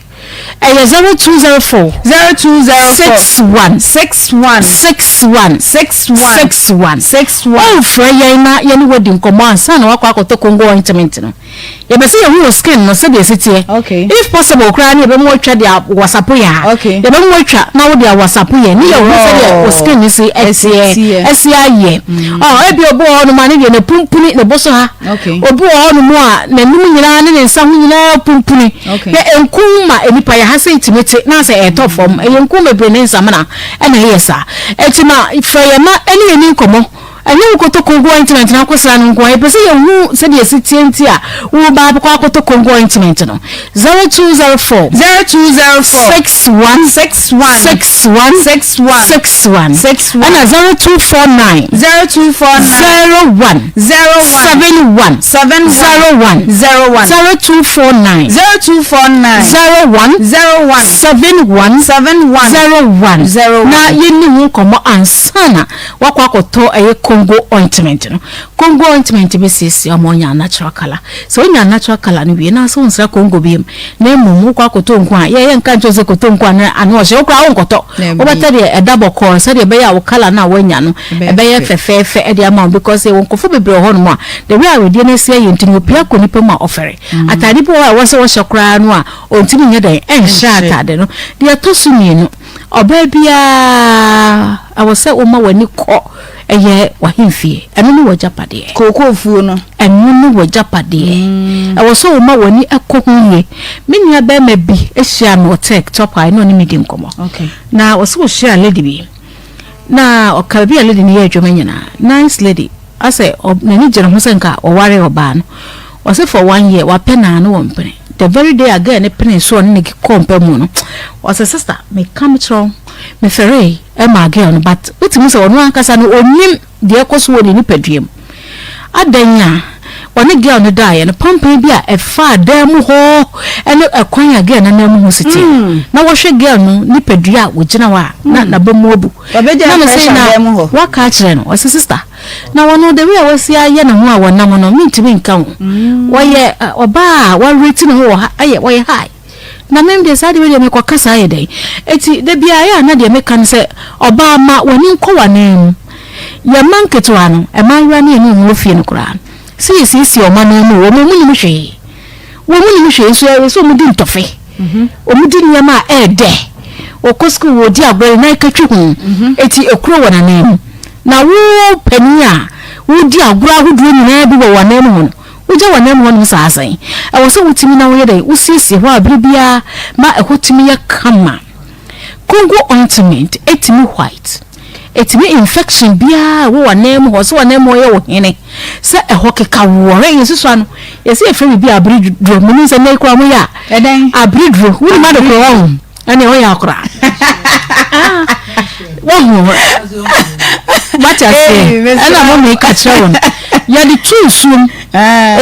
[SPEAKER 12] Ɛyɛ 0204.
[SPEAKER 2] 0204.
[SPEAKER 12] 61.
[SPEAKER 2] 61.
[SPEAKER 12] 61.
[SPEAKER 2] 61.
[SPEAKER 12] 61.
[SPEAKER 2] 61.
[SPEAKER 12] Womfrɛ yɛn na yɛne wo adi nkɔmmɔ ansa na woakɔ akɔtɔ Congo ointment no. Yɛpɛ sɛ yɛhu wo skin no sɛdeɛ ɛsi teɛ.
[SPEAKER 2] Okay.
[SPEAKER 12] If possible koraa no yɛbɛma woatwa de a WhatsApp yɛn a.
[SPEAKER 2] Okay.
[SPEAKER 12] Yɛbɛma woatwa na wode a WhatsApp yɛn ne yɛhu sɛdeɛ wo skin no si ɛteɛ, ɛsi ayɛ. Ɔ, ebia obi wɔ hɔnom a ne deɛ n'apumpuni, ne bo so ha.
[SPEAKER 2] Okay.
[SPEAKER 12] Obi wɔ hɔnom a n'anim nyinaa ne ne nsa ho nyinaa pumpuni.
[SPEAKER 2] Okay.
[SPEAKER 12] Hwɛ nku ma nnipa yɛ ha sɛ tumi te na sɛ ɛtɔ fam. Ɛyɛ nku bebree ne nsamena ɛna ɛyɛ saa. Ɛti ma frɛ yɛn ma ɛne yɛn ni nkɔmmɔ. Ɛnyɛ wo kɔtɔ konko ointment no akɔsra no nko ara. Yɛpɛ sɛ yɛhu sɛdeɛ ɛsi teɛ nti a woreba abɛkɔ akɔtɔ konko ointment no. 0204.
[SPEAKER 2] 0204.
[SPEAKER 12] 61.
[SPEAKER 2] 61.
[SPEAKER 12] 61.
[SPEAKER 2] 61.
[SPEAKER 12] 61.
[SPEAKER 2] 61.
[SPEAKER 12] Ɛna 0249.
[SPEAKER 2] 0249.
[SPEAKER 12] 01.
[SPEAKER 2] 01.
[SPEAKER 12] 71.
[SPEAKER 2] 71.
[SPEAKER 12] 01.
[SPEAKER 2] 01.
[SPEAKER 12] 0249.
[SPEAKER 2] 0249.
[SPEAKER 12] 01.
[SPEAKER 2] 01.
[SPEAKER 12] 71.
[SPEAKER 2] 71.
[SPEAKER 12] 01.
[SPEAKER 2] 01.
[SPEAKER 12] Na yɛnni ho nkɔmmɔ ansa na Wakɔ akɔtɔ ɛyɛ Congo ointment no. Congo ointment bɛsiesie ama wanya natural colour. Sɛ wonya natural colour no wie na sɛ wonsra Congo biom na mmom wokɔ akɔtɔ nku a, yɛ yɛnka nkyerɛ wo sɛ kɔtɔ nku a na ano ɔhyɛ, wo koraa wonkɔtɔ. Wobɛtɔ deɛ ɛda bɔkɔɔ sɛdeɛ ɛbɛyɛ a wo colour no a woanya no ɛbɛyɛ fɛfɛɛfɛ de ama wo because yɛwɔ nkurɔfoɔ bebree wɔ hɔnom a the way a wedeɛ no asi ayɛ nti no wɔpue akɔ nnipa mu a ɔfɛre. Ataade bi wɔ hɔ a ɛwɔ sɛ wɔhyɛ koraa no a ɔntumi nyɛ dɛn ɛnhyɛ ataade no. Deɛ ɛtɔ so mmienu. Ɔbaa biara, ɛwɔ sɛ woma w'ani kɔ ɛyɛ w'ahemfie. Ɛno ne w'agyapadeɛ.
[SPEAKER 2] Kookoofuo no.
[SPEAKER 12] Ɛno ne w'agyapadeɛ. Ɛwɔ sɛ woma w'ani kɔ ho yie. Me nua barima bi hyiaa me wɔ Tech Top a ɛne ɔne me di nkɔmmɔ. Na ɔsɛ ɔhyiaa lady bi. Na ɔka baabi a lady no yɛ adwuma nyinaa. Nice lady. Asɛ n'ani gye ne ho sɛ nka ɔware ɔbaa no. Ɔse for one year wapɛ no a na ɔmpene. The very day a girl no penee so a ɔne no kɔɔ mpa mu no, ɔse sister meka mekyerɛ wo, mefɛree maa girl no but wotumi hu sɛ ɔno ankasa no ɔnnim deɛ ɛkɔ so wɔ ne nipadua mu. Adɛn a ɔne girl no daeɛ no, pampan bi a ɛfaa dan mu hɔ ne ɛkwan a girl no nan mu ho si teɛ no, na wɔhwɛ girl no nipadua a ɔgyina hɔ a na n'aba mu abu. Na mese na waka akyerɛ no, ɔse sister Na wɔno the way a wasi ayɛ ne ho a wɔnam no mentumi nka ho. Wɔyɛ ɔbaa a wɔareti ne ho wɔ ha ayɛ wɔyɛ high. Na mem deɛ saa deɛ wei deɛ mekɔka saa yɛ dɛn? Eti da biara yɛ a na deɛ meka ne sɛ ɔbaa ma w'ani nkɔ w'anan mu. Yɛn mma nketewa no, mmaayewa ne yɛne wɔn wɔ fie no koraa no, sɛ yɛsiesie wɔn anan mu o, wɔn nnim hwee. Wɔn nnim hwee nso ɛyɛ sɛ wɔdi ntɔfe, wɔdi nneɛma a ɛyɛ dɛ, wɔkɔ sukuu wɔdi agorɔ ne nan katwi ho, eti ekuro wɔ n'anan mu. Na wo panin a wodi agorɔ ahodoɔ nyinaa bi wɔ w'anan mu hɔ no, wogya w'anan mu hɔnom saa sɛn? Ɛwɔ sɛ wotumi na woyɛ dɛn? Wosiesie hɔ a bere biara ma ɛhɔ tumi yɛ kama. Congo ointment tumi white. Ɛtumi infection biara a ɛwɔ w'anan mu hɔ, sɛ w'anan mu hɔ yɛ wo hene, sɛ ɛhɔ keka wo ɔrɛ, yɛsi so ano, yɛsi yɛfrɛ biribi abereduro, menim sɛ nnɛ yi koraa moyɛ a,
[SPEAKER 2] Ɛdɛn?
[SPEAKER 12] Abereduro, wonim ade korɔ wahu, ɛne ɔyɛ akora. Wahu, wate aseɛ, ɛna mo meka kyerɛ wɔn, yɛde to nsuom,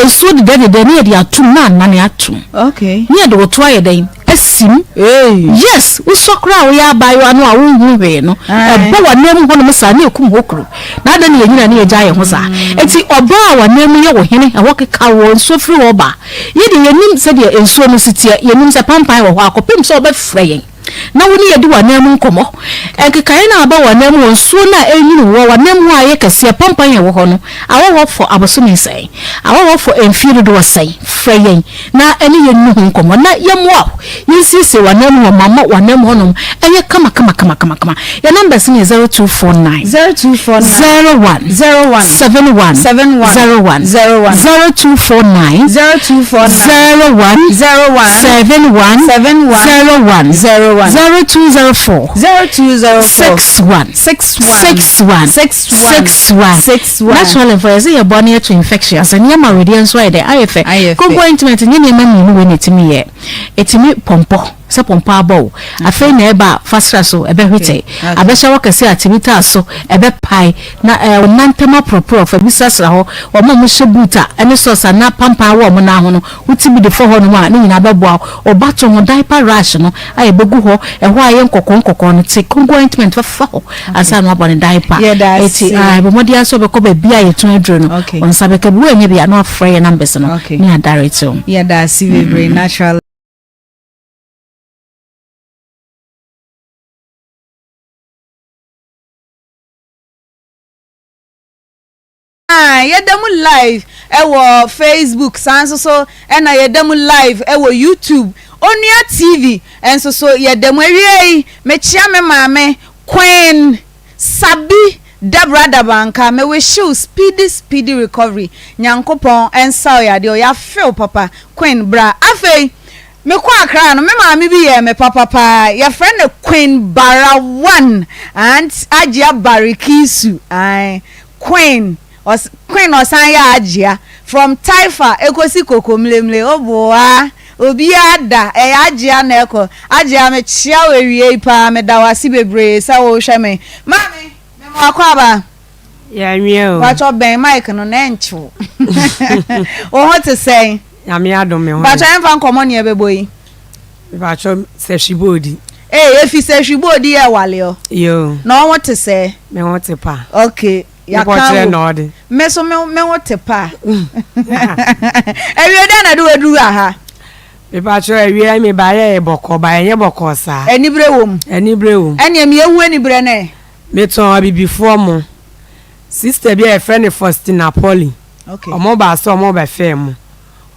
[SPEAKER 12] nsuo dedɛdedɛ ne yɛde atom na anane atom,
[SPEAKER 2] Okay.
[SPEAKER 12] ne yɛde wɔto ayɛ dɛn? Asim. Yes, wosɔ koraa a woyɛ abaayewa no a wonhu hwee no, ɛbɔ w'anan mu hɔnom saa na ekum hɔ kuro. Na adɛn na yɛnyina ne yɛgya yɛn ho saa? Enti ɔbaa a w'anan mu yɛ wo hene, ɛhɔ keka wo, nsuo firi hɔ ba. Yɛ deɛ yɛnnim sɛdeɛ nsuo no si teɛ, yɛnnim sɛ pampan wɔ hɔ a kɔpem sɛ ɔbɛfrɛ yɛn na wo ne yɛadi w'anan mu nkɔmmɔ. Nkekaeɛ no a aba w'anan mu hɔ, nsuo no a ɛrenyini wɔ w'anan mu hɔ a ɛyɛ kɛseɛ, pampan a ɛwɔ hɔ no, awɔ hɔ fɔ abosome sɛn? Awɔ hɔ fɔ mfie dodoɔ sɛn? Frɛ yɛn na ɛne yɛn nni ho nkɔmmɔ na yɛmmoa wo yɛnsiesie w'ananmu hɔ ma ma w'ananmu hɔnom ɛnyɛ kama kama kama kama kama. Yɛn numbers no yɛ 0249
[SPEAKER 2] 0249
[SPEAKER 12] 01
[SPEAKER 2] 01
[SPEAKER 12] 71
[SPEAKER 2] 71
[SPEAKER 12] 01
[SPEAKER 2] 01
[SPEAKER 12] 0249
[SPEAKER 2] 0249
[SPEAKER 12] 01
[SPEAKER 2] 01
[SPEAKER 12] 71
[SPEAKER 2] 71
[SPEAKER 12] 01
[SPEAKER 2] 01
[SPEAKER 12] 0204
[SPEAKER 2] 0204
[SPEAKER 12] 61
[SPEAKER 2] 61
[SPEAKER 12] 61
[SPEAKER 2] 61
[SPEAKER 12] 61
[SPEAKER 2] 61
[SPEAKER 12] Naturally mfa yɛsɛ yɛboa no yɛto infection asɛ nneɛma wedeɛ nso ayɛ dɛ ayɛ fɛ
[SPEAKER 2] Ayɛ fɛ.
[SPEAKER 12] Konko ointment nyɛ nneɛma mmienu wei na ɛtumi yɛ ɛtumi pɔmpɔ sɛ pɔmpɔ abɔ wo afei na ɛba a fa sra so ɛbɛhwete abɛhyɛ hɔ kɛse a tumi taa so ɛbɛpae na ɛɛ wo nan ntam aporɔporɔ fa bi srasra hɔ wɔn a wɔhyɛ boot a ɛne socks anaa pampan wɔ wɔn nan ho no Wotumi de fa hɔnom a, ne nyinaa bɛboa wo. Wo ba to ho diaper rash no a ɛbɛgu hɔ, ɛhɔ a ɛyɛ nkɔkɔɔ nkɔkɔɔ no, te Congo ointment fa fa hɔ ansa na woabɔ no diaper.
[SPEAKER 2] Yɛda
[SPEAKER 12] Enti
[SPEAKER 2] ase.
[SPEAKER 12] ah, bɔ mmɔden ara sɛ wobɛkɔ baabi a yɛtɔn aduro no,
[SPEAKER 2] Okay.
[SPEAKER 12] wo nsa bɛka bi. Woannya bi a, na woafrɛ yɛn numbers no
[SPEAKER 2] Okay.
[SPEAKER 12] ne yɛadirect wo.
[SPEAKER 2] Yɛda ase bebree, naturally. Ae, yɛda mu live wɔ Facebook, saa nso so na yɛda mu live wɔ YouTube, Onua TV nso so yɛda mu. Awiei, mekyea me maame Queen Sabi Deborah Dabanka, me wish wo speedy speedy recovery, Nyankopɔn nsa wo yadeɛ o, yɛafe wo papa, Queen bra. Afei, mekɔ Accra no, me maame bi yɛɛ me papa paa, yɛfrɛ no Queen Bara One, Aunt Agyea Barikisu, ae, Queen, ɔs, Queen ɔsan yɛ Agyea, from Taifa ekosi Kokomlemle, oboa, obiara da, ɛyɛ Agyea na ɛkɔ, Agyea mekyea wo awiei paa, meda wo ase bebree sɛ wohwɛ me. Maame, mema wo akwaaba.
[SPEAKER 13] Yɛanwie o.
[SPEAKER 2] Mpakyɛw bɛn mic no na ɛnkye wo. Wo ho te sɛn?
[SPEAKER 13] Nyame adom me ho yɛ.
[SPEAKER 2] Mpakyɛw yɛmfa nkɔmmɔ nea ɛbɛbɔ yi.
[SPEAKER 13] Mpakyɛw Sɛhwibodi.
[SPEAKER 2] Ee efi Sɛhwibodi yɛ wale ɔ.
[SPEAKER 13] Yoo.
[SPEAKER 2] Na wo ho te sɛ?
[SPEAKER 13] Me ho te pa.
[SPEAKER 2] Okay.
[SPEAKER 13] Yɛaka wo. Na ɔde.
[SPEAKER 2] Me so me me ho te pa. Awie dɛn na de waduru aha?
[SPEAKER 13] Mepakyɛw awie me ba yɛ bɔkɔ ba ɛnyɛ bɔkɔ saa.
[SPEAKER 2] Anibere wom.
[SPEAKER 13] Anibere wom.
[SPEAKER 2] Ɛnea mi ehu anibere no ɛ.
[SPEAKER 13] Metɔn abibifoɔ mo. Sister bi a yɛfrɛ no Faustina Polly.
[SPEAKER 2] Okay.
[SPEAKER 13] Ɔmo baa sɛ ɔmo bɛfɛɛ mo.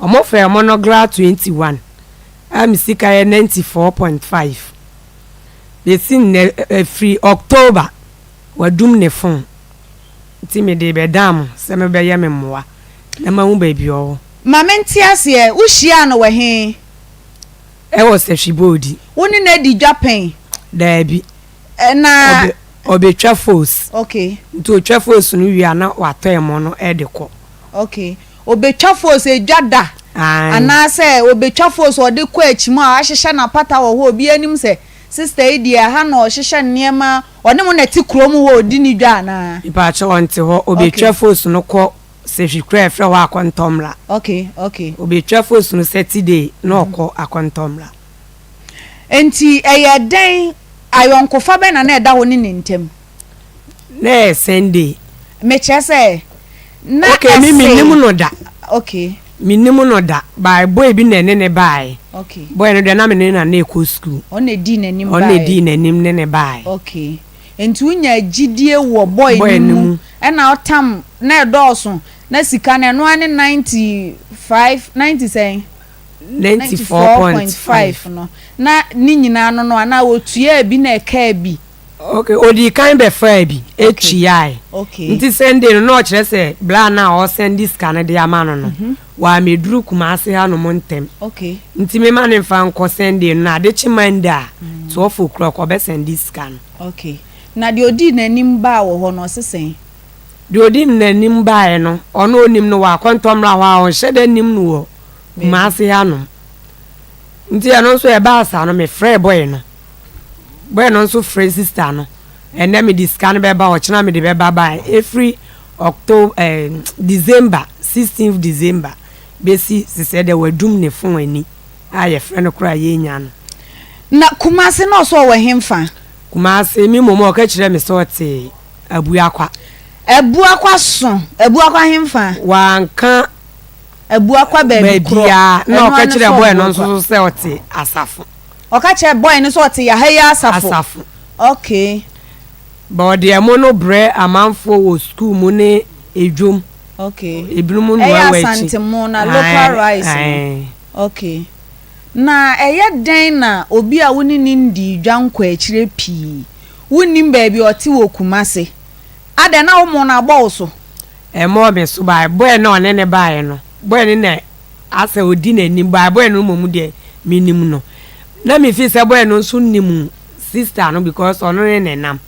[SPEAKER 13] Ɔmo fɛɛ mo no GRA 21 a me sika yɛ 94.5. Besi nnɛ ɛfiri October wadum ne phone. Nti mede rebɛdan mo sɛ mobɛyɛ me mmoa na mahu baabi ɔwɔ.
[SPEAKER 2] Ma mente aseɛ, wohyiaa no wɔ he?
[SPEAKER 13] Ɛwɔ Sahwiboodi.
[SPEAKER 2] Wo ne no adi dwa pɛn?
[SPEAKER 13] Daabi.
[SPEAKER 2] Na.
[SPEAKER 13] Ɔbɛ, ɔbɛtwa foos.
[SPEAKER 2] Okay.
[SPEAKER 13] Nti ɔtwa foos no wie a na watɔ ɛmo no de kɔ.
[SPEAKER 2] Okay. Ɔbɛtwa foos edwa da?
[SPEAKER 13] Ae.
[SPEAKER 2] Anaasɛ ɔbɛtwa foos ɔde kɔ akyi mu a wahyehyɛ n'apata wɔ hɔ obiara nim sɛ sister yi deɛ ha na ɔhyehyɛ nneɛma, ɔne mo na ɛte kurom hɔ ɔdi ne dwa anaa?
[SPEAKER 13] Mpakyɛw ɔnte hɔ,
[SPEAKER 2] Okay.
[SPEAKER 13] ɔbɛtwa foos no kɔ Sehwi kura a yɛfrɛ hɔ Akɔntɔmmra.
[SPEAKER 2] Okay, okay.
[SPEAKER 13] Ɔbɛtwa foos no Saturday na ɔkɔ Akɔntɔmmra.
[SPEAKER 2] Enti ɛyɛɛ dɛn, ayɔnkofa bɛn na na ɛda wo ne ne ntam?
[SPEAKER 13] Na ɛyɛ Sunday.
[SPEAKER 2] Mekyerɛ sɛ, na
[SPEAKER 13] Okay, me
[SPEAKER 2] ɛse.
[SPEAKER 13] mennim no da.
[SPEAKER 2] Okay.
[SPEAKER 13] Mennim no da, but boy bi na ɛne no baeɛ.
[SPEAKER 2] Okay.
[SPEAKER 13] Boy no deɛ na me ne no na ɛkɔ school.
[SPEAKER 2] Ɔno na ɛdii n'anim
[SPEAKER 13] Ɔno na
[SPEAKER 2] baeɛ.
[SPEAKER 13] ɛdii n'anim ne no baeɛ.
[SPEAKER 2] Okay. Enti wonyaa gyidie wɔ boy
[SPEAKER 13] Boy
[SPEAKER 2] no
[SPEAKER 13] no
[SPEAKER 2] mu,
[SPEAKER 13] mu.
[SPEAKER 2] ɛna ɔtam, na ɛdɔɔso, na sika no ɛno ara ne 95, 90 sɛn?
[SPEAKER 13] 94.5
[SPEAKER 2] no, na ne nyinaa no no anaa wɔtuaa bi na ɛkaa bi?
[SPEAKER 13] Ok, odii kan bɛfaa bi tuae.
[SPEAKER 2] Okay.
[SPEAKER 13] Nti Sunday no na ɔkyerɛ sɛ bra no a ɔresɛnde sika no de ama no no, wammɛduru Kumasi hanom ntɛm.
[SPEAKER 2] Okay.
[SPEAKER 13] Nti memma no mfa nkɔ Sunday no na ade kye Monday a, 12 o'clock ɔbɛsɛnde sika no.
[SPEAKER 2] Okay. Na deɛ ɔdii n'anim baa wɔ hɔ no, ɔse sɛn?
[SPEAKER 13] Deɛ ɔdii n'anim baeɛ no, ɔno ɔnim no wɔ Akɔntɔmmra hɔ a, ɔnhyɛ da nnim no wɔ Kumasi hanom. Nti ɛno nso ɛbaa saa no, mefrɛɛ boy no. Boy no nso frɛɛ sister no. Ɛnnɛ mede sika no bɛba, ɔkyena mede bɛba bae. Ɛfiri October, eh, December, 16th December bɛsi sesɛ deɛ wadum ne phone ani a yɛfrɛ no koraa yɛnnya no.
[SPEAKER 2] Na Kumasi na ɔsɛ ɔwɔ henfa?
[SPEAKER 13] Kumasi, me mmom ɔka kyerɛɛ me sɛ ɔte Abuakwa.
[SPEAKER 2] Abuakwa so, Abuakwa henfa?
[SPEAKER 13] Wanka
[SPEAKER 2] Abuakwa baabi korɔ.
[SPEAKER 13] Baabiara. Na
[SPEAKER 2] Ɛno
[SPEAKER 13] ɔka
[SPEAKER 2] ara ne
[SPEAKER 13] kyerɛɛ
[SPEAKER 2] sɛ
[SPEAKER 13] boy no
[SPEAKER 2] Abuakwa.
[SPEAKER 13] nso so sɛ ɔte Asafo.
[SPEAKER 2] Ɔka kyerɛɛ boy no sɛ ɔte Yaha yi Asafo.
[SPEAKER 13] Asafo.
[SPEAKER 2] Okay.
[SPEAKER 13] But ɔde ɛmo no brɛ amanfoɔ wɔ sukuu mu ne edwom.
[SPEAKER 2] Okay.
[SPEAKER 13] Ebinom noa
[SPEAKER 2] Ɛyɛ
[SPEAKER 13] wɔ akyi.
[SPEAKER 2] Asante mo na local rice no.
[SPEAKER 13] Ae.
[SPEAKER 2] Okay. Na ɛyɛ dɛn na obi a wo ne no ndii dwa nkɔ akyire pii, wonnim baabi a ɔte wɔ Kumasi? Adɛn, na wo mo no abɔ wo so?
[SPEAKER 13] Ɛmmɔɔ me so but boy no a ɔne no baeɛ no, boy no na asɛ ɔdi n'anim but boy no mmom deɛ menim no. Na me feel sɛ boy no nso nim sister no because ɔno ne no nam.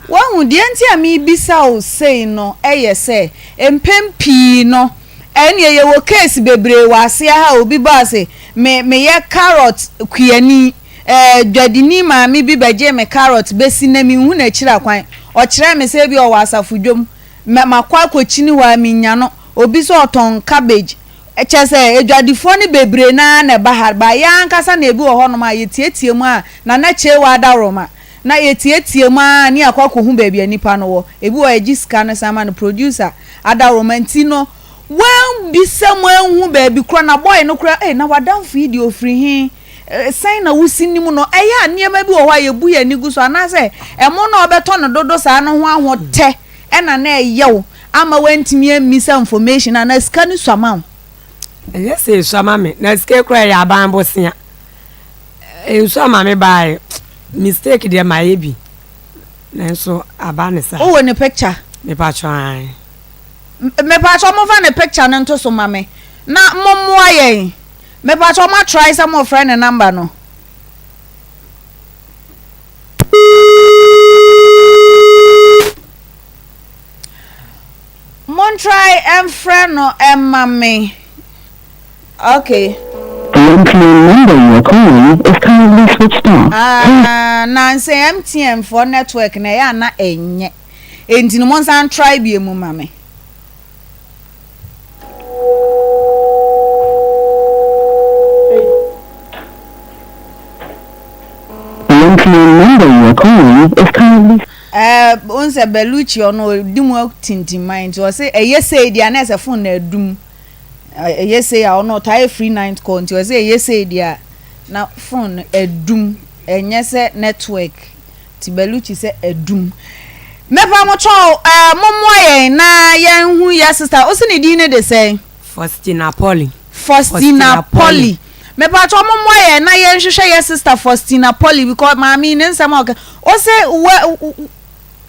[SPEAKER 2] Wahu, deɛ nti a merebisa wo sei no yɛ sɛ, mpɛn pii no, ɛnneɛ yɛwɔ case bebree wɔ aseɛ ha a obi baa se, me, meyɛ carrot kuani, ɛɛ, dwadini maame bi bɛgyee me carrot bɛsi nnɛ menhu n'akyiri akwan. Ɔkyerɛɛ me sɛ ebia ɔwɔ asafo dwam, mɛ, makɔ akɔkyini hɔ a mennya no. Obi nso ɔtɔn cabbage. Kyerɛ sɛ, adwadifoɔ no bebree no ara na ɛba ha, but yɛn ankasa na ebi wɔ hɔnom a yɛtiatia mu a, Nana Kyeiwaa Adaworoma, na yɛtiatia mu ara ne yɛakɔ akɔhu baabi a nipa no wɔ. Ebi wɔ hɔ a yɛgye sika no san ma no, producer Adaworoma nti no, woammisa mu anhu baabi korɔ, na boy no koraa, ei, na w'adamfo yi deɛ ɔfiri he? Sɛn na wusi nim no? Ɛyɛ a nneɛma bi wɔ hɔ a yebu yɛn ani gu so, anaasɛ ɛmo no a wobɛtɔ no dodo saa no ho ahotɛ na na ɛyɛ wo? amma wantumi ammisa information anaa sika no sua ma wo?
[SPEAKER 13] Ɛnyɛ sɛ esua ma me, na sika yi koraa ɛyɛ aban bosea. Nsua ma me baeɛ, mistake deɛ mayɛ bi, nanso aba ne saa.
[SPEAKER 2] Wowɔ ne picture?
[SPEAKER 13] Mepakyɛw ae.
[SPEAKER 2] Mepakyɛw momfa ne picture no nto so ma me na mommoa yɛn. Mepakyɛw mo atry sɛ mofrɛ ne number no? Montry mfrɛ no mma me. Okay.
[SPEAKER 14] The MTN number you are calling is currently switched off. Please.
[SPEAKER 2] Ah, nansa MTN foɔ network no ɛyɛ a na ɛnyɛ. Enti no monsan try bio mu ma me.
[SPEAKER 14] The MTN number you are calling is currently.
[SPEAKER 2] Ɛɛ wohu sɛ Bellucci ɔno ɔdi mu atintimman nti ɔse ɛyɛ sei deɛ a na ɛsɛ phone no adum. Ɛyɛ sei a ɔno ɔtaa yɛ free night call nti ɔse ɛyɛ sei deɛ a na phone no adum ɛnyɛ sɛ network. Nti Bellucci sɛ adum. Mepa mo kyɛw ɛɛ mommoa yɛn na yɛn hu yɛ sister. Ose ne din ne de sɛn?
[SPEAKER 13] Faustina Polly.
[SPEAKER 2] Faustina Polly. Mepa kyɛw mommoa yɛn na yɛn hwehwɛ yɛ sister Faustina Polly because maame yi ne nsɛm a ɔka ose wɛ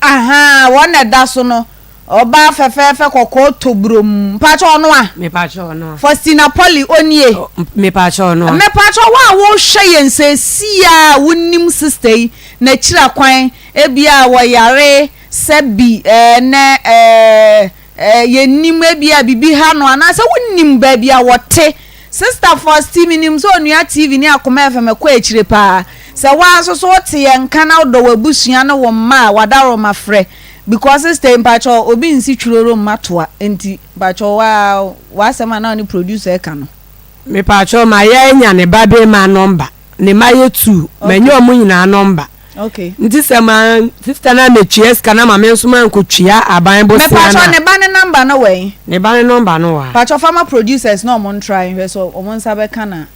[SPEAKER 2] ahaa wɔn na ɛda so no. Ɔbaa fɛfɛɛfɛ kɔkɔɔ tobrom. Mpakyɛ ɔno a?
[SPEAKER 13] Mepakyɛ ɔno a.
[SPEAKER 2] Faustina Polly onie.
[SPEAKER 13] Mepakyɛ ɔno a.
[SPEAKER 2] Mepakyɛ wo a wohwɛ yɛn seesei a wonim sister yi n'akyiri akwan ebia wɔyare sɛ bi ɛnɛ ɛɛ yɛnnim ebia biribi ha no anaasɛ wonim baabi a wɔte. Sister Fausty menim sɛ Onua TV ne Akoma FM kɔ akyire paa. Sɛ woa nso so wote yɛn nka na wodɔ w'abusua ne wo mma a w'adaworoma frɛ. Because sister yi mpakyɛw obi nsi tweroro mma toa nti mpakyɛw waa w'asɛm a na wo ne producer ɛka no.
[SPEAKER 13] Mepakyɛw mayɛ anya ne ba bema number ne mma yɛ tuu manya ɔmo nyinaa number nti sɛ ma sister no ametua sika no ama me nso mankɔtua aban bosea no a.
[SPEAKER 2] Mepakyɛw ne ba ne number no wɛn?
[SPEAKER 13] Ne ba ne number no wɔ ha.
[SPEAKER 2] Pakyɛw fa ma producers na ɔmo ntry nhwɛ sɛ ɔmo nsa bɛka no a.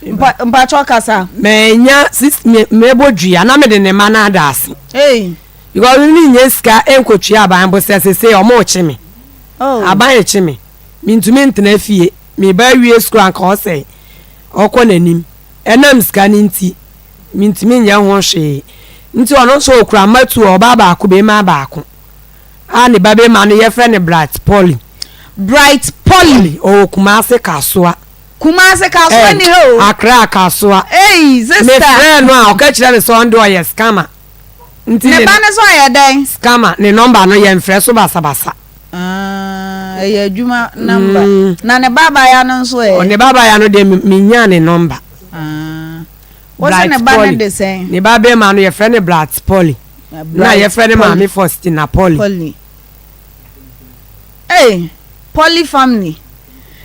[SPEAKER 2] Mpa mpakyɛw kasa.
[SPEAKER 13] Manya sis me mebɔ dua na mede ne mma no ada ase.
[SPEAKER 2] Ei.
[SPEAKER 13] Because me nnya sika nkotua aban bosea sesei ɔmo rekye me. Aban rekye me. Mentumi ntena fie. Me ba awie sukuu anka ɔsɛ ɔkɔ n'anim. Ɛnam sika no nti mentumi nyɛ ho hwee. Nti ɔno nso okura mma tu ɔbaa baako bema baako a ne ba bema no yɛfrɛ no Bright Polly.
[SPEAKER 2] Bright Polly.
[SPEAKER 13] Ɔwɔ Kumasi Kasoa.
[SPEAKER 2] Kumasi Kasoa ni ha o.
[SPEAKER 13] Accra Kasoa.
[SPEAKER 2] Ei sister.
[SPEAKER 13] Mefrɛɛ no a ɔka kyerɛ me sɛ ɔno deɛ ɔyɛ scammer. Nti
[SPEAKER 2] ne ba no so ɔyɛ dɛn?
[SPEAKER 13] Scammer ne number no yɛnfrɛ so basabasa.
[SPEAKER 2] Ah, ɛyɛ adwuma number. Mm. Na ne ba abaayewa no nso ɛ?
[SPEAKER 13] Ne ba abaayewa no deɛ menyaa ne number.
[SPEAKER 2] Ah. Wọ́n ne ba no de sɛn?
[SPEAKER 13] Ne ba bɛrima no yɛfrɛ no Brat Polly. Na yɛfrɛ ne maame Faustina Polly.
[SPEAKER 2] Polly. Hey, Polly family.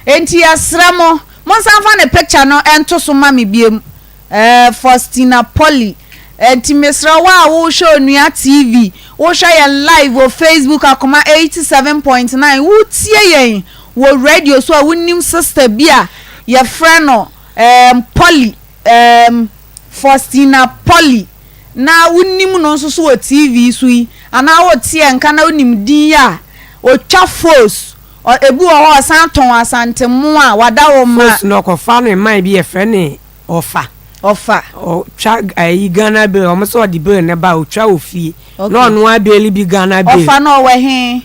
[SPEAKER 2] Enti yɛsrɛ mo, monsan fa ne picture no nto so ma me biem. Eh, Faustina Polly. Enti mesrɛ wo a wohwɛ Onua TV, wohwɛ yɛn live wɔ Facebook Akoma 87.9, wotie yɛn wɔ radio so a wonim sister bi a yɛfrɛ no um, Polly, um, Faustina Polly, na wonim no nso so wɔ TV so yi, anaa wote yɛn nka na wonim din yi a, otwa fos, ebi wɔ hɔ a ɔsan tɔn Asante mo a wada wo ma.
[SPEAKER 13] Fos no ɔkɔfa no mman bi yɛfrɛ no Ɔfa.
[SPEAKER 2] Ɔfa.
[SPEAKER 13] Ɔtwa ayi Ghana bill, ɔmo sɛ ɔde bill no ba a, ɔtwa wɔ fie. Na ɔno abeeli bi Ghana bill.
[SPEAKER 2] Ɔfa no ɔwɔ he?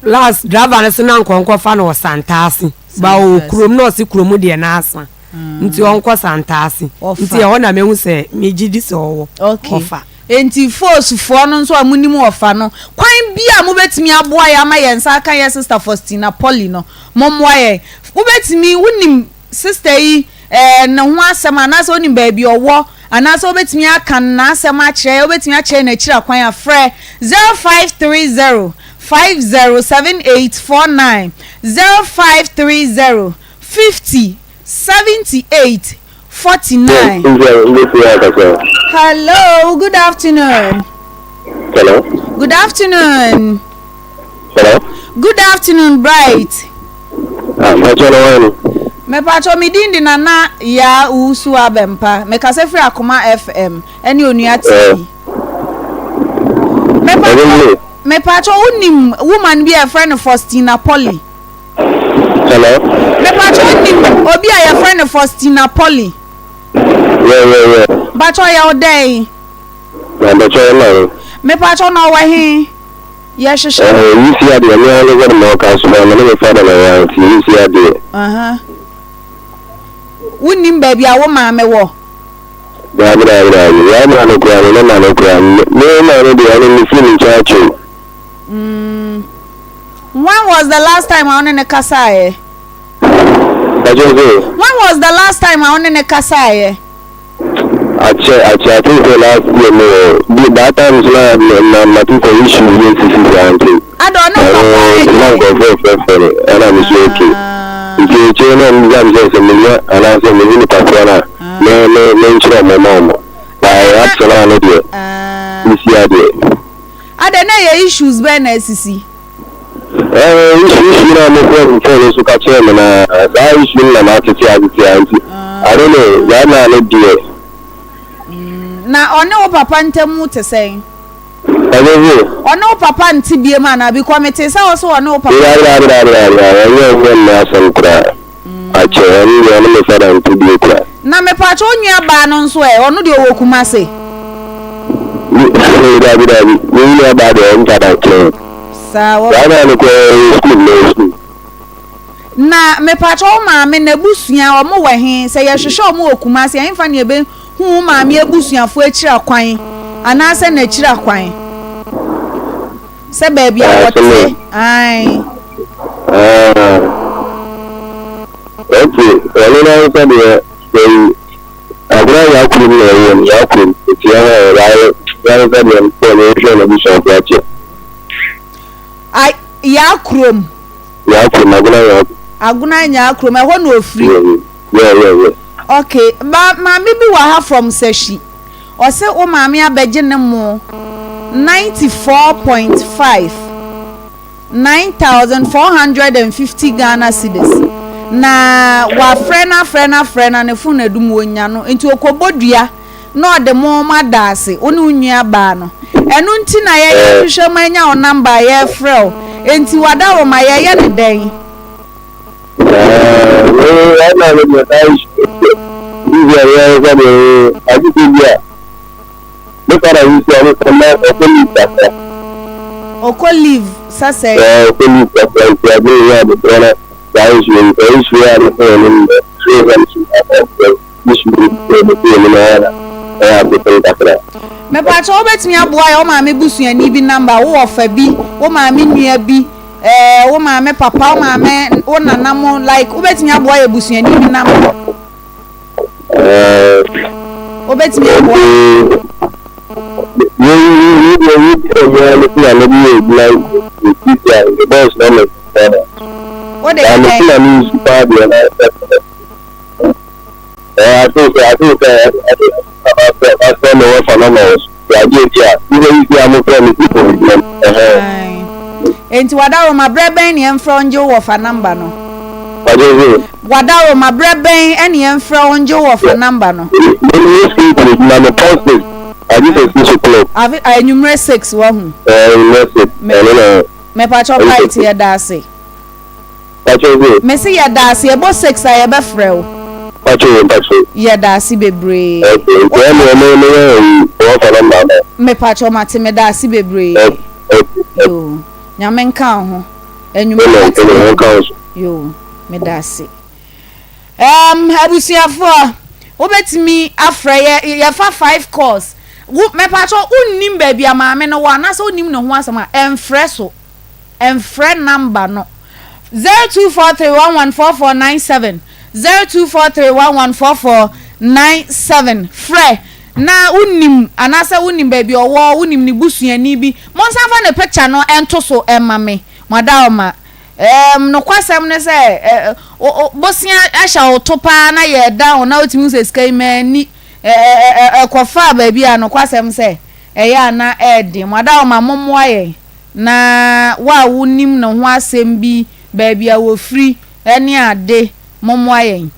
[SPEAKER 13] Last driver no se na nka ɔnkɔfa no wɔ Santase. Ba ɔwɔ kurom na ɔse kurom deɛ na asa. Nti ɔnkɔ Santase. Nti ɛhɔ na mehu sɛ megye di sɛ ɔwɔ. Ɔfa.
[SPEAKER 2] Enti Foos foɔ no nso a monim ɔfa no, kwan biara a mobɛtumi aboa yɛn ama yɛn nsa aka yɛn sister Faustina Polly no, mommoa yɛn. Wobɛtumi, wonim Sister yi eh, ne ho asɛm anaasɛ wonim baabi ɔwɔ anaasɛ wobɛtumi aka n'asɛm akyerɛ yɛ, wobɛtumi akyerɛ n'akyiri akwan a, frɛ 0530 507849, 0530 50 78 49. Hello, good afternoon.
[SPEAKER 15] Hello.
[SPEAKER 2] Good afternoon.
[SPEAKER 15] Hello.
[SPEAKER 2] Good afternoon, Bright.
[SPEAKER 15] Ah, mpatsɔ na wɔn ni.
[SPEAKER 2] Mepatwɔ me din de Nana Yaa Owusu Abɛmpa. Mekasa firi Akoma FM ɛne Onua TV. Mepatwɔ. Mepatwɔ wonim woman bi a yɛfrɛ no Faustina Polly?
[SPEAKER 15] Hello?
[SPEAKER 2] Mepatwɔ wonim obi a yɛfrɛ no Faustina Polly?
[SPEAKER 15] Yeah, yeah, yeah.
[SPEAKER 2] Mpatwɔ ɔyɛ wo dɛn?
[SPEAKER 15] Na mpatwɔ yɛ ma wo.
[SPEAKER 2] Mepatwɔ na ɔwɔ he? Yɛhwehwɛ no.
[SPEAKER 15] Ɛɛ, yi si adeɛ, me ara ne sɛ ma ɔka so na me ne me father na yɛ nti yi si adeɛ.
[SPEAKER 2] Aha. Wonnim baabi a wo maame wɔ?
[SPEAKER 15] Daabi, daabi, daabi. Yɛn maame koraa, me ne maame koraa, me maame deɛ ɔno mefiri ne nkyɛn akyɛ o.
[SPEAKER 2] Mm. When was the last time a wo ne ne kasaeɛ?
[SPEAKER 15] Ɛkyɛ sɛ.
[SPEAKER 2] When was the last time a wo ne ne kasaeɛ?
[SPEAKER 15] Akyɛ akyɛ I think sɛ last year mu wɔ bi that time so na na na ti sɛ issue bi esisi saa nti.
[SPEAKER 2] Ada ɔne wo papa
[SPEAKER 15] ɛnyɛ. Na nkurɔfoɔ frɛfrɛ no ɛna me so okay. Nti akyire na mbisa me sɛ sɛ menya anaasɛ mehu nipa korɔ no a me me menkyerɛ ɔmo ma ɔmo. But up to now no deɛ mesi adeɛ.
[SPEAKER 2] Ada na ɛyɛ issues bɛn na asisi?
[SPEAKER 15] Ɛɛ issue issue na mo frɛ me phone so ka kyerɛ me na saa issue no na matete atete a nti I don't know saa naa no deɛ.
[SPEAKER 2] Na ɔne wo papa ntam te sɛn?
[SPEAKER 15] Ɔno so.
[SPEAKER 2] Ɔne wo papa nte biem anaa? Because metee sɛ wo se ɔne wo papa.
[SPEAKER 15] Daabi daabi daabi daabi ɔnyɛ ɔnyɛ mme asɛm koraa. Akyɛ ɔno deɛ ɔne me fada nte bio koraa.
[SPEAKER 2] Na mepakyɛ wo nua baa no nso ɛ, ɔno deɛ ɔwɔ Kumase?
[SPEAKER 15] Daabi daabi, me nua baa deɛ ɔne fada nkyɛn.
[SPEAKER 2] Saa wɔ.
[SPEAKER 15] Saa naa no koraa ɔwɔ school na ɔwɔ school.
[SPEAKER 2] Na mepakyɛ wo maame n'abusua ɔmo wɔ he? Sɛ yɛhwehwɛ ɔmo wɔ Kumase a ɛnfa na yɛbɛ hu wo maame abusuafoɔ akyiri akwan anaasɛ n'akyiri akwan? Sɛ baabi a wɔte, ae.
[SPEAKER 15] Ah, okay, ɔno n'ankasa deɛ ɛyi agorɔ yɛ akurom na ɛwɔ no yɛ akurom nti ɛhɔ yɛ n'ankasa deɛ mpɔ ne nhwɛ n'abusuafo akyɛ.
[SPEAKER 2] A yɛ akurom.
[SPEAKER 15] Yɛ akurom agona yɛ akurom.
[SPEAKER 2] Agona nyɛ akurom ɛhɔ na ofiri.
[SPEAKER 15] Yeah, yeah, yeah.
[SPEAKER 2] Okay, ba maame bi wɔ ha from Sahwi. Ɔse wo maame abɛgye ne mo 94.5, 9450 Ghana cedis, na wafrɛ no afrɛ no afrɛ no a ne phone adum ɔnnya no nti ɔkɔbɔ dua na ɔde mo ma da ase wo ne wo nua baa no ɛno nti na yɛyɛ hwehwɛ mu anya wo number a yɛfrɛ wo nti wadaroma yɛyɛ ne dɛn? Ɔkɔ leave sɛ sɛn? Mepakyɛw wobɛtumi aboa yɛ wo maame busuani bi number, wo wɔfa bi, wo maame nua bi. Eh, wo maame papa, wo maame, wo nana mo, like, wobɛtumi aboa yɛ busuani bi nam. Wobɛtumi aboa. Wode yɛ dɛn?
[SPEAKER 15] Eh, I think I think afɛ me wɔfa no ma wɔ so adeɛ bi a wobɛ yi si a mofrɛ me si problem ɛhɛn.
[SPEAKER 2] Enti wadaroma berɛ bɛn ne yɛmfrɛ wo ngye wo wɔfa number no?
[SPEAKER 15] Wagye se.
[SPEAKER 2] Wadaroma berɛ bɛn ne yɛmfrɛ wo ngye wo wɔfa number no?
[SPEAKER 15] Me me school kɔ na me pɔn six agye sɛ six o'clock.
[SPEAKER 2] Ave anwummerɛ six wahu.
[SPEAKER 15] Ɛɛ anwummerɛ six ɛno na.
[SPEAKER 2] Mepakyɛw bright yɛda ase.
[SPEAKER 15] Pakyɛw se.
[SPEAKER 2] Mese yɛdaase ɛbɔ sex a yɛbɛfrɛ wo.
[SPEAKER 15] Pakyɛw mpakyɛw.
[SPEAKER 2] Yɛdaase bebree.
[SPEAKER 15] Okay nti ɛneɛ me me yɛ ɛyi wɔfa number ama wo.
[SPEAKER 2] Mepakyɛw mate medaase bebree.
[SPEAKER 15] Okay okay.
[SPEAKER 2] Yoo nyame nka wo ho anwummerɛ
[SPEAKER 15] Amen
[SPEAKER 2] mate
[SPEAKER 15] amen ɔnka wo so.
[SPEAKER 2] Yoo medaase. Ɛɛm abusuafoɔ wobɛtumi afrɛ yɛ yɛfa five calls wo mepakyɛw wonnim baabi a maame no wɔ anaasɛ wonnim ne ho asɛm a ɛnfrɛ so. Mfrɛ number no. 0243114497 0243114497 Frɛ na wonim anaasɛ wonim baabi ɔwɔ, wonim ne busuani bi. Monsan fa ne picture no nto so mma me. Moadaoma. Ɛɛm, nokwasɛm ne sɛ, ɛ, bosea ahyɛ wo to paa na yɛredan wo na wotumi hu sɛ sika yi manni. Ɛ, ɛ, ɛ, ɛkɔfaa baabi a nokwasɛm sɛ ɛyɛ a na ɛyɛ den. Moadaoma, mommoa yɛn. Na wo a wonim ne ho asɛm bi, baabi a wɔfiri ne ade, mommoa yɛn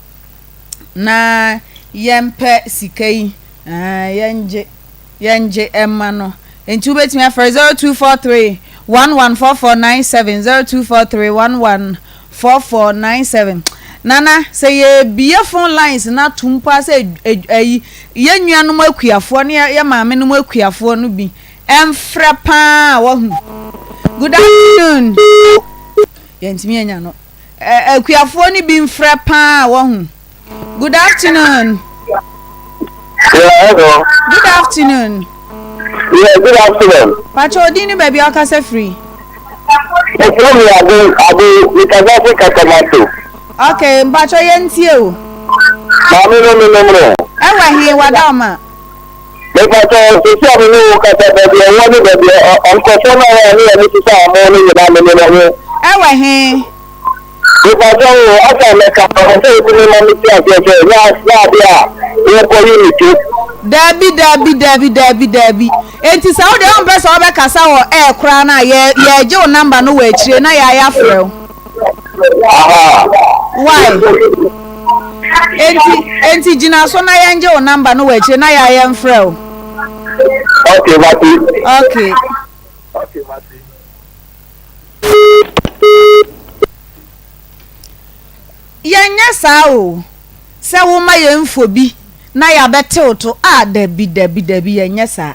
[SPEAKER 2] na yɛmpɛ sika yi, yɛngye, yɛngye mma no. Enti wobɛtumi afrɛ 0243 114497, 11 4497 0243 11 4497 Nana sɛ yɛbie phone lines no ato mpo a sɛ ayi yɛn nuanom akuafoɔ ne yɛ maame nom akuafoɔ no bi ɛmfrɛ paa wahu. Good afternoon. Yɛntumi anya no. Akuafoɔ no bi mfrɛ paa wahu. Good afternoon.
[SPEAKER 15] Yeah, hello.
[SPEAKER 2] Good afternoon.
[SPEAKER 15] Yeah, good afternoon.
[SPEAKER 2] Pacho odin ni baabi a ɔkasa firi.
[SPEAKER 15] Ɛfrɛ mi ade ade mikasa fi Katamato.
[SPEAKER 2] Okay, mpacho yɛn tie o.
[SPEAKER 15] Maame no mi nom no.
[SPEAKER 2] Ɛwɔ he wada ɔma.
[SPEAKER 15] Mepatɔ sisi a mi ne wo kasa baabi ɛwɔ ne baabi nkɔfoɔ no a wɔn ne yɛn sisa ɔmo ne nyinaa mi ne mo.
[SPEAKER 2] Ɛwɔ he.
[SPEAKER 15] Mepakyɛw o, asa mɛka ɔwɔ sɛ wotumi ma me te aseɛ sɛ nyɛ nyɛ adeɛ a wokɔ yi me to.
[SPEAKER 2] Daabi daabi daabi daabi daabi enti sɛ wo deɛ wompɛ sɛ wobɛkasa wɔ air koraa no a yɛ yɛgye wo number no wɔ akyire na yɛayɛ afrɛ wo.
[SPEAKER 15] Ahaa.
[SPEAKER 2] Why? Enti enti gyina so na yɛngye wo number no wɔ akyire na yɛayɛ mfrɛ wo.
[SPEAKER 15] Okay, mate.
[SPEAKER 2] Okay.
[SPEAKER 15] Okay, mate.
[SPEAKER 2] Yɛnyɛ saa o, sɛ woma yɛn info bi na yɛabɛtew to a, dabi dabi dabi yɛnyɛ saa.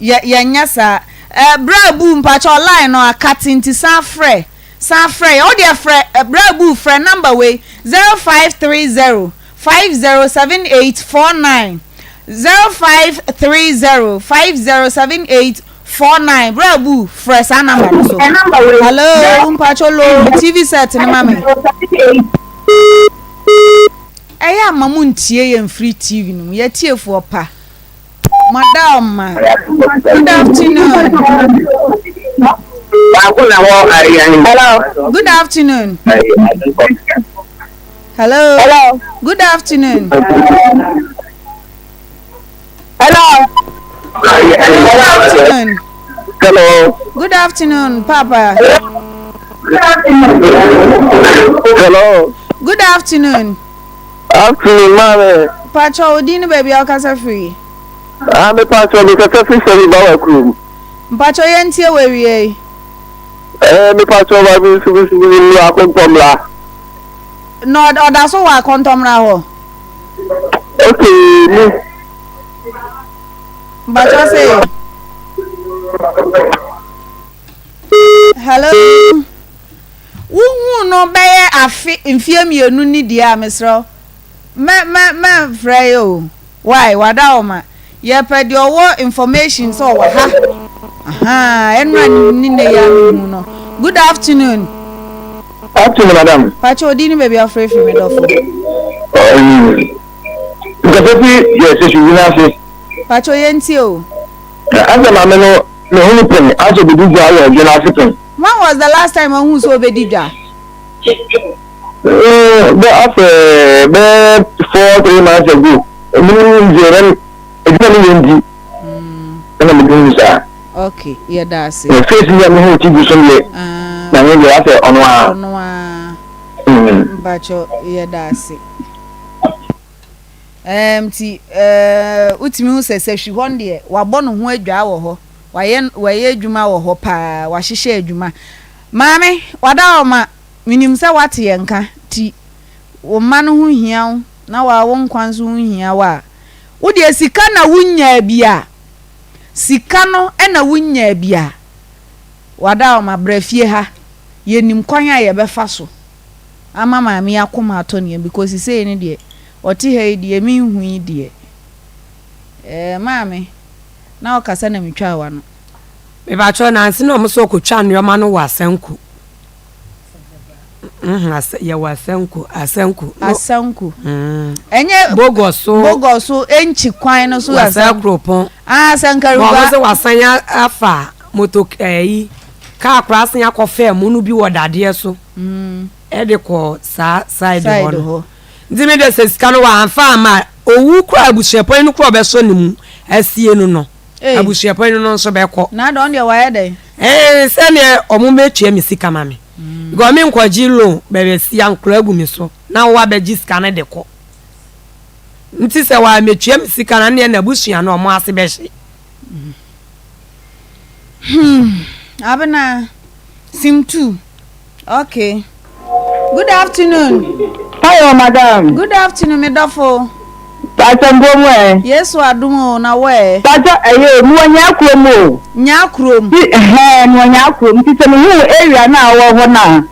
[SPEAKER 2] Yɛ yɛnyɛ saa. Eh, bra bu mpakyɛw line no akate nti san frɛ, san frɛ yɛn. Wo deɛ frɛ, eh, bra bu frɛ number wei, 0530 507849, 0530 5078 49 bra bu frɛ saa number no so. Hello mpacho low TV set no ma me. Ɛyɛ ama mo ntie yɛn firi TV no mu yɛtiefoɔ pa. Madam good afternoon.
[SPEAKER 15] Hello.
[SPEAKER 2] Good afternoon. Hello.
[SPEAKER 16] Hello.
[SPEAKER 2] Good afternoon.
[SPEAKER 16] Hello.
[SPEAKER 2] Good afternoon.
[SPEAKER 15] Hello.
[SPEAKER 2] Good afternoon, Papa.
[SPEAKER 15] Hello.
[SPEAKER 2] Good afternoon.
[SPEAKER 15] Afternoon, maame.
[SPEAKER 2] Pacho, odin ne baabi a ɔkasa firi.
[SPEAKER 15] Ah, me pacho, me kasa firi sɛ mi ba wa kurom.
[SPEAKER 2] Mpacho yɛn tie wɔ awie yi.
[SPEAKER 15] Eh, me pacho, ba mi nso mi nso mi mu akɔntɔmla.
[SPEAKER 2] Na ɔda so wɔ akɔntɔmmra hɔ.
[SPEAKER 15] Okay, me.
[SPEAKER 2] Mpakyɛ se. Hello. Wohu no bɛyɛ afe mfeɛ mmienu ni deɛ a mesrɛ wo mɛ mɛ mɛmfrɛ yɛ o. Wai wada hɔ ma yɛpɛ deɛ ɔwɔ information sɛ ɔwɔ ha ahaa ɛnora ne nnɛ yi a mehu no good afternoon.
[SPEAKER 15] Afternoon madam.
[SPEAKER 2] Pakyɛ odi ne baabi afrɛ firi me dɔfo.
[SPEAKER 15] Nkasa fi yɛ sɛ susu n'ase.
[SPEAKER 2] Pakyɛ yɛ ntie o.
[SPEAKER 15] Asɛ maame no me hu no pɛn asɛ obedi dwa wɔ ɛdwa n'ase pɛn.
[SPEAKER 2] When was the last time ɔhu sɛ obedi dwa?
[SPEAKER 15] Bɛ afɛ bɛ 4 3 months ago ɛmu nti ɛnɛ adwuma no yɛ nti ɛna mede hu saa.
[SPEAKER 2] Ok yɛda ase.
[SPEAKER 15] Na face bi a mehu TV so deɛ na ne deɛ asɛ ɔno a.
[SPEAKER 2] Ɔno a. Mpakyɛ yɛda ase. Ɛɛm nti ɛɛ wotumi hu sɛ sɛhwi hɔ no deɛ wabɔ ne ho adwaa wɔ hɔ wayɛ wayɛ adwuma wɔ hɔ paa wahyehyɛ adwuma maame wada hɔ ma Menim sɛ woate yɛn nka, nti wo mma no ho hia wo na wo ara wo nkwa nso ho hia wo a, wo deɛ sika na wonyaa bi a, sika no na wonyaa bi a, w'adaworoma, bra fie ha, yɛnim kwan a yɛbɛfa so ama maame yi akoma atɔ ne yam because sei no deɛ, ɔte ha yi deɛ menhu yi deɛ, eh, maame, na wokasa na metwaa w'ano.
[SPEAKER 13] Mepakyɛw nanse na ɔmo sɛ ɔkotwa nnoɔma no wɔ asanku. Mm, asa, yɛwɔ asanku, asanku.
[SPEAKER 2] No. Asanku. Mm. Ɛnyɛ
[SPEAKER 13] Bogɔ so.
[SPEAKER 2] Bogɔ so enkyi kwan no so.
[SPEAKER 13] Wasa kuropɔn.
[SPEAKER 2] Ah, Sankaruba.
[SPEAKER 13] Wɔn sɛ wasan afa moto ɛyi eh, kaa koraa asan akɔ fɛm mu no bi wɔ dadeɛ so. Mm. Ɛde kɔ saa side hɔ no. Nti mi de sɛ sika no wɔamfa ama owu kura abusuapɔn no kura ɔbɛsɔ ne mu asie no no. Abusuapɔn no nso bɛkɔ.
[SPEAKER 2] Na dɔn deɛ wayɛ dɛn?
[SPEAKER 13] Ɛɛ sɛdeɛ ɔmo bɛtua me sika ma me because me nkɔgye loan bɛbɛsi ankora agu me so na wo abɛgye sika no de kɔ nti sɛ wɔamɛtua me sika no neɛ n'abusua no ɔmo ase bɛhye.
[SPEAKER 2] Hmm. Abena, sim 2. Okay. Good afternoon.
[SPEAKER 16] Hello, madam.
[SPEAKER 2] Good afternoon, me dɔfo.
[SPEAKER 16] Pàtó mbɔ mu ɛ.
[SPEAKER 2] Yesu adum o na wɔ ɛ.
[SPEAKER 16] Pàtó ɛyɛ o, mewɔ nyaa kurom o.
[SPEAKER 2] Nyaa kurom.
[SPEAKER 16] Ti ɛhɛn mewɔ nyaa kurom nti sɛ mehu area no a ɔwɔ hɔ no a,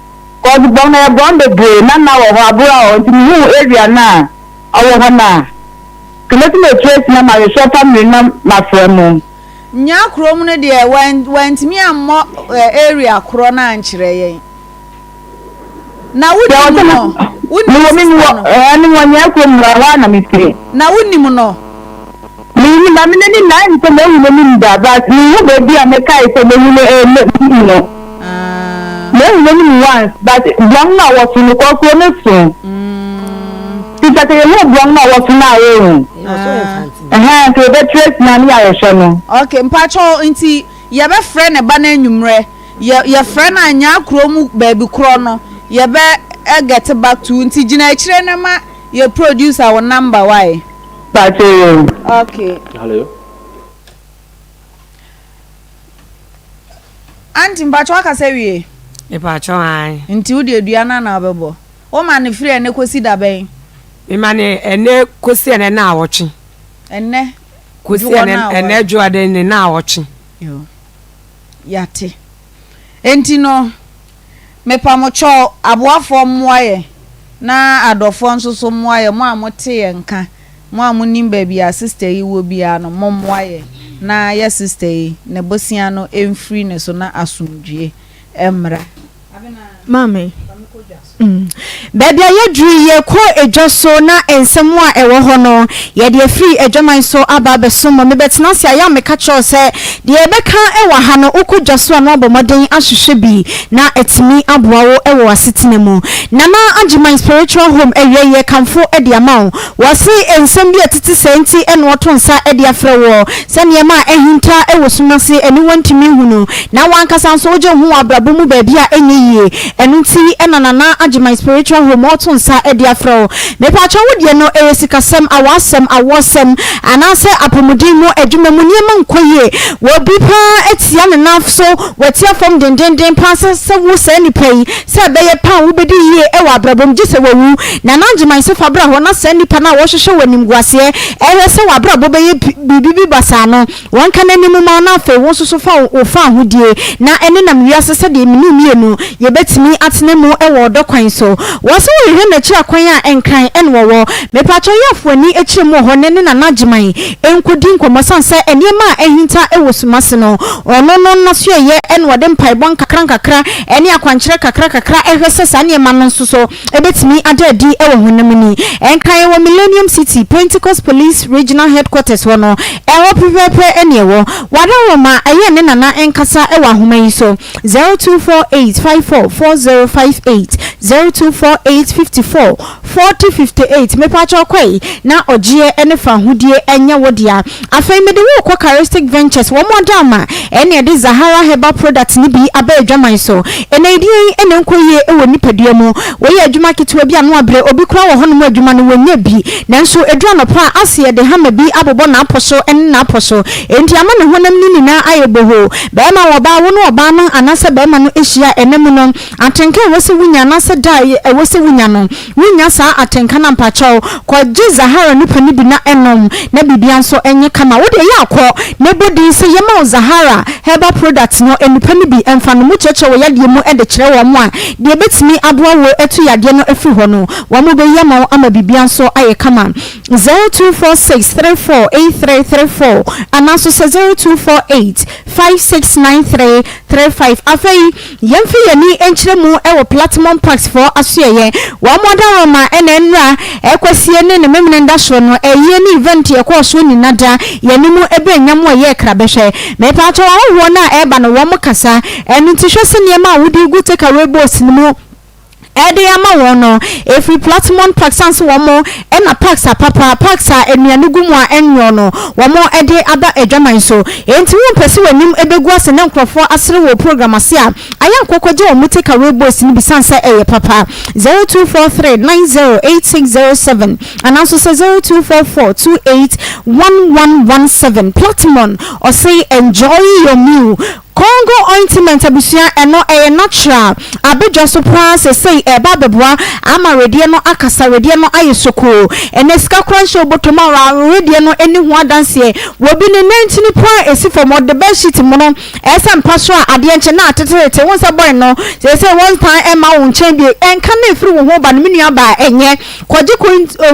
[SPEAKER 16] cause bɔn no yɛ bɔn bebree na na wɔ hɔ abora hɔ nti mehu area no a ɔwɔ hɔ no a, nka mɛtumi atu asi na mahwehwɛ family no na mafrɛ mo.
[SPEAKER 2] Nyaa kurom no deɛ wantumi ammɔ area korɔ no ankyerɛ yɛn. Na wonim no? Wonim sista no?
[SPEAKER 16] Ɛɛ mewɔ Nyaa kurom na hɔ a na mefiri.
[SPEAKER 2] Na wonim no?
[SPEAKER 16] Menim na me n'anim na ayɛ me sɛ mahu n'anim da but menhu baabi a mekae sɛ mahu no ɛɛ menim no. Mahu n'anim once but borɔn no a wɔso no kɔ kuro no so. Nti sɛ yɛhu borɔn no a wɔso no a yɛhu. Ɛhɛn nti yɛbɛtra asia ne yɛahwehwɛ no.
[SPEAKER 2] Ok mpakyɛw nti yɛbɛfrɛ ne ba no anwummerɛ yɛ yɛfrɛ no a nyaa kuro mu baabi korɔ no yɛbɛ get back to wo nti gyina akyire na ma yɛ producer wo number wae.
[SPEAKER 16] Mpakyɛw yoo.
[SPEAKER 2] Ok.
[SPEAKER 17] Hello.
[SPEAKER 2] Aunty mpakyɛw wakasa wie?
[SPEAKER 13] Mepakyɛw ae.
[SPEAKER 2] Nti wo deɛ dua no a na wobɛbɔ. Woma no firi ɛnnɛ kɔsi da bɛn?
[SPEAKER 13] Mema no ɛnnɛ kɔsi ɛnnɛ naawɔtwe.
[SPEAKER 2] Ɛnnɛ
[SPEAKER 13] Kɔsi ɛnnɛ ɛnnɛ dwoada ne naawɔtwe.
[SPEAKER 2] Yoo, yɛate. Enti no, mepa mo kyɛw, aboafoɔ mmoa yɛn, na adɔfoɔ nso so mmoa yɛn, mo a mote yɛn nka, mo a monim baabi a sister yi wɔ biara no, mommoa yɛn na yɛ sister yi, ne bosea no mfiri ne so na asomdwoeɛ mmra.
[SPEAKER 18] Maame, mm. Baabi a yɛaduru yi, yɛrekɔ edwa so na nsɛm a ɛwɔ hɔ no, yɛde afiri adwaman so aba abɛsom mo. Mebɛtena ase a, ɛyɛ a meka kyerɛ wo sɛ, deɛ yɛbɛka wɔ ha no, wokɔ dwa so a na woabɔ mmɔden ahwehwɛ bi na atumi aboa wo wɔ w'asetena mu. Nana Agyeman Spiritual Home awiei yɛrekamfo de ama wo. Wɔse nsɛm bi a ɛtete saa nti na wɔto nsa de afrɛ woɔ, sɛ nneɛma a ahinta wɔ sum ase aniwa ntumi nhunu, na w'ankasa nso wogye wo ho wɔ abrabɔ mu baabi a ɛnyɛ yie. Ɛno nti na Nana Agyeman Spiritual Home ɔreto nsa de afrɛ wo. Mepaakyɛw wo deɛ no ɛyɛ sikasɛm, awaasɛm, awoɔsɛm, anaasɛ apɔmuden mu adwuma mu nneɛma nkɔ yie. Obi paa atia ne nan so, watia fam dendenden paa sɛ sɛ wo saa nipa yi, Sɛ ɛbɛyɛ pɛ a wobɛdi yie wɔ abrabɔ mu gye sɛ wawu. Nana Agyeman sɛ fa bra hɔ na saa nnipa no a wɔhwehwɛ wo animguaseɛ rehwɛ sɛ w'abrabɔ bɛyɛ biribi bi basaa no, wɔnka n'anim mma wo na afei wo nso so fa wo faahodie na ɛnenam wiase sɛdeɛ mene wo mmienu yɛbɛtumi atena mu wɔ ɔdɔ kwan so. Wɔ sɛ wohwehwɛ n'akyiri akwan a Nkran na ɔwɔ. Mepakyɛw yɛ afoani akyire mu wɔ hɔ ne ne Nana Agyeman nkɔdi nkɔmmɔ sane sɛ nneɛma a ahinta wɔ sum ase no ɔno no n'asoɛeɛ na ɔde mpaebɔ nkakra nkakra ne akwankyerɛ kakrakakra hwɛ sɛ saa nneɛma no nso so bɛtumi ada adi wɔ honam ani. Nkan wɔ Millennium City, Pentecost Police Regional Headquarters hɔ no, ɛhɔ pɛpɛɛpɛ na ɛwɔ. W'adaworoma ɛyɛ ne nana nkasa wɔ ahoma yi so, 0248 54 4058, 0248 54 40 58 Mepakyɛw kɔe na ɔgyeɛ ne fahodie nyɛ wo dea. Afei mede wo rekɔ Charistic Ventures, wɔn adaama ɛne ɛde Zahara Herbal Product no bi aba adwaman so. Ɛnɛ yi deɛn na ɛnkɔ yie wɔ nipadua mu? Woyɛ adwuma ketewa bi ano abrɛ, obi koraa wɔ hɔnom adwuma no wɔnnya bi. Nanso ɛduru anɔpa a ase yɛde hammer bi abobɔ n'apɔ so ne n'apɔ so. Enti ama ne honam no nyinaa ayɛ bohoo. Barima wɔ ɔbaa, wo ne ɔbaa no anaasɛ barima no hyia a ɛna mu no, Atenka a ɛwɔ sɛ wunya anaasɛ da a ɛwɔ sɛ wunya no, wunnya saa atenka no a, mpakyɛw, kɔgye Zahara nupa no bi na nom, na biribiara nso nyɛ kama. Wo deɛ, yɛ a kɔ na bɔ din sɛ yɛma wo Zahara herbal product no nnupa no bi mfa nom. Wokyerɛkyerɛ wo yadeɛ mu de kyerɛ wɔn a, deɛ ɛbɛtumi aboa wo atu yadeɛ no afiri hɔ no, wɔbɛyi ama wo ama biribiara nso ayɛ kama. 0246 34 8334 anaa nso sɛ 0248 5693 35. Afei, Yɛmfa yɛn ani nkyerɛ mu wɔ Platimon Parks foɔ asoɛeɛ. Wɔn adaworoma na nnora Kwasie ne ne Memeneda soɔ no, ayie ne event ɛkɔɔ soɔ nyina da yɛn anim berɛ nyam a ɛyɛɛ krabɛhwɛ. Mepaakyɛw ahɔhoɔ no a ɛreba no wɔn kasa, ɛno nti hwɛ sɛ nneɛma a wode regu take away bowls no mu de ama wɔn no, ɛfiri Platimon Park sane sɛ wɔn na parks apapa, parks a nnuane gu mu a ɛnwoɔ no, wɔn de aba adwaman so. Enti wompɛ sɛ w'anim bɛgu ase na nkurɔfoɔ asere wo program ase a, ayɛ a kɔ kɔgye wɔn take away bowls no bi sane sɛ ɛyɛ papa. 0243 908607 anaa nso sɛ 0244 28 1117. Platimon, ɔse enjoy your meal. Congo ointment abusua ɛno ɛyɛ natural abedwa so paa sesei ɛɛba abɛboa ama wedeɛ no akasa wedeɛ no ayɛ sokoo ɛnɛ sika koraa nhyɛ wo bɔtɔ mu a wedeɛ no ɛni ho adanseɛ wɔ bi ne nantini paa ɛsi fam ɔde bed sheet mono ɛsɛ mpa so a adeɛ nkye na ateterete wo nsɛ bɔe no sesei wɔnsan ɛma wo nkyɛn bie ɛnka na ɛfiri wo ho ba no me nua baa ɛnyɛ Kɔgye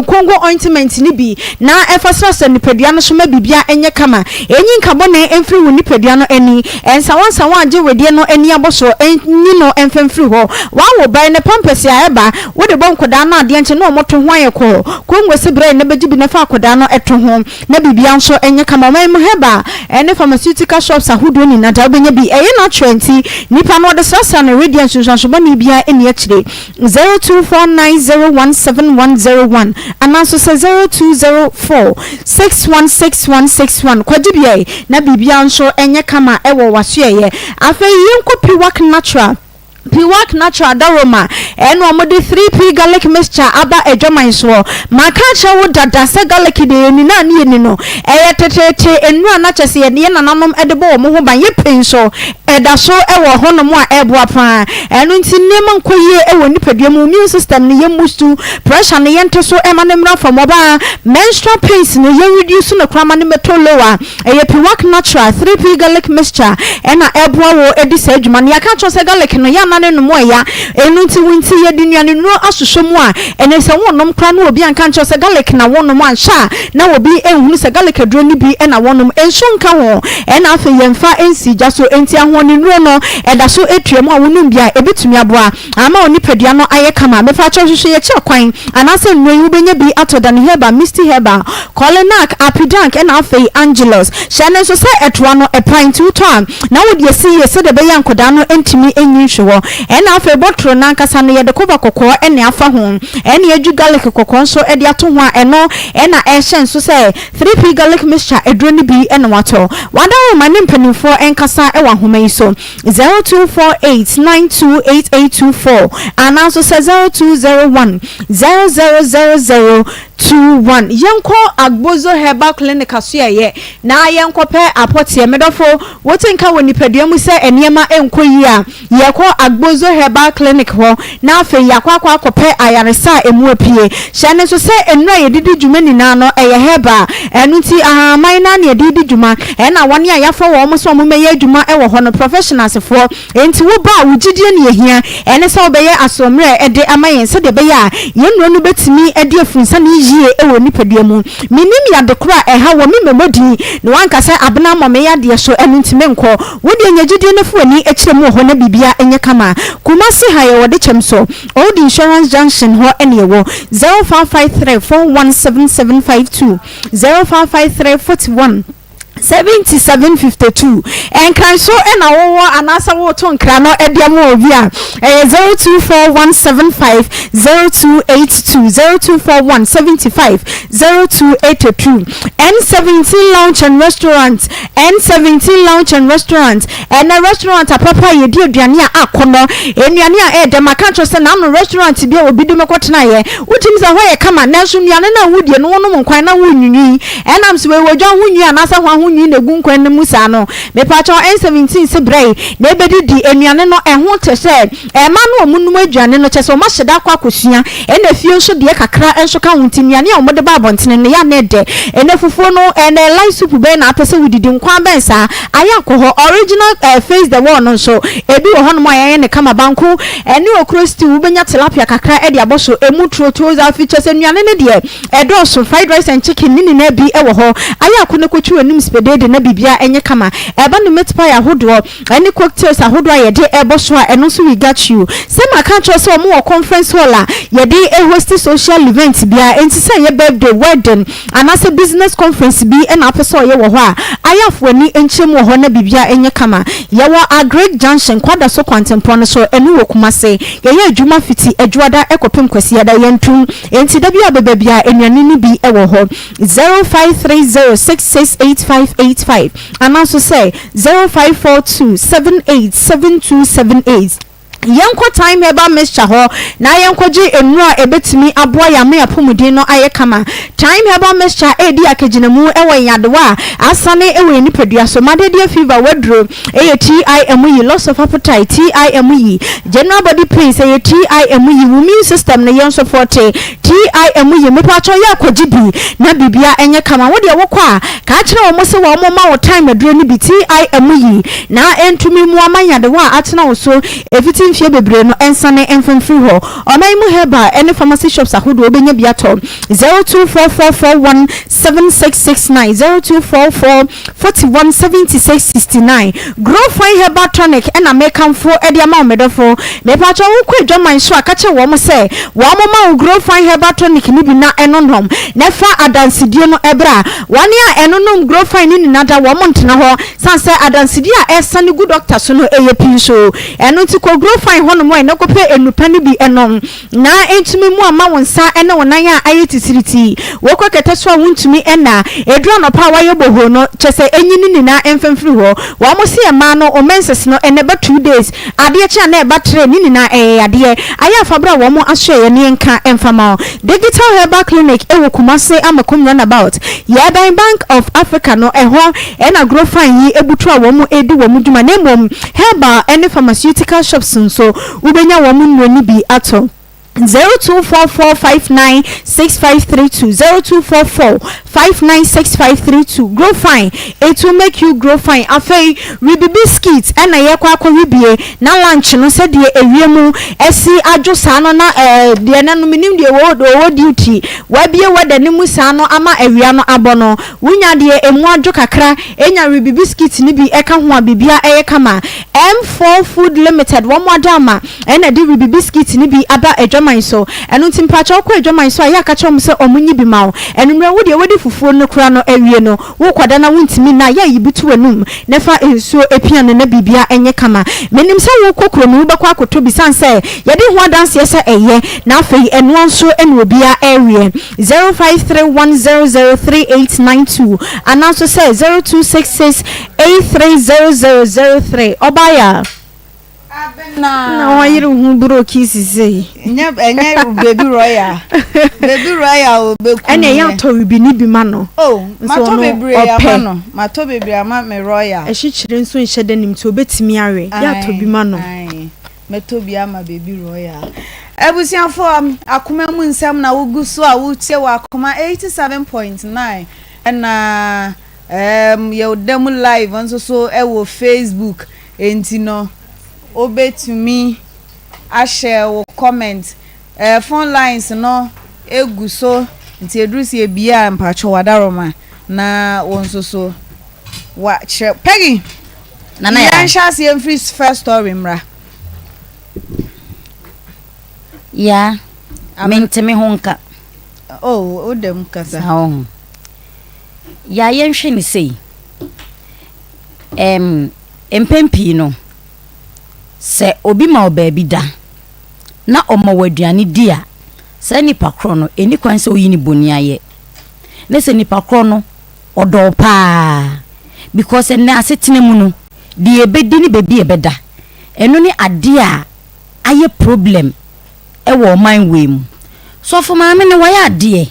[SPEAKER 18] Congo ointment no bi na fa srasra nipadua no so ma biribiara nyɛ kama. Nyi nka bɔne mfiri wo nipadua no ani. Nsawansawa a agye wedeɛ no ani abɔ so, nyi no mfa mfiri hɔ. Woawo ba yi ne pampɛs a ɛba, wode bɔ nkwadaa no adeɛ nkye na wɔto ho ayɛ kɔɔ. Congo se brɛ na bɛgye bi na fa akwadaa no to ho na biribiara nso nyɛ kama. Ɔman mu herbal ne pharmaceutical shops ahodoɔ nyinaa deɛ wobɛnya bi. Ɛyɛ natural nti nipa no ɔde srasra ne wedeɛ a nsunsuanso bɔne biara nni akyire. 0249017101 anaa nso sɛ 0204616161 kɔgye biae na biribiara nso nyɛ kama wɔ w'asoɛeɛ. Afei yɛnkɔ Piwak Natural. Piwak Natural Daroma ɛna wɔde 3P Garlic Mixture aba adwaman soɔ. Maka akyerɛ wo dada sɛ garlic deɛ yɛni no a ne yɛni no. Ɛyɛ teteete nnuro a na kyerɛ sɛ yɛn nananom de bɔ wɔn ho ban. Yɛpɛ nso. Ɛda so wɔ hɔnom a ɛreboa paa. Ɛno nti nneɛma nkɔ yie wɔ nipadua mu, immune system no yɛn boost, pressure no yɛnte so ma no mmra fam, ɔbaa menstrual pains no yɛn reduce no koraa ma no mmɛtɔ low a, ɛyɛ Piwak Natural 3P Garlic Mixture ɛna ɛboa wo di saa adwuma no. Yɛaka akyerɛ wo sɛ garlic no yɛ a na ne nom ɛya, ɛno nti wo nti yɛde nnuanennuro asosɔ mu a, ɛnɛ sɛ wonom koraa na obi anka ankyerɛ wo sɛ garlic na wonom anhwɛ a na obi nhunu sɛ garlic aduro no bi na wɔnom, nsuo nka ho, ɛna afei yɛmfa nsi gya so, enti ahoɔdennuro no ɛda so tua mu a wonom bi a ɛbɛtumi aboa ama wo nipadua no ayɛ kama. Mepakyɛw hwehwɛ yɛkyerɛ kwan anaasɛ nnuro yi wobɛnya bi atɔ Dani Herbal, Misty Herbal, Kolinak, Apidank ɛna afei Angelus. Hyɛ no nso sɛ ɛtoa no ɛpae nti wotɔ a na wode asi yie sɛdeɛ ɛbɛyɛ a nkwadaa no ntumi nyi nhwe hɔ. Ɛna afei bɔtoro no ankasa no yɛde kɔba kɔkɔɔ na afa ho ɛna yɛadwi garlic kɔkɔɔ nso de ato ho a ɛno na ɛhyɛ nso sɛ 3P garlic mixture aduro no bi na watɔ. Wadaroma ne mpanimfoɔ nkasa wɔ ahoma yi so 0248928824 anaa nso sɛ 0201 0000 21. Yɛnkɔ Agbozo Herbal Clinic asoɛeɛ na yɛnkɔpɛ apɔteɛ. Medɔfo, wote nka wɔ nipadua mu sɛ nneɛma nkɔ yie a, Yɛkɔ Agbozo Herbal Clinic hɔ na afei yɛakɔ akɔ akɔpɛ ayaresa a ɛmu apue. Hyɛ no nso sɛ nnuro a yɛde di dwuma nyinaa no, ɛyɛ herbal. Ɛno nti ahahamman no ara na yɛde redi dwuma. Ɛna wɔn a yɛafa wɔn sɛ wɔmmɛyɛ adwuma wɔ hɔ no, professionals foɔ. Enti woba a, wo gyidie na yɛhia. Ɛne sɛ wobɛyɛ asoɔmmerɛ de ama yɛn sɛdeɛ ɛbɛyɛ a yɛn nnuro no bɛtumi adi afunsane yie wɔ nipadua mu. Mennim yade korɔ a ɛha wɔ me mmɛmmɔ din na wanka sɛ abena mmɔ me yadeɛ so ɛno nti menkɔ. Wo deɛ nya gyidie na fa w'ani kyerɛ mu wɔ hɔ na biribiara nyɛ kama. Kumasi ha yɛwɔ Dekyɛm so, Old Insurance Junction hɔ na yɛwɔ. 0553 417752, 0553 41 7752. Nkran so na wowɔ anaasɛ woreto nkra no de ama obi a, ɛyɛ 024175 0282, 0241 75 0282. N17 Lounge and Restaurant, N17 Lounge and Restaurant, ɛnɛ restaurant apapa a yɛdi aduane a akɔnnɔ, nnuane a ɛyɛ dɛ. Maka akyerɛ sɛ n'ano restaurant bi a obi de me kɔtenaeɛ, wotumi sɛ hɔ yɛ kama, nanso nnuane no a wodie no, wonom nkwan na wonwinwii. Ɛnam sɛ wei wɔdwa ho nwi anaasɛ hwan ho nwi na ɛgu nkwan no mu saa no, mepaakyɛw N17 se brɛ na ɛbɛdidi nnuane no, ɛho te sɛ Mmaa no a wɔnom aduane no, kyerɛ sɛ wɔahyɛ da akɔ akɔsua, ɛna fie nso deɛ kakra nso ka ho nti nnuane a wɔde ba abɔntene no, yɛ a na ɛdɛ. Ɛnɛ fufuo no, ɛnɛ light soup bɛn na apɛ sɛ wodidi, nkwan bɛn saa? Ayɛ akɔ hɔ. Original eh, face the wall no nso, ebi wɔ hɔnom a yɛayɛ no kama. Banku ɛne okro stew, wobɛnya tilapia kakra de abɔ so, ɛmu turoturo, afi, kyerɛ sɛ nnuane no deɛ ɛdɔɔso. Fried rice and chicken ne nyinaa bi wɔ hɔ. Ayɛ akɔ na kɔtwi w'anim spedeede na biribiara nyɛ kama. Ɛba no meat pie ahodoɔ. Ɛne cocktails ahodoɔ a yɛde ɛbɔ so a ɛno nso we got you. Sɛ maka akyerɛ wo sɛ wɔn wɔ conference hall a yɛde hosti social event biara enti sɛ ɛyɛ birthday, wedding anaasɛ business conference bi na wopɛ sɛ ɔyɛ wɔ hɔ a ayɛ afo ani nkyerɛ mu wɔ hɔ na biribiara nyɛ kama. Yɛwɔ Agric Junction, Kwadaso kwantempɔn no so, ɛno wɔ Kumase. Yɛyɛ adwuma fiti Adwuada kɔpem Kwasiada, yɛntom enti da biara wobɛba biara nnuane no bi wɔ hɔ. 0530668585 anaa nso sɛ 0542787278. Yɛnkɔ Thyme Herbal Mixture hɔ na yɛnkɔgye nnuro a ɛbɛtumi aboa yɛn ama yɛn apɔmuden no ayɛ kama. Thyme Herbal Mixture redi akagyinamu wɔ yɛn adewa a asane wɔ yɛn nipadua so, madedeɛ fever, waduro, ɛyɛ TIM yi, loss of appetite, TIM yi, general body pains, ɛyɛ TIM yi, wo immune system no yɛn sɔpɔte, TIM yi, mepakyɛw yɛ akɔgye bi na biribia ɛnyɛ kama. Wo deɛ wokɔ a, ka kyerɛ wɔn sɛ wɔn mma wo thyme aduro no bi, TIM yi. Na entumi mmoa ma nyadewa a atena wo so efiti mfeɛ bebree no nsane mfa mfiri hɔ. Ɔman yi mu herbal ne pharmacy shops ahodoɔ wobɛnya bi atɔ. 0244417669 0244 41 76 69 Grow Fine Herbal Tonic na mekamfo de ama wo medɔfo. Mepakyɛw wokɔ adwaman so a ka kyerɛ wɔn sɛ wɔn mma wo Grow Fine Herbal Tonic no bi na ɛnonom na fa adansedie no bra. Wɔn a ɛnonom Grow Fine no nyina da wɔn ntena hɔ Sane sɛ adansedi a ɛresane gu dɔkta so no yɛ pii nso, ɛno nti kɔ Growfine hɔnom ɛ na kɔpɛ nnupa no bi nom na ɛntumi mmu amma wo nsa ne wo nan a ayɛ titiritii. Wokɔ kɛtɛ so a wontumi nna. Ɛduru anɔpa a woayɛ bohoo no, kyerɛ sɛ ɛnyi ne nyinaa mfa mfiri hɔ. Wɔn se mmaa no, wo menses no ɛnɛ ɛba two days, adeɛ kye a na ɛba three, ne nyinaa ɛyɛ yadeɛ. Ayɛ a fa bra wɔn asoɛeɛ na yɛnka mfa ma wo. Digital Herbal Clinic wɔ Kumasi Amakom Runabout, yɛbɛn Bank of Africa no, ɛhɔ. Ɛna Grofine yi abutu a wɔn redi wɔn dwuma na mmom herbal ne pharmaceutical shops nso wobɛnya wɔn nnuro no bi atɔ. 0244596532 0244596532 Grofine, it will make you grow fine Afei Ribi biscuit ɛna yɛkɔ akɔ ribie na lunch no sɛdeɛ ewiem asi adwo saa no na ɛɛ deɛ na no menim deɛ ɔwɔ duty wabie weather no mu saa no ama awia no abɔ no Wonya deɛ ɛmu adwo kakra nya rebi biscuit no bi ka ho a biribiara ɛyɛ kama. M4 Food Limited wɔn adaama na ɛde rebi biscuit no bi aba adwaman so. Ɛno nti mpakyɛ wokɔ adwaman so a yɛ a ka kyerɛ wɔn sɛ wɔn nyi bi ma wo. Anwummerɛ wo deɛ wadi fufuo no koraa no awie no wokɔda na wontumi nna a yɛ a yi bi to w'anum na fa nsuo pia no na biribiara nyɛ kama. Menim sɛ wokɔ kuro no wobɛkɔ akɔtɔ bi sane sɛ yɛde ho adanseɛ sɛ ɛyɛ na afei ɛnoa nso na obiara ɛreweɛ. 0531003892 anaa nso sɛ 0266830003. Ɔbaeɛ a.
[SPEAKER 2] Abena.
[SPEAKER 18] Na wayere wo ho bro kiss sei.
[SPEAKER 2] Nyɛ ɛnyɛ baby royal. Baby royal obeku.
[SPEAKER 18] Ɛna ɛyɛ atɔ ribi ne bi ma no.
[SPEAKER 2] Oh, matɔ bebree ama no. Matɔ bebree ama me royal.
[SPEAKER 18] Ɛhyekyere nso nhyɛ da nim nti obetumi awe. Yɛ atɔ bi ma no.
[SPEAKER 2] Mɛtɔ bi ama baby royal. Abusuafoɔ, akoma mu nsɛm na wogu so a wotie wɔ Akoma 87.9 ɛna um, yɛda mu live nso so ɛwɔ Facebook enti no wobɛtumi ahyɛ wo comment. Eh, phone lines no egu so nti ɛduru sɛ yɛbie a mpakyɛ wadaroma na wo nso so wa kyerɛ Peggy.
[SPEAKER 4] Nana Yaa.
[SPEAKER 2] Yɛnhyɛ aseɛ mfiri first story mmra.
[SPEAKER 4] Yaa, mente me ho nka.
[SPEAKER 2] Oh, wo dɛm kasa.
[SPEAKER 4] Saa wɔ ho. Yaa yɛnhwɛ ne sei. Ɛm, mpɛn pii no, sɛ obi ma wo baabi da na ɔma wo aduane di a, saa nipa korɔ no, ɛni kwan sɛ woyi ne boni ayɛ. Ne sɛ nipa korɔ no, Ɔdɔ wo paa because ɛnnɛ asetena mu no deɛ yɛbɛdi ne baabi a yɛbɛda ɛno ne adeɛ a ayɛ problem wɔ ɔman wei mu. Sɔfo maame no wayɛ adeɛ,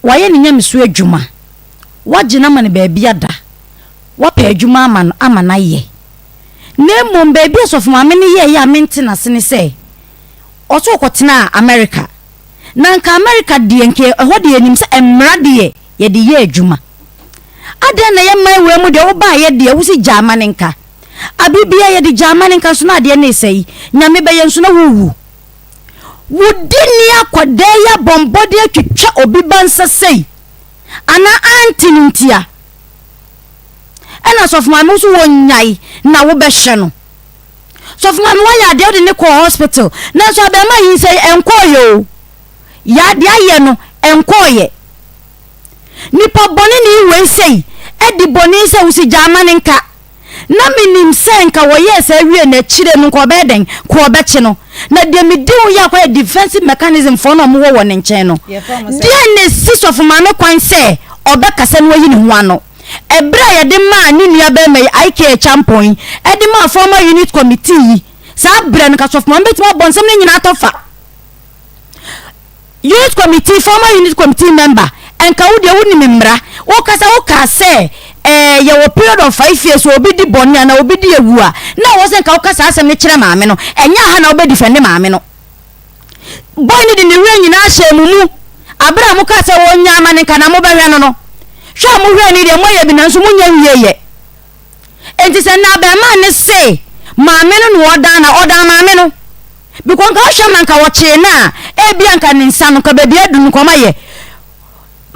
[SPEAKER 4] wayɛ ne nyamesu adwuma, wagye no ama no baabi ada, wapɛ adwuma ama no ama no ayɛ. Na mmom baabi a sɔfo maame no yɛeɛ a mente n'ase ne sɛ ɔsɛ ɔkɔtenaa America. Na anka America deɛ nka ɛhɔ deɛ yɛnim sɛ mmara deɛ yɛde yɛ adwuma. Adɛn na yɛ man wei mu deɛ wobaayɛ deɛ wosi gyaa ma ne nka. Abere biara yɛde gyaa ma ne nka nso na adeɛ no resɛe. Nyame bɛyɛ nso na wowu. Wo di ni akwadaa yi abɔ mbɔden atwitwa obi ba nsa sei anaa aunty no ntia. Ɛna sɔfo maame wo so wɔnyae na wobɛhwɛ no. Sɔfo maame wayɛ adeɛ wode ne kɔɔ hospital nanso abɛɛma yi nsɛe ɛnkɔɔyɛ o. Ya deɛ ayɛ no ɛnkɔɔyɛ. Nipa bɔne ni wei sei adi bɔne sɛ wosi gyaa ma no nka. Na menim sɛ nka wɔyɛɛ saa wie no akyire no nka ɔbɛyɛ dɛn? Nka ɔbɛkye no. Na deɛ medi ho yɛ akɔyɛ defensive mechanism foɔ no a wɔwɔ wɔ ne nkyɛn no. Deɛn na ɛsi sɔfo maame kwan sɛ ɔbɛkasa na wayi ne ho ano? Ɛberɛ a yɛde maa ne nua barima yi IK Acheampong yi de maa former unit committee yi. Saa berɛ no, nka sɔfo maame bɛtumi abɔ nsɛm no nyinaa atɔ fa. Unit committee, former unit committee member, nka wo deɛ wonim mmara. Wokasa wokaa sɛ eh, yɛwɔ period of five years obi di bɔne anaa obi di awu a, na ɛwɔ sɛ nka woka saa asɛm no kyerɛ maame no. Ɛnyɛ aha na wobɛdifɛnde maame no. Boy no de ne werɛ nyinaa hyɛɛ mo mu bere a mokaa sɛ wɔnnya ama no nka na mobɛhwɛ no no. Hwɛ a mohwɛɛ no yi deɛ moayɛ bi nanso monnya nwieeɛ. Enti sɛ nnɛ abarimaa no se maame no na ɔdan no a, ɔdan maame no. Because nka wohwɛ ma nka wɔkyee no a, ebia nka ne nsa no nka baabi adu no nka ɔmayɛ.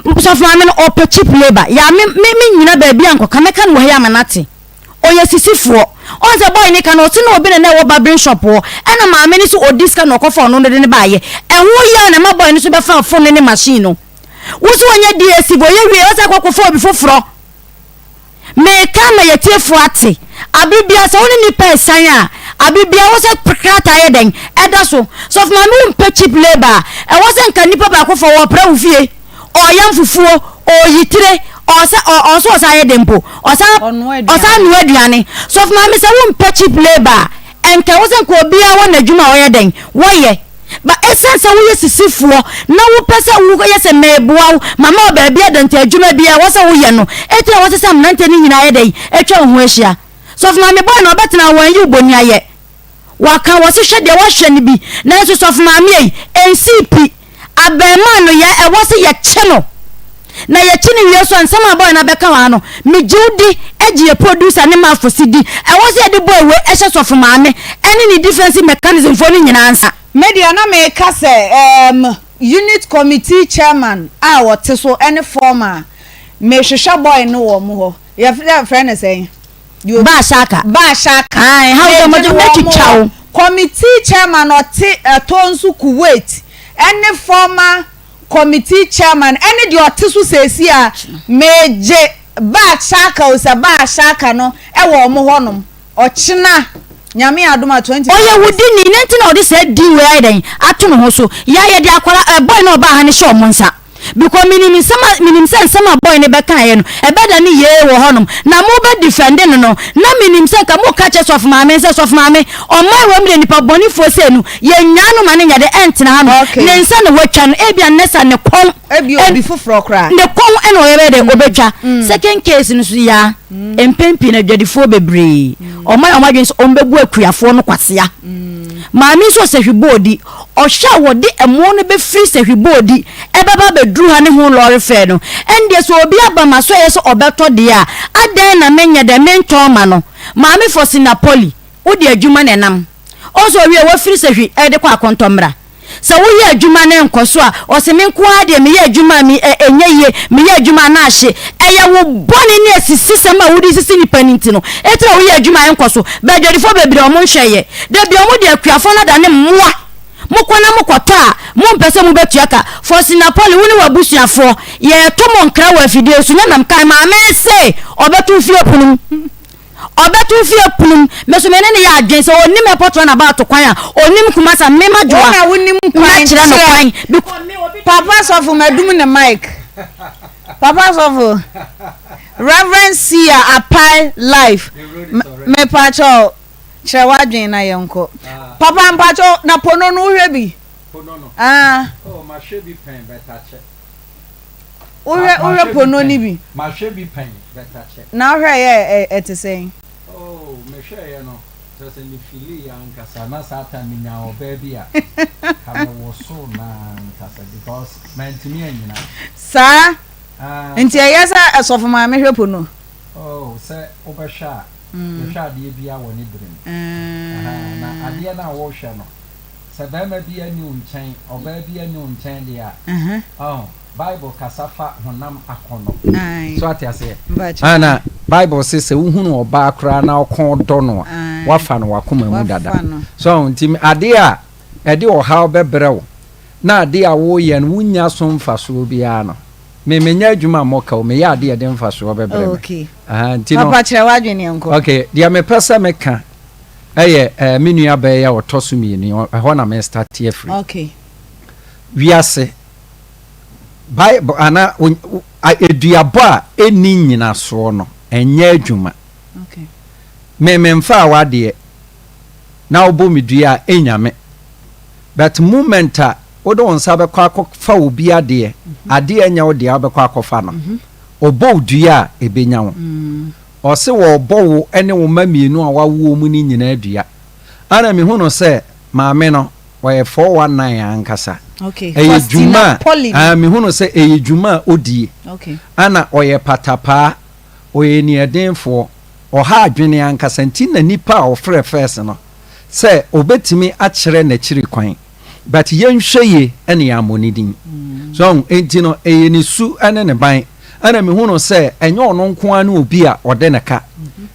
[SPEAKER 4] Sɔfo maame no ɔpɛ cheap labour. Yaa me me me nyina baabi a nkɔka mɛka no wɔ ha yi ama no ate. Ɔyɛ sisifoɔ. Ɔn sɛ boy no ka no ɔse na obi na na ɛwɔ barbering shop hɔ ɛna maame no se ɔdi sika na ɔkɔfa ɔno no de no baayɛ. Ɛho yaw na ɛma boy no so bɛfaa phone no ne machine no. Wo se ɔnyɛ DSTV ɔyɛ wie ɔsan kɔ kɔfa obi foforɔ. Meka ama yɛtiefoɔ ate. Abere biara sɛ wo ne nipa ɛsan a, abere biara wɔ sɛ krataa yɛ dɛn? Ɛda so. Sɔfo maame wo mpɛ cheap labour a, ɛwɔ sɛ nka nipa baako fa ɔɔpra wo fie, ɔɔyam fufuo, ɔɔyi tire, ɔɔsɛ ɔ ɔsɛ ɔsan yɛ dɛn mpo? Ɔsan ɔsan noa aduane. Sɔfo maame sɛ wo mpɛ cheap labour a, nka ɛwɔ sɛ nka obiara wɔ n'adwuma a ɔyɛ dɛn? Wɔyɛ. But ɛsiane sɛ woyɛ sisifoɔ na wopɛ sɛ woyɛ sɛ meboa wo mama wo baabi ada nti adwuma biara ɛwɔ sɛ woyɛ no ɛti na wɔsɛ sɛ mmeranteɛ no nyinaa yɛ dɛn atwa wo ho ahyia. Sɔfo maame boy na ɔbɛtena hɔ wɔanyi wo bɔni ayɛ. Waka wɔ se hwɛ deɛ woahwɛ no bi nanso sɔfo maame ei ɛnsii pi. Abarimaa no yɛ ɛwɔ sɛ yɛkye no na yɛkye no wie nso a nsɛm a boy no abɛka wɔ ha no megye wo di gye yɛ producer ne Mafosi di ɛwɔ sɛ yɛde boy wei hyɛ sɔfo maame ɛne ne defensive mechanism foɔ no nyinaa nsa.
[SPEAKER 2] Me deɛ na meka sɛ erm unit committee chairman a ɔte so ɛne former mehwehwɛ boy no wɔ ɔmo hɔ yɛfrɛ no sɛn?
[SPEAKER 4] Ba Shaka.
[SPEAKER 2] Ba Shaka.
[SPEAKER 4] Ae, ha wo dɛ mɛtwitwa wo.
[SPEAKER 2] Committee chairman ɔte ɛtɔ nso Kuwait ɛne former committee chairman ɛne deɛ ɔte so seesei a megye Ba Shaka o sɛ Ba Shaka no ɛwɔ ɔmo hɔ nom ɔkyena Nyame adom a 24
[SPEAKER 4] Ɔyɛ wo
[SPEAKER 2] hours.
[SPEAKER 4] dini ne nti na ɔde saa din wei ayɛ dɛn ato ne ho so. Yɛ a yɛde akwara ɛ boy no a ɔbaa ha no hyɛ ɔmo nsa. Because menim nsɛm a menim sɛ nsɛm a boy no bɛkaeɛ no ɛbɛda ne yie wɔ hɔnom na mo bɛ defend no no na menim sɛ nka mo ka kyerɛ sɔfo maame sɛ sɔfo maame ɔman wɔ mu deɛ nipa bɔnefoɔ sei no yɛnyaa no ma ne nyɛ de ɛntena ha no
[SPEAKER 2] Okay.
[SPEAKER 4] ne nsa na watwa no ebia nnɛ sa ne kɔn
[SPEAKER 2] Ebi obi foforɔ koraa.
[SPEAKER 4] ne kɔn ɛna ɔyɛ bɛyɛ dɛ ɔbɛtwa second case no so yaa mpɛn pii no adwadifoɔ bebree ɔman a wɔn adwene sɛ wɔn bɛbu akuafoɔ no kwasea Maame nso sahwiboodi, ɔhwɛ a wɔde ɛmo no bɛfiri sahwiboodi ɛbɛba abɛduru ha ne ho lɔre fɛɛ no, ɛndeɛ sɛ obi aba m'asoɛeɛ sɛ ɔbɛtɔ deɛ a, adɛn na menyɛ dɛn mentɔn ma no? Maame Faustina Polly, wode adwuma na ɛnam. Ɔhu sɛ ɔwie a wafiri sahwi de kɔ Akɔntɔmmra. Sɛ woyɛ adwuma na ɛnkɔ so a, ɔse me nko ara deɛ meyɛ adwuma a me ɛ ɛnyɛ yie, meyɛ adwuma a na ahye. Ɛyɛ wo bɔne ne asisisɛm a wode sisi nnipa no nti no, enti na woyɛ adwuma a ɛnkɔ so. Badwadifoɔ bebree a wɔnhwɛ yɛ. Da biara wɔde akuafoɔ no adane mmoa. Mokɔ na mokɔtɔ a, mompɛ sɛ mobɛtua ka. Faustina Polly, wo ne w'abusuafoɔ, yɛreto mo nkra wɔ afidie so. Nyɛ nam kae, maame se ɔbɛto wo fie pono mu. Ɔbɛto wo fie pono mu. Me nso me ne no yɛ adwene sɛ ɔnim airport runabout kwan a, ɔnim Kumasi a, me
[SPEAKER 2] Wo
[SPEAKER 4] madwoa
[SPEAKER 2] na wonim kwan
[SPEAKER 4] mɛkyerɛ no
[SPEAKER 2] kyerɛ.
[SPEAKER 4] kwan because me obi.
[SPEAKER 2] Papa sɔfo madum ne mic. Papa sɔfo Reverend Sia Apae life mepakyɛw kyerɛ w'adwene na yɛnkɔ. Papa mpakyɛw na pono no wohwɛ bi?
[SPEAKER 3] Pono no?
[SPEAKER 2] Ah.
[SPEAKER 3] Oh mahwɛ bi pɛn but akyɛ.
[SPEAKER 2] Wohwɛ wohwɛ pono no bi?
[SPEAKER 3] Mahwɛ bi pɛn but akyɛ.
[SPEAKER 2] Na wohwɛ yɛ ɛte sɛn?
[SPEAKER 3] Oh mehwɛeɛ no kyerɛ sɛ me feelii ankasa na saa time menyaa ɔbaa bi a ka me wosoo no ankasa because mantumi annyina.
[SPEAKER 2] Saa?
[SPEAKER 3] Ah,
[SPEAKER 2] Nti
[SPEAKER 3] sɛ.
[SPEAKER 2] ɛyɛ sɛ sɔfo maame hwɛ pono?
[SPEAKER 3] Oh sɛ wobɛhwɛ a yɛhwɛ adeɛ biara wɔ ne berɛ mu. Ahaa na adeɛ no a worehwɛ no Sɛ barima bi anni wo nkyɛn, ɔbaa bi anni wo nkyɛn deɛ a, ɔho, Bible kasa fa honam akɔnnɔ. So ate aseɛ? Ah, na Bible se sɛ wohunu ɔbaa koraa na ɔkɔn dɔ no a, woafa no w'akoma mu dada. So ɔho, nti adeɛ a ɛde ɔhaw bɛbrɛ wo, na adeɛ a woreyɛ no wonnya so mfasoɔ biara no, me menyɛ adwuma mmɔ ka o, meyɛ adeɛ a ɛde mfasoɔ bɛbrɛ me.
[SPEAKER 2] Okay.
[SPEAKER 3] Aha, nti no.
[SPEAKER 2] Papa kyerɛ w'adwene yɛnkɔ.
[SPEAKER 3] Okay, deɛ mepɛ sɛ meka Ɛyɛ eh, me nua baa yi a ɔtɔ so mmienu yi, ɛhɔ na me starte afiri.
[SPEAKER 2] Okay.
[SPEAKER 3] Wiase, Bible ana aduabɔ a ɛnni nnyinasoɔ no, ɛnyɛ adwuma.
[SPEAKER 2] Okay.
[SPEAKER 3] Me memfaa w'adeɛ. na wobɔ me dua a, ɛnnya me. But moment a wode wo nsa bɛkɔ akɔfa obi adeɛ, adeɛ a ɛnyɛ wo dea wobɛkɔ akɔfa no, ɔbɔ wo dua a, ɛbɛnya wo. Ɔse wɔrebɔ wo ne wo mma mmienu a woawo wɔn no nyinaa dua. Ana mehu no sɛ maame no, ɔyɛ 419 ankasa.
[SPEAKER 2] Okay.
[SPEAKER 3] Ɛyɛ
[SPEAKER 2] Faustina
[SPEAKER 3] dwuma a,
[SPEAKER 2] Polly.
[SPEAKER 3] ah, mehu no sɛ ɛyɛ dwuma a ɔdie.
[SPEAKER 2] Okay.
[SPEAKER 3] Ana ɔyɛ patapaa, ɔyɛ aniɛdenfoɔ, ɔha adwene ankasa nti na nipa a ɔfrɛ first no sɛ ɔbɛtumi akyerɛ n'akyiri kwan. But yɛnhwɛ yie ɛna yɛammɔ ne din. So ahu, enti no ɛyɛ ne su ne ne ban. Ɛna mehu no sɛ ɛnyɛ ɔno nko ara ne obi a ɔde ne ka.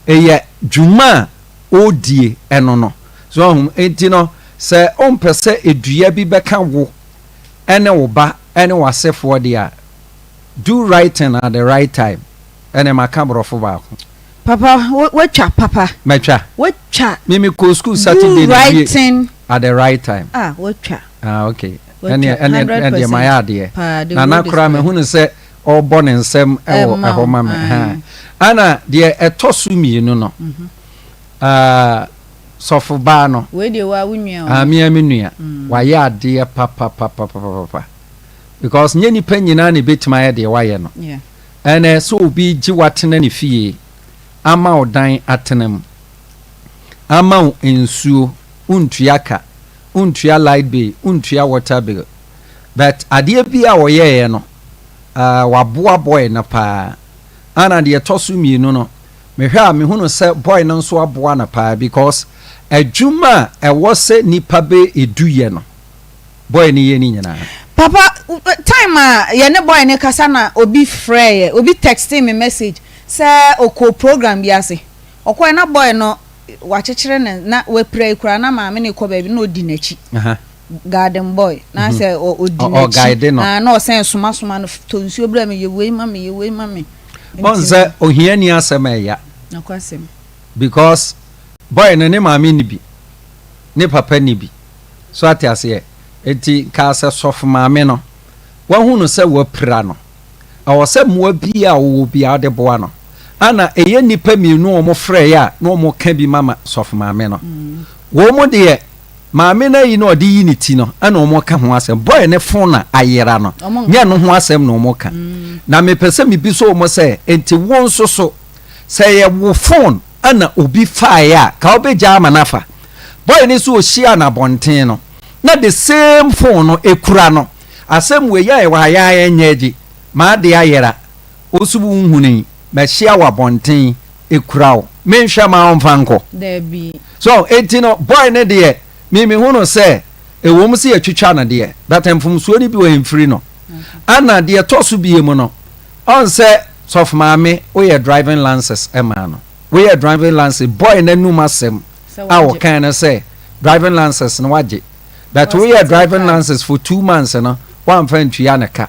[SPEAKER 3] Ɛyɛ dwuma a ɔredie ɛno no. So ahu, enti no sɛ wompɛ sɛ dua bi bɛka wo ne wo ba ne w'asefoɔ deɛ a, do right thing at the right time. Ɛnɛ maka borɔfo baako.
[SPEAKER 2] Papa watwa papa.
[SPEAKER 3] Matwa.
[SPEAKER 2] Watwa.
[SPEAKER 3] Me me kɔ school Saturday
[SPEAKER 2] na wie. Do right thing.
[SPEAKER 3] At the right time.
[SPEAKER 2] Ah watwa.
[SPEAKER 3] Ah okay. Ɛnɛ ɛnɛ ɛdeɛ ma yɛ adeɛ. Nana koraa me hunu sɛ ɔbɔ ne nsɛm ɛwɔ ɛhɔ ma me. Ana deɛ ɛtɔ so mmienu no. Mhm. Ah sɔfo baa no.
[SPEAKER 2] Wei deɛ wa wo nua o.
[SPEAKER 3] Ah mia me nua. Mm. Wayɛ adeɛ papapapapapa. Because nye nipa nyinaa na ebetumi ayɛ deɛ wayɛ no.
[SPEAKER 2] Yeah.
[SPEAKER 3] Ɛnɛ sɛ obi gye wo atena ne fie, ama wo dan atena mu, ama wo nsuo, wontua ka, wontua light bill, wontua water bill. But adeɛ bi a ɔyɛeɛ no, ah, waboa boy no paa. Ana deɛ ɛtɔ so mmienu no, mehwɛ a mehunu sɛ boy no nso aboa no paa because adwuma a ɛwɔ sɛ nnipa bɛ edu yɛ no, boy no yɛ ne nyinaa.
[SPEAKER 2] Papa time a yɛne boy no kasa na obi frɛɛ yɛ, obi textee me message sɛ ɔkɔɔ program bi ase. Ɔkɔɛ na boy no wakyekyere ne na wapira yi koraa na maame no rekɔ baabi na ɔdi n'akyi. Garden boy na sɛ ɔdi n'akyi na ɔsɛn soma soma no tɔ nsuo brɛ me yɛ wei ma me yɛ wei ma me.
[SPEAKER 3] Ɔn sɛ ohiani asɛm ɛya.
[SPEAKER 2] Nokwasɛm.
[SPEAKER 3] Because boy no ne maame nni bi, ne papa nni bi. So ate aseɛ? Enti nka sɛ sɔfo maame no, wahu no sɛ wapira no, ɛwɔ sɛ mmoa biara a ɔwɔ biara ɔde boa no. Ana ɛyɛ nnipa mmienu a wɔfrɛeɛ a na wɔka bi ma ma sɔfo maame no. Wɔn deɛ, maame no ayi no a ɔde yi ne ti no ɛna wɔka ho asɛm. Boy no fon na ayera no, nyɛ ɛno ho asɛm na wɔka. Na mepɛ sɛ mebisa wɔn sɛ, enti wo nso so, sɛ ɛyɛ wo fon na obi faeɛ a, ka wobɛgyaa ama no afa? Boy no nso ɔhyiaa no abɔnten no, na the same phone no ɛkura no. Asɛm wei yɛ a ɛwɔ ha yɛ a ɛnyɛ agye. M'adeɛ ayera, wo nso wonhunu yi, mahyia wo abɔnten, ɛkura wo. Menhwɛ ma womfa nkɔ.
[SPEAKER 2] Dabi.
[SPEAKER 3] So, enti no, boy no deɛ, me mehu no sɛ, ɛwom sɛ yɛtwitwa no deɛ, but mfomsoɔ no bi wɔ ɛmfiri no. Ɛna deɛ ɛtɔ so biom no, ɔn sɛ Sɔfo maame woyɛ driving lances maa no woyɛ driving license boy n'anum asɛm a ɔkan no sɛ driving license no wagye but woyɛ driving license for two months no wamfa ntua ne ka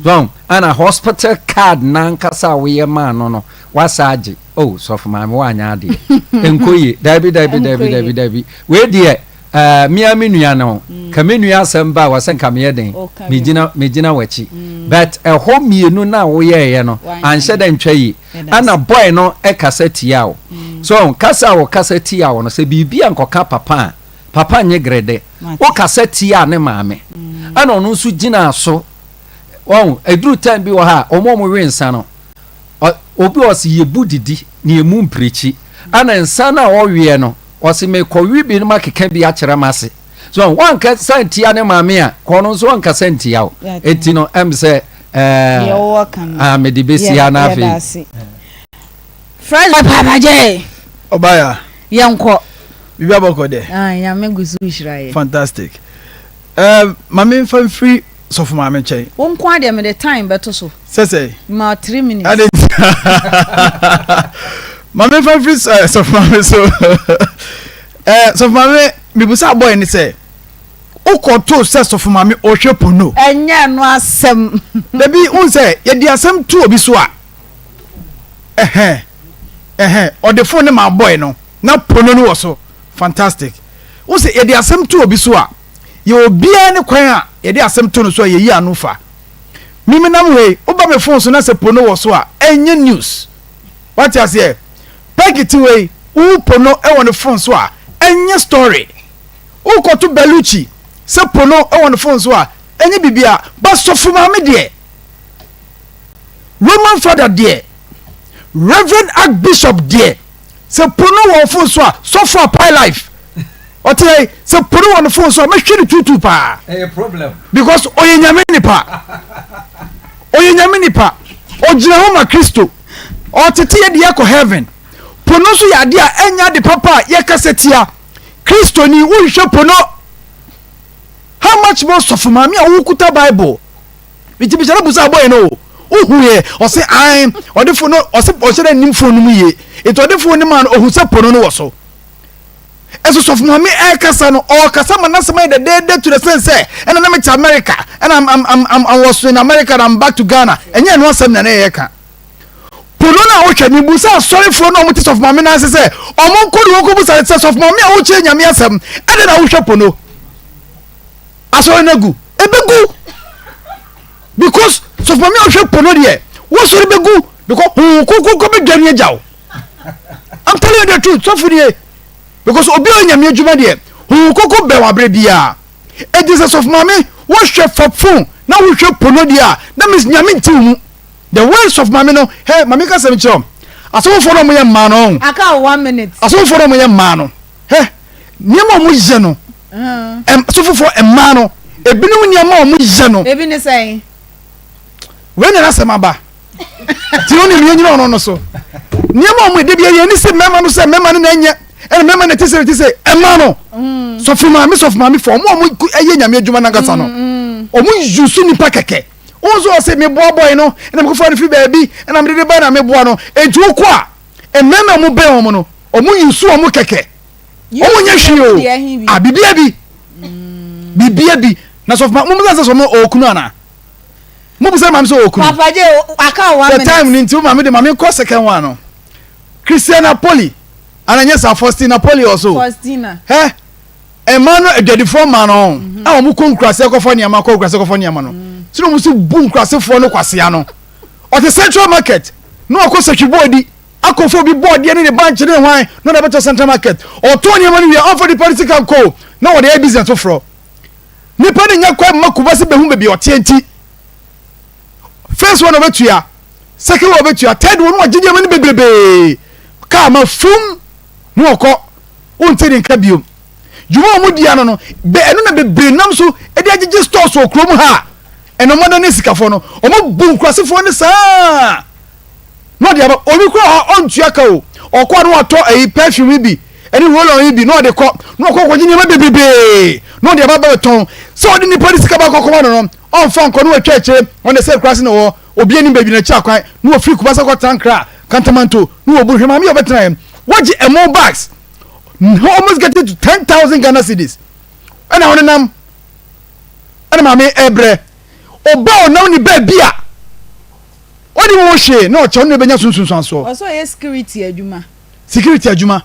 [SPEAKER 3] so ana hospital card nankasa a woyɛ maa no no wasa agye oh sɔfo maame wanyɛ adeɛ nkɔ yie dabi dabi dabi dabi dabi wei deɛ Eh, me ara me nua no, mm. ka me nua asɛm ba a wɔsɛ nka meyɛ den, megyina megyina w'akyi. Mm. But ɛhɔ mmienu no a woyɛeɛ no, anhyɛ dɛ ntwa yi. Ana boy no ɛkasa tia wo. Mm. So kasa a wɔkasa tia wo no, sɛ biribi a nkɔka papa a, papa nye grede. Wokasa tia ne maame. Ana ɔno nso gyina so. Wɔn, ɛduru time bi wɔ ha a, wɔn a wɔwe nsa no, obi ɔsi yɛbu didi na yɛmu mpirikyi. Ana nsa no a ɔweɛ no, Ɔse mekɔwe bi na makeka bi akyerɛ m'ase. So wankasa ntia ne maame a, kɔ ɔno nso ɔnkasa ntia wo. Enti no ɛm sɛ ɛɛ ah mede bɛsi ha na afei.
[SPEAKER 2] Fresh boy Papa J.
[SPEAKER 17] Ɔbaya.
[SPEAKER 2] Yɛnkɔ.
[SPEAKER 17] Biribi abɔkɔ dɛ.
[SPEAKER 2] Ah, nyame gu so hyira yɛ.
[SPEAKER 17] Fantastic. Eh, ma me nfa mfiri sɔfo maame nkyɛn.
[SPEAKER 2] Wo nko ara deɛ mede time bɛto so.
[SPEAKER 17] Sɛ sɛ.
[SPEAKER 2] Ma 3 minutes.
[SPEAKER 17] Ade nti. Ma me nfa mfiri eh, sɔfo maame so. Eh, sɔfo maame, mibusa boy ne sɛ, wokɔto sɛ sɔfo maame ɔhwɛ pono.
[SPEAKER 2] Ɛnyɛ ɛno asɛm.
[SPEAKER 17] Dabi, wohu sɛ yɛde asɛm to obi so a, ɛhɛn, ɛhɛn, ɔde phone ne ma boy no, na pono no wɔ so. Fantastic. Wohu sɛ yɛde asɛm to obi so a, yɛwɔ obiara ne kwan a yɛde asɛm to no so a yɛyi ano fa. Me menam hɔ yi, woba me phone so na sɛ pono wɔ so a, ɛnyɛ news. Wate aseɛ? Peggy te hɔ yi, wohu pono wɔ ne phone so a, Ɛnyɛ story. Wokɔto Bellucci sɛ pono wɔ ne phone so a, ɛnyɛ biribiara. But sɔfo maame deɛ, Roman father deɛ, Reverend Archbishop deɛ, sɛ pono wɔ phone so a, sɔfo apae life. Ɔte ha yi, sɛ pono wɔ ne phone so a, mɛhwɛ no tuutuu paa.
[SPEAKER 3] Ɛyɛ problem.
[SPEAKER 17] Because ɔyɛ nyame nipa. Ɔyɛ nyame nipa. Ɔgyina hɔ ma Kristo. Ɔtete yɛ de yɛkɔ heaven. Pono nso yɛ adeɛ a ɛnyɛ ade papa a yɛkasa tia. Kristoni, wonhwɛ pono. How much more sɔfo maame a wokuta Bible? Nti bisa no busa abɔyɛ no o. Wohu yɛ, ɔse ae, ɔde fo no, ɔse ɔhyɛ dɛ nim fon no mu yie. Nti ɔde fon no maa no, ohu sɛ pono no wɔ so. Ɛso sɔfo maame ɛrekasa no, ɔrekasa ma n'asɛm ayɛ dɛdɛɛdɛ to the sense sɛ, ɛna na mete America, ɛna I'm, I'm, I'm, I'm, I was in America and I'm back to Ghana. Ɛnyɛ ɛno asɛm na na yɛreka. Pono no a wohwɛ, mebisa asɔrefoɔ no a wɔte sɔfo maame no ase sɛ, wɔn nkɔ ne wɔn kɔbusa sɛ, sɔfo maame a wokyerɛ Nyame asɛm, ɛdɛn na wohwɛ pono? Asɔre no agu. Ɛbɛgu. Because sɔfo maame a wohwɛ pono deɛ, wosɔre bɛgu because honhom kronkron kɔ bɛdwane agya wo. I'm telling you the truth, sɔfo nie. Because obi a ɔyɛ Nyame adwuma deɛ, honhom kronkron bɛn wɔ aberɛ biara. Enti sɛ sɔfo maame wohwɛ fa phone na wohwɛ pono deɛ a, that means Nyame nte wo mu. The words of maame no, hɛ, maame ka sɛm kyerɛ asɔfofoɔ no wɔyɛ mmaa no ɔho.
[SPEAKER 2] Aka one minute.
[SPEAKER 17] Asɔfofoɔ no wɔyɛ mmaa no, hɛ, nneɛma a wɔyɛ no, asɔfofoɔ mmaa no, ebinom nneɛma a wɔyɛ no.
[SPEAKER 2] Ebi ne sɛn?
[SPEAKER 17] Wei na n'asɛm aba. Ti no nim yɛn nyina ɔno no so. Nneɛma a wɔyɛ debi yɛn ni sɛ mmarima no sɛ mmarima no na ɛnyɛ ɛna mmarima na ɛte sɛ ɛte sɛ mmaa no. Mm. Sɔfo maame sɔfo maame fo wɔn a wɔyɛ nyame adwuma nankasa no, mm, mm. wɔn yusu nipa kɛkɛ. Wo nso ɔse meboa boy no ɛna mekɔfa no firi baabi ɛna mede de ba na meboa no enti wokɔ a mmarima mu bɛn wɔn no wɔn yusu wɔn kɛkɛ wɔn nyɛ hwee o a bibia bi bibia bi na sɔfo ma mo bisa sɛ sɔfo ɔkunu ana mo bisa maame sɛ ɔkunu
[SPEAKER 2] papa gye aka one minute
[SPEAKER 17] the time ni nti wo maame de maame kɔ second one no Christiana Poli ana nyɛ sa Faustina Poli ɔso
[SPEAKER 2] Faustina
[SPEAKER 17] hɛ Mmaa no, adwadifoɔ mmaa no, a wɔn kɔ nkuraseɛ kɔfa nneɛma kɔ nkuraseɛ kɔfa nneɛma no, sɛ wɔn nso bu nkurasefoɔ no kwasea no. Ɔte central market na ɔkɔ sɛhwi bɔɔdi akɔfa obi bɔɔdeɛ ne ne bankye ne hwan na ɔde abɛtɔ central market. Ɔtɔn nneɛma no wie a, ɔmfa nipa no sika nkɔ o, na wɔde ayɛ business foforɔ. Nipa no nya kwan mma Kumasi bɛhu baabi a ɔteɛ nti. First one ɔbɛtua, second one ɔbɛtua, third one na wagye nneɛma no bebrebee. Kaa ma fum na ɔkɔ, wonte ne nka biom. Dwuma a wɔdi ano no, bɛ ɛno na bebree nam so de agyegye stores wɔ kurom ha a ɛnɔmada ne sikafoɔ no, wɔbu nkurasefoɔ no saa na ɔde aba. Obi kura hɔ a ɔntua ka o, ɔkɔ a na watɔ ɛyi perfume yi bi ɛne roll-on yi bi na ɔde kɔ na ɔkɔ kɔgye nneɛma bebrebee na ɔde aba bɛtɔn. Sɛ ɔde nipa de sika ba kɔkɔma no no, ɔmfa nkɔ na watwa akyire, ɔno sɛ kurase na ɔwɔ, obi anim baabi na akyiri akwan na wɔfiri Kumasi akɔtena Nkra, Kantamanto na wɔbu hwɛ maame yɛ ɔbɛtena yɛ, wɔgye ɛmo bags almost getting to 10,000 Ghana cedis ɛna ɔnenam ɛna maame ɛbrɛ ɔba ɔnam ne baabi a ɔde wɔn hwee na ɔkyɛ ɔno na ɛbɛnya sunsunsuansoɔ.
[SPEAKER 2] Ɔsɛ ɔyɛ security adwuma.
[SPEAKER 17] Security adwuma.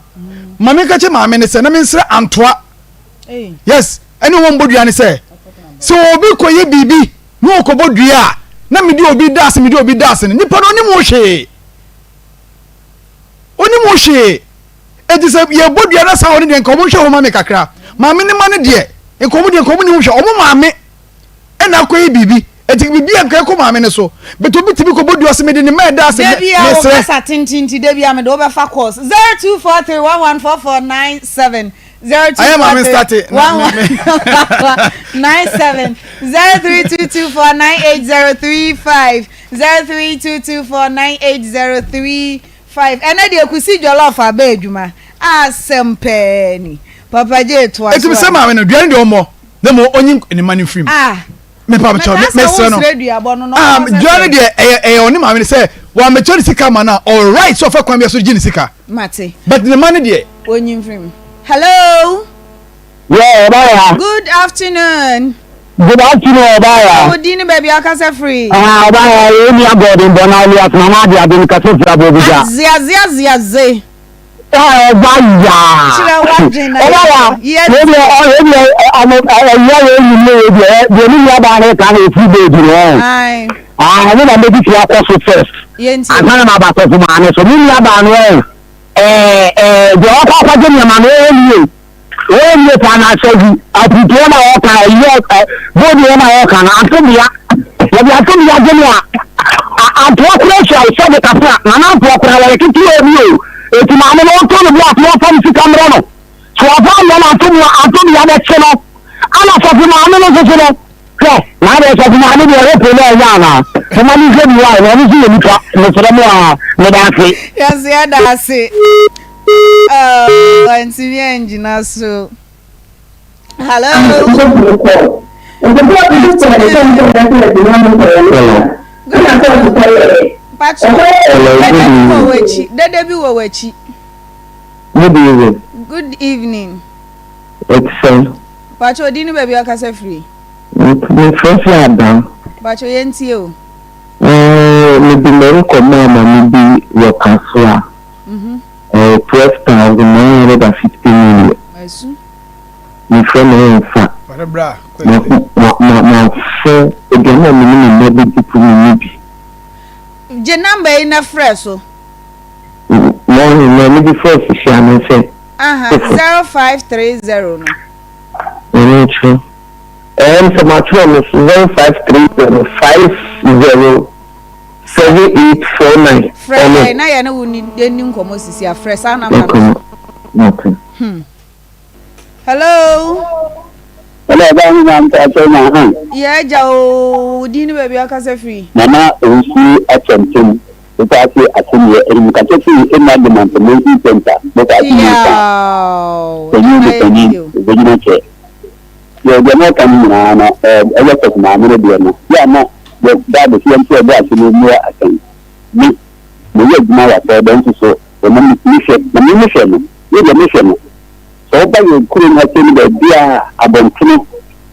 [SPEAKER 17] Maame nka kyɛ maame ne sɛ na mensrɛ antoa. Yes, ɛne wɔn bɔ dua ne sɛ sɛ obi kɔyɛ biribi na ɔkɔbɔ dua a na mede obi da ase mede obi da ase no nipa no ɔnim ho hwee. Ɔnim ho hwee. Enti sɛ yɛbɔ dua na saa hɔ no deɛ nka wɔn nhwɛ hɔ ma me kakra. Maame ne ma no deɛ nka wɔn deɛ nka wɔn ne ho hwɛ. Wɔn maame ɛna akɔyɛ biribi. Enti biribi a nka ɛkɔ maame no so. But obi tumi kɔbɔ dua sɛ mede ne mma ɛda ase
[SPEAKER 2] Dabi a
[SPEAKER 17] mesrɛ.
[SPEAKER 2] wokasa tenten nti dabi a mede wobɛfa course 0243114497
[SPEAKER 17] Ayɛ maame starte na me me.
[SPEAKER 2] 0243114497 0322498035 0322498035 5 ɛnɛ deɛ kusi jollof aba adwuma asɛm pɛɛ ni papa J toa
[SPEAKER 17] so. Eti sɛ maame no dua no deɛ ɔmmɔ na mmom ɔnyi ne mma no mfiri mu.
[SPEAKER 2] Ah.
[SPEAKER 17] Mepa kyɛw mesrɛ no. Ah dua no deɛ ɛyɛ ɛyɛ ɔne maame no sɛ wɔamɛkyɛ ne sika ma no a ɔwɔ right sɛ ɔfa kwan bi so gye ne sika.
[SPEAKER 2] Mate.
[SPEAKER 17] But ne mma no deɛ.
[SPEAKER 2] Ɔnyi mfiri mu. Hello.
[SPEAKER 7] Yeah, ɔbaa ya.
[SPEAKER 2] Good afternoon.
[SPEAKER 7] Good afternoon, ɔbaa ya.
[SPEAKER 2] Wo din ne baabi a wokasa firi?
[SPEAKER 7] Ah, ɔbaa ya, yɛ nua Gordon bɔ na alias Nana Ade Ade mekasa firi Abobuja.
[SPEAKER 2] Adze adze adze adze.
[SPEAKER 7] Ah, ɔbaa ya.
[SPEAKER 2] Kyerɛ w'adwen na
[SPEAKER 7] Ɔbaa ya,
[SPEAKER 2] yɛ.
[SPEAKER 7] wei deɛ, ɔ- wei deɛ, ɔ- ɔmo, ɔ- ɔwia wei nim ne wei deɛ, ɛ, deɛ ne nua baa no ka na ɛfiri beebi no, ɔn.
[SPEAKER 2] Ae.
[SPEAKER 7] Ah, ɛno na mɛdi kan akɔ so first.
[SPEAKER 2] Yɛntie.
[SPEAKER 7] Ansa na maba sɔfo maame so. Me nua baa no, ɔn, ɛɛ, ɛɛ, deɛ ɔkɔ akɔgye nneɛma no, ɔnwie. Wɔyɛ yie paa na asɛbi aputuo na wɔka ɛyɛ ɛ bɔɔdi na wɔka no asobea yɛde asobea gye no a antoa kora hyia wo sɛde kafra na na antoa kora wɔyɛ ketewa bi o eti maame no ɔntɔ ne bo ase ɔmfa ne sika mmerɛ no so ɔfa mmerɛ no asobea asobea bɛkye no ana sɔfo maame no nso so no hwɛ na adɛ sɔfo maame deɛ ɔyɛ pole ɛnyɛ anaa moma no nhwɛ bi wae na ɔno nso yɛ nipa mesrɛ mo a meda ase.
[SPEAKER 2] Yɛnso yɛda ase. Oh, wantumi angyina so. Hello. Pacho, dede bi wɔ w'akyi. Dede bi wɔ w'akyi.
[SPEAKER 14] Good evening.
[SPEAKER 2] Good evening.
[SPEAKER 14] It's sɛn?
[SPEAKER 2] Pacho, odi ne baabi akasa firi.
[SPEAKER 14] Mefrɛ fi Adan.
[SPEAKER 2] Pacho, yɛntie o.
[SPEAKER 14] Mede merekɔmɔ ama me bi wɔ Kasoa. Ɛyɛ 12,950 million. Mefrɛ no ɔmfa. Mafrɛ aduane a me ne me mma bɛdi po menni bi.
[SPEAKER 2] Gye number yi na frɛ so.
[SPEAKER 14] Morning, na mede frɛ sisi ano sɛ.
[SPEAKER 2] Aha, 0530 no.
[SPEAKER 14] Ɛno nkyerɛ. Ɛm sɛ matwerɛ no 0530 50. 7849.
[SPEAKER 2] Frɛ yɛn na yɛne wo ni ni nkɔmmɔ sisi a frɛ saa namba no so.
[SPEAKER 14] Okay.
[SPEAKER 2] Hmm. Hello.
[SPEAKER 7] Hello, ɛbɛn ho na mpakyɛ na ha.
[SPEAKER 2] Yɛ agya o, din ne baabi akasa firi.
[SPEAKER 7] Nana Owusu Akyɛmpem, Botaase Asɛnniɛ, Animkasa firi Emma Dema Information Centre, Botaase Nyansa.
[SPEAKER 2] Yaw,
[SPEAKER 7] Panyin
[SPEAKER 2] nana
[SPEAKER 7] de
[SPEAKER 2] yɛ
[SPEAKER 7] panyin,
[SPEAKER 2] tie o.
[SPEAKER 7] obɛnyina kyɛ. Yɛ deɛ na ɔka no nyinaa no, ɛyɛ sɔfo maame no deɛ no, yɛ a na yɛ Bible so yɛnte ɔbɔ ase no mmua asɛm. Me, meyɛ adwuma wɔ asɔre dɛm nso so, na me, mehwɛ, na me mehwɛ no, me deɛ mehwɛ no, sɛ woba yɛn kurom ha sei ne baabiara a, abɔntene,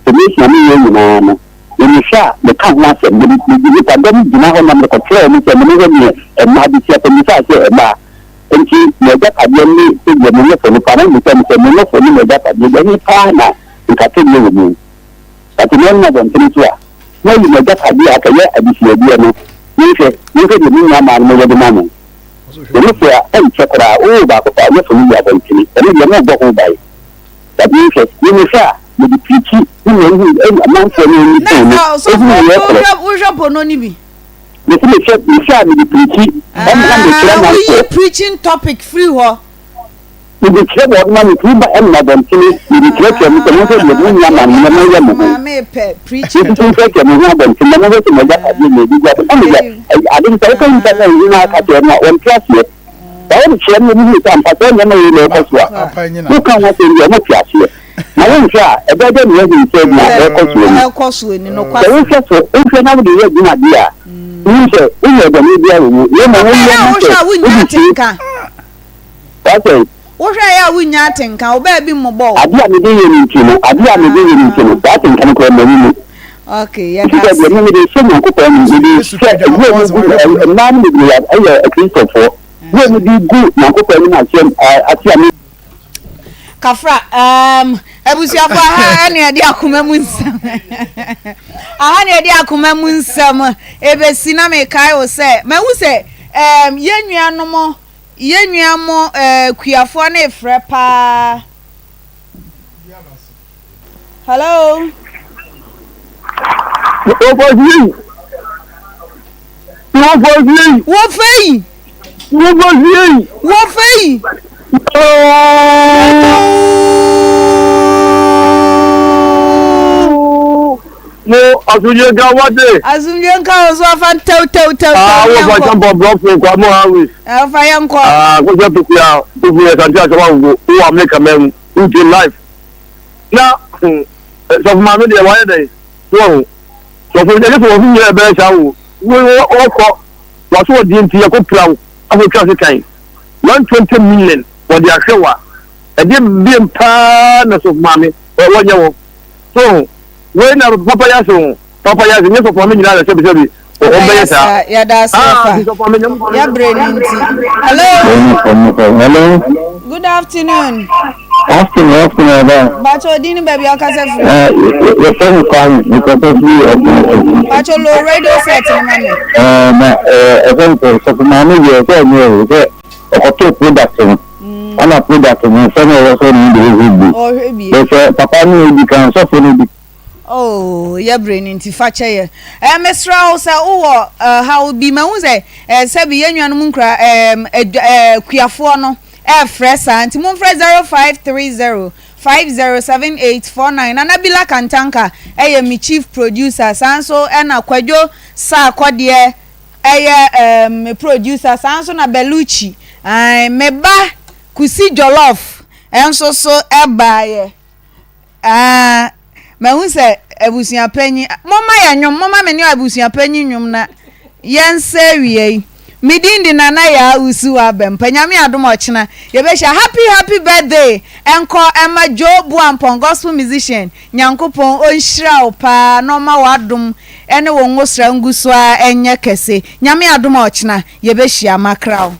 [SPEAKER 7] formation a meyɛ nyinaa no, me mehwɛ a, meka ho asɛm, me, mede nnipadɔm gyina hɔ na mekɔkyerɛ wɔn sɛ, monhwɛ neɛ mmaa de si asɛm, mesaa sɛ mmaa, enti mo agyapadeɛ ne sɛdeɛ mo nofo no fa, na mebisa mo sɛ, mo nofo ne mo agyapadeɛ, deɛ he paa na nkatɛdeɛ wɔ mu? But me ne abɔntene so a, moayi mo agyapadeɛ a akɛyɛ adesuadeɛ no, monhwɛ, monhwɛ deɛ mo nuammaa no moyɛ de ma mo. Mo nofo a, ɛnkyɛ koraa, oo baako pɛ a, nofo no yi abɔntene, ɛno deɛ mobɔ ho ban. But monhwɛ, me mehwɛ a, mede pirikyi ne mahu amanfoɔ no ani
[SPEAKER 2] Na
[SPEAKER 7] fon no,
[SPEAKER 2] sɛ
[SPEAKER 7] ɛhunu
[SPEAKER 2] ɔsɔfo
[SPEAKER 7] deɛ ɛkorɔ.
[SPEAKER 2] wohwɛ wohwɛ pono no bi.
[SPEAKER 7] Mese mehwɛ, mehwɛ a mede pirikyi ɛna na mekyerɛ
[SPEAKER 2] Ah, woyi
[SPEAKER 7] amanfoɔ.
[SPEAKER 2] preaching topic firi hɔ.
[SPEAKER 7] Mede kyerɛ wɔn ma metumi ba ɛnna abɔntene, mede kyerɛkyerɛ mo sɛ monhwɛ deɛ mo nua maame na moyɛ mo ho. Mesusu nkyerɛkyerɛ mo ho abɔntene na monhwɛ sɛ mo agyapadeɛ na ɛdi gua. Na mede ade no sɛ woka nnipa sɛ nhoma aka kyerɛ no a, wɔnte aseɛ. Sɛ wode kyerɛ no na wɔhunu sɛ ampa saa nneɛma wei na ɛrekɔ so a, woka ho asɛm bi a, wɔte aseɛ. Na wonhwɛ a, ɛbɛyɛ dɛn na woahunu sɛ nea ɛrekɔ soɔ ni? Sɛ wohwɛ so, wohwɛ na wode yɛ adwuma deɛ a, wohu sɛ wonyɛɛ bɔne biara wɔ mu, na mmom woyɛ na sɛ wode sie. W'asɛe.
[SPEAKER 2] Wohwɛ yɛ a wunnya atenka, wo baabi mmobɔ wo.
[SPEAKER 7] Ade a mede yɛ no nti no, ade a mede yɛ no nti no, saa atenka no koraa mma me mu.
[SPEAKER 2] Okay, yɛda
[SPEAKER 7] Efisɛ
[SPEAKER 2] ase.
[SPEAKER 7] deɛ me mede hyɛ Nyankopɔn anim, mede hyɛ ɛberɛ a megu mmaa no bebree a ɛyɛ Akristofoɔ, berɛ a mede gu Nyankopɔn anim aseɛ ase a me.
[SPEAKER 2] Kafra, um, abusuafo aha ɛne ɛde akoma mu nsɛm. Aha ne ɛde akoma mu nsɛm ebesi na mekae wo sɛ, mahu sɛ um, yɛn nuanom Yɛn nua mo eh kuafoɔ no refrɛ paa. Hello.
[SPEAKER 14] Wɔfa yi. Wɔfa yi.
[SPEAKER 2] Wɔfa yi.
[SPEAKER 14] Wɔfa yi.
[SPEAKER 2] Wɔfa yi.
[SPEAKER 14] Mo asomdwe nka wate.
[SPEAKER 2] Asomdwe nka wo so afa ntɛw tɛw tɛw tɛw.
[SPEAKER 14] Ah, wo fa champa brɔfo kwa mo hawi.
[SPEAKER 2] Afa yɛn kɔ.
[SPEAKER 14] Ah, ko sɛ tuku ya tuku ya santi asɛm agogo wo wɔ Amerika man mu wo tie life. Na hmm, sɔfo maame deɛ wayɛ dɛn? So wahu. Sɔfo ɛnyɛ sɛ wɔn nyɛ ɛbɛyɛ saa o. Wo wɔkɔ waso ɔdeɛ nti yɛkɔ pira wo afɔ twa se kan. 120 million wɔde ahwɛ wa. Ɛdeɛ biem paa na sɔfo maame wɔnyɛ wɔ. So wahu. Wei na papa yɛ ase o. Papa yɛ ase nyɛ sɔfo maame nyinaa na sɛbi sɛbi wɔn bɛyɛ saa.
[SPEAKER 2] Yɛda ase
[SPEAKER 14] Ah,
[SPEAKER 2] fa.
[SPEAKER 14] sɔfo maame nyɛ.
[SPEAKER 2] Yɛbrɛ no nti. Hello.
[SPEAKER 14] Hello.
[SPEAKER 2] Good afternoon.
[SPEAKER 14] Afternoon, afternoon, aba.
[SPEAKER 2] Bacho odin ne baabi a ɔkasa firi.
[SPEAKER 14] Eh, yɛfrɛ me Kwame, mekasa firi Ɔkɔnfo.
[SPEAKER 2] Bacho low radio set no ma me.
[SPEAKER 14] Eh, na eh, ɛfɛ sɛ sɔfo maame deɛ sɛ ɛnyɛ o sɛ ɔkɔtoo product no.
[SPEAKER 7] Ɛna product no nsɛm a ɛwɔ sɛ ɔno de ɔhwɛ bi.
[SPEAKER 2] Ɔhwɛ bi.
[SPEAKER 7] Bɛsɛ papa no edi kan sɔfo no di.
[SPEAKER 2] Oh, yɛ bere no nti fa kyɛ yɛ. Eh, mesrɛ wo sɛ wowɔ eh, haw bi, mahu sɛ eh, sɛbi yɛn nuanom nkura eh, adwa, eh, kuafoɔ no ɛrefrɛ saa nti momfrɛ 0530 507849. Nana Bila Kantanka ɛyɛ me chief producer, saa nso ɛna Kwadwo Sarkodie ɛyɛ eh, me producer, saa nso na Bellucci, ae, me ba Kusi Jollof nso so ɛbaeɛ. Ah, mahu sɛ abusua panyin, momma yɛ nnwom, momma me ne abusua panyin nnwom na yɛnsɛ awia yi. Me din de Nana Yaa Usu Abɛmpa. Nyame adom ɔkyena yɛbɛhyia. Happy happy birthday ɛnkɔ ɛma Joe Boampong, gospel musician. Nyankopɔn ɔnhyira wo paa na ɔma w'adom ɛne wo ngosra ngu so ara ɛnyɛ kɛse. Nyame adom ɔkyena yɛbɛhyia. Makra wo.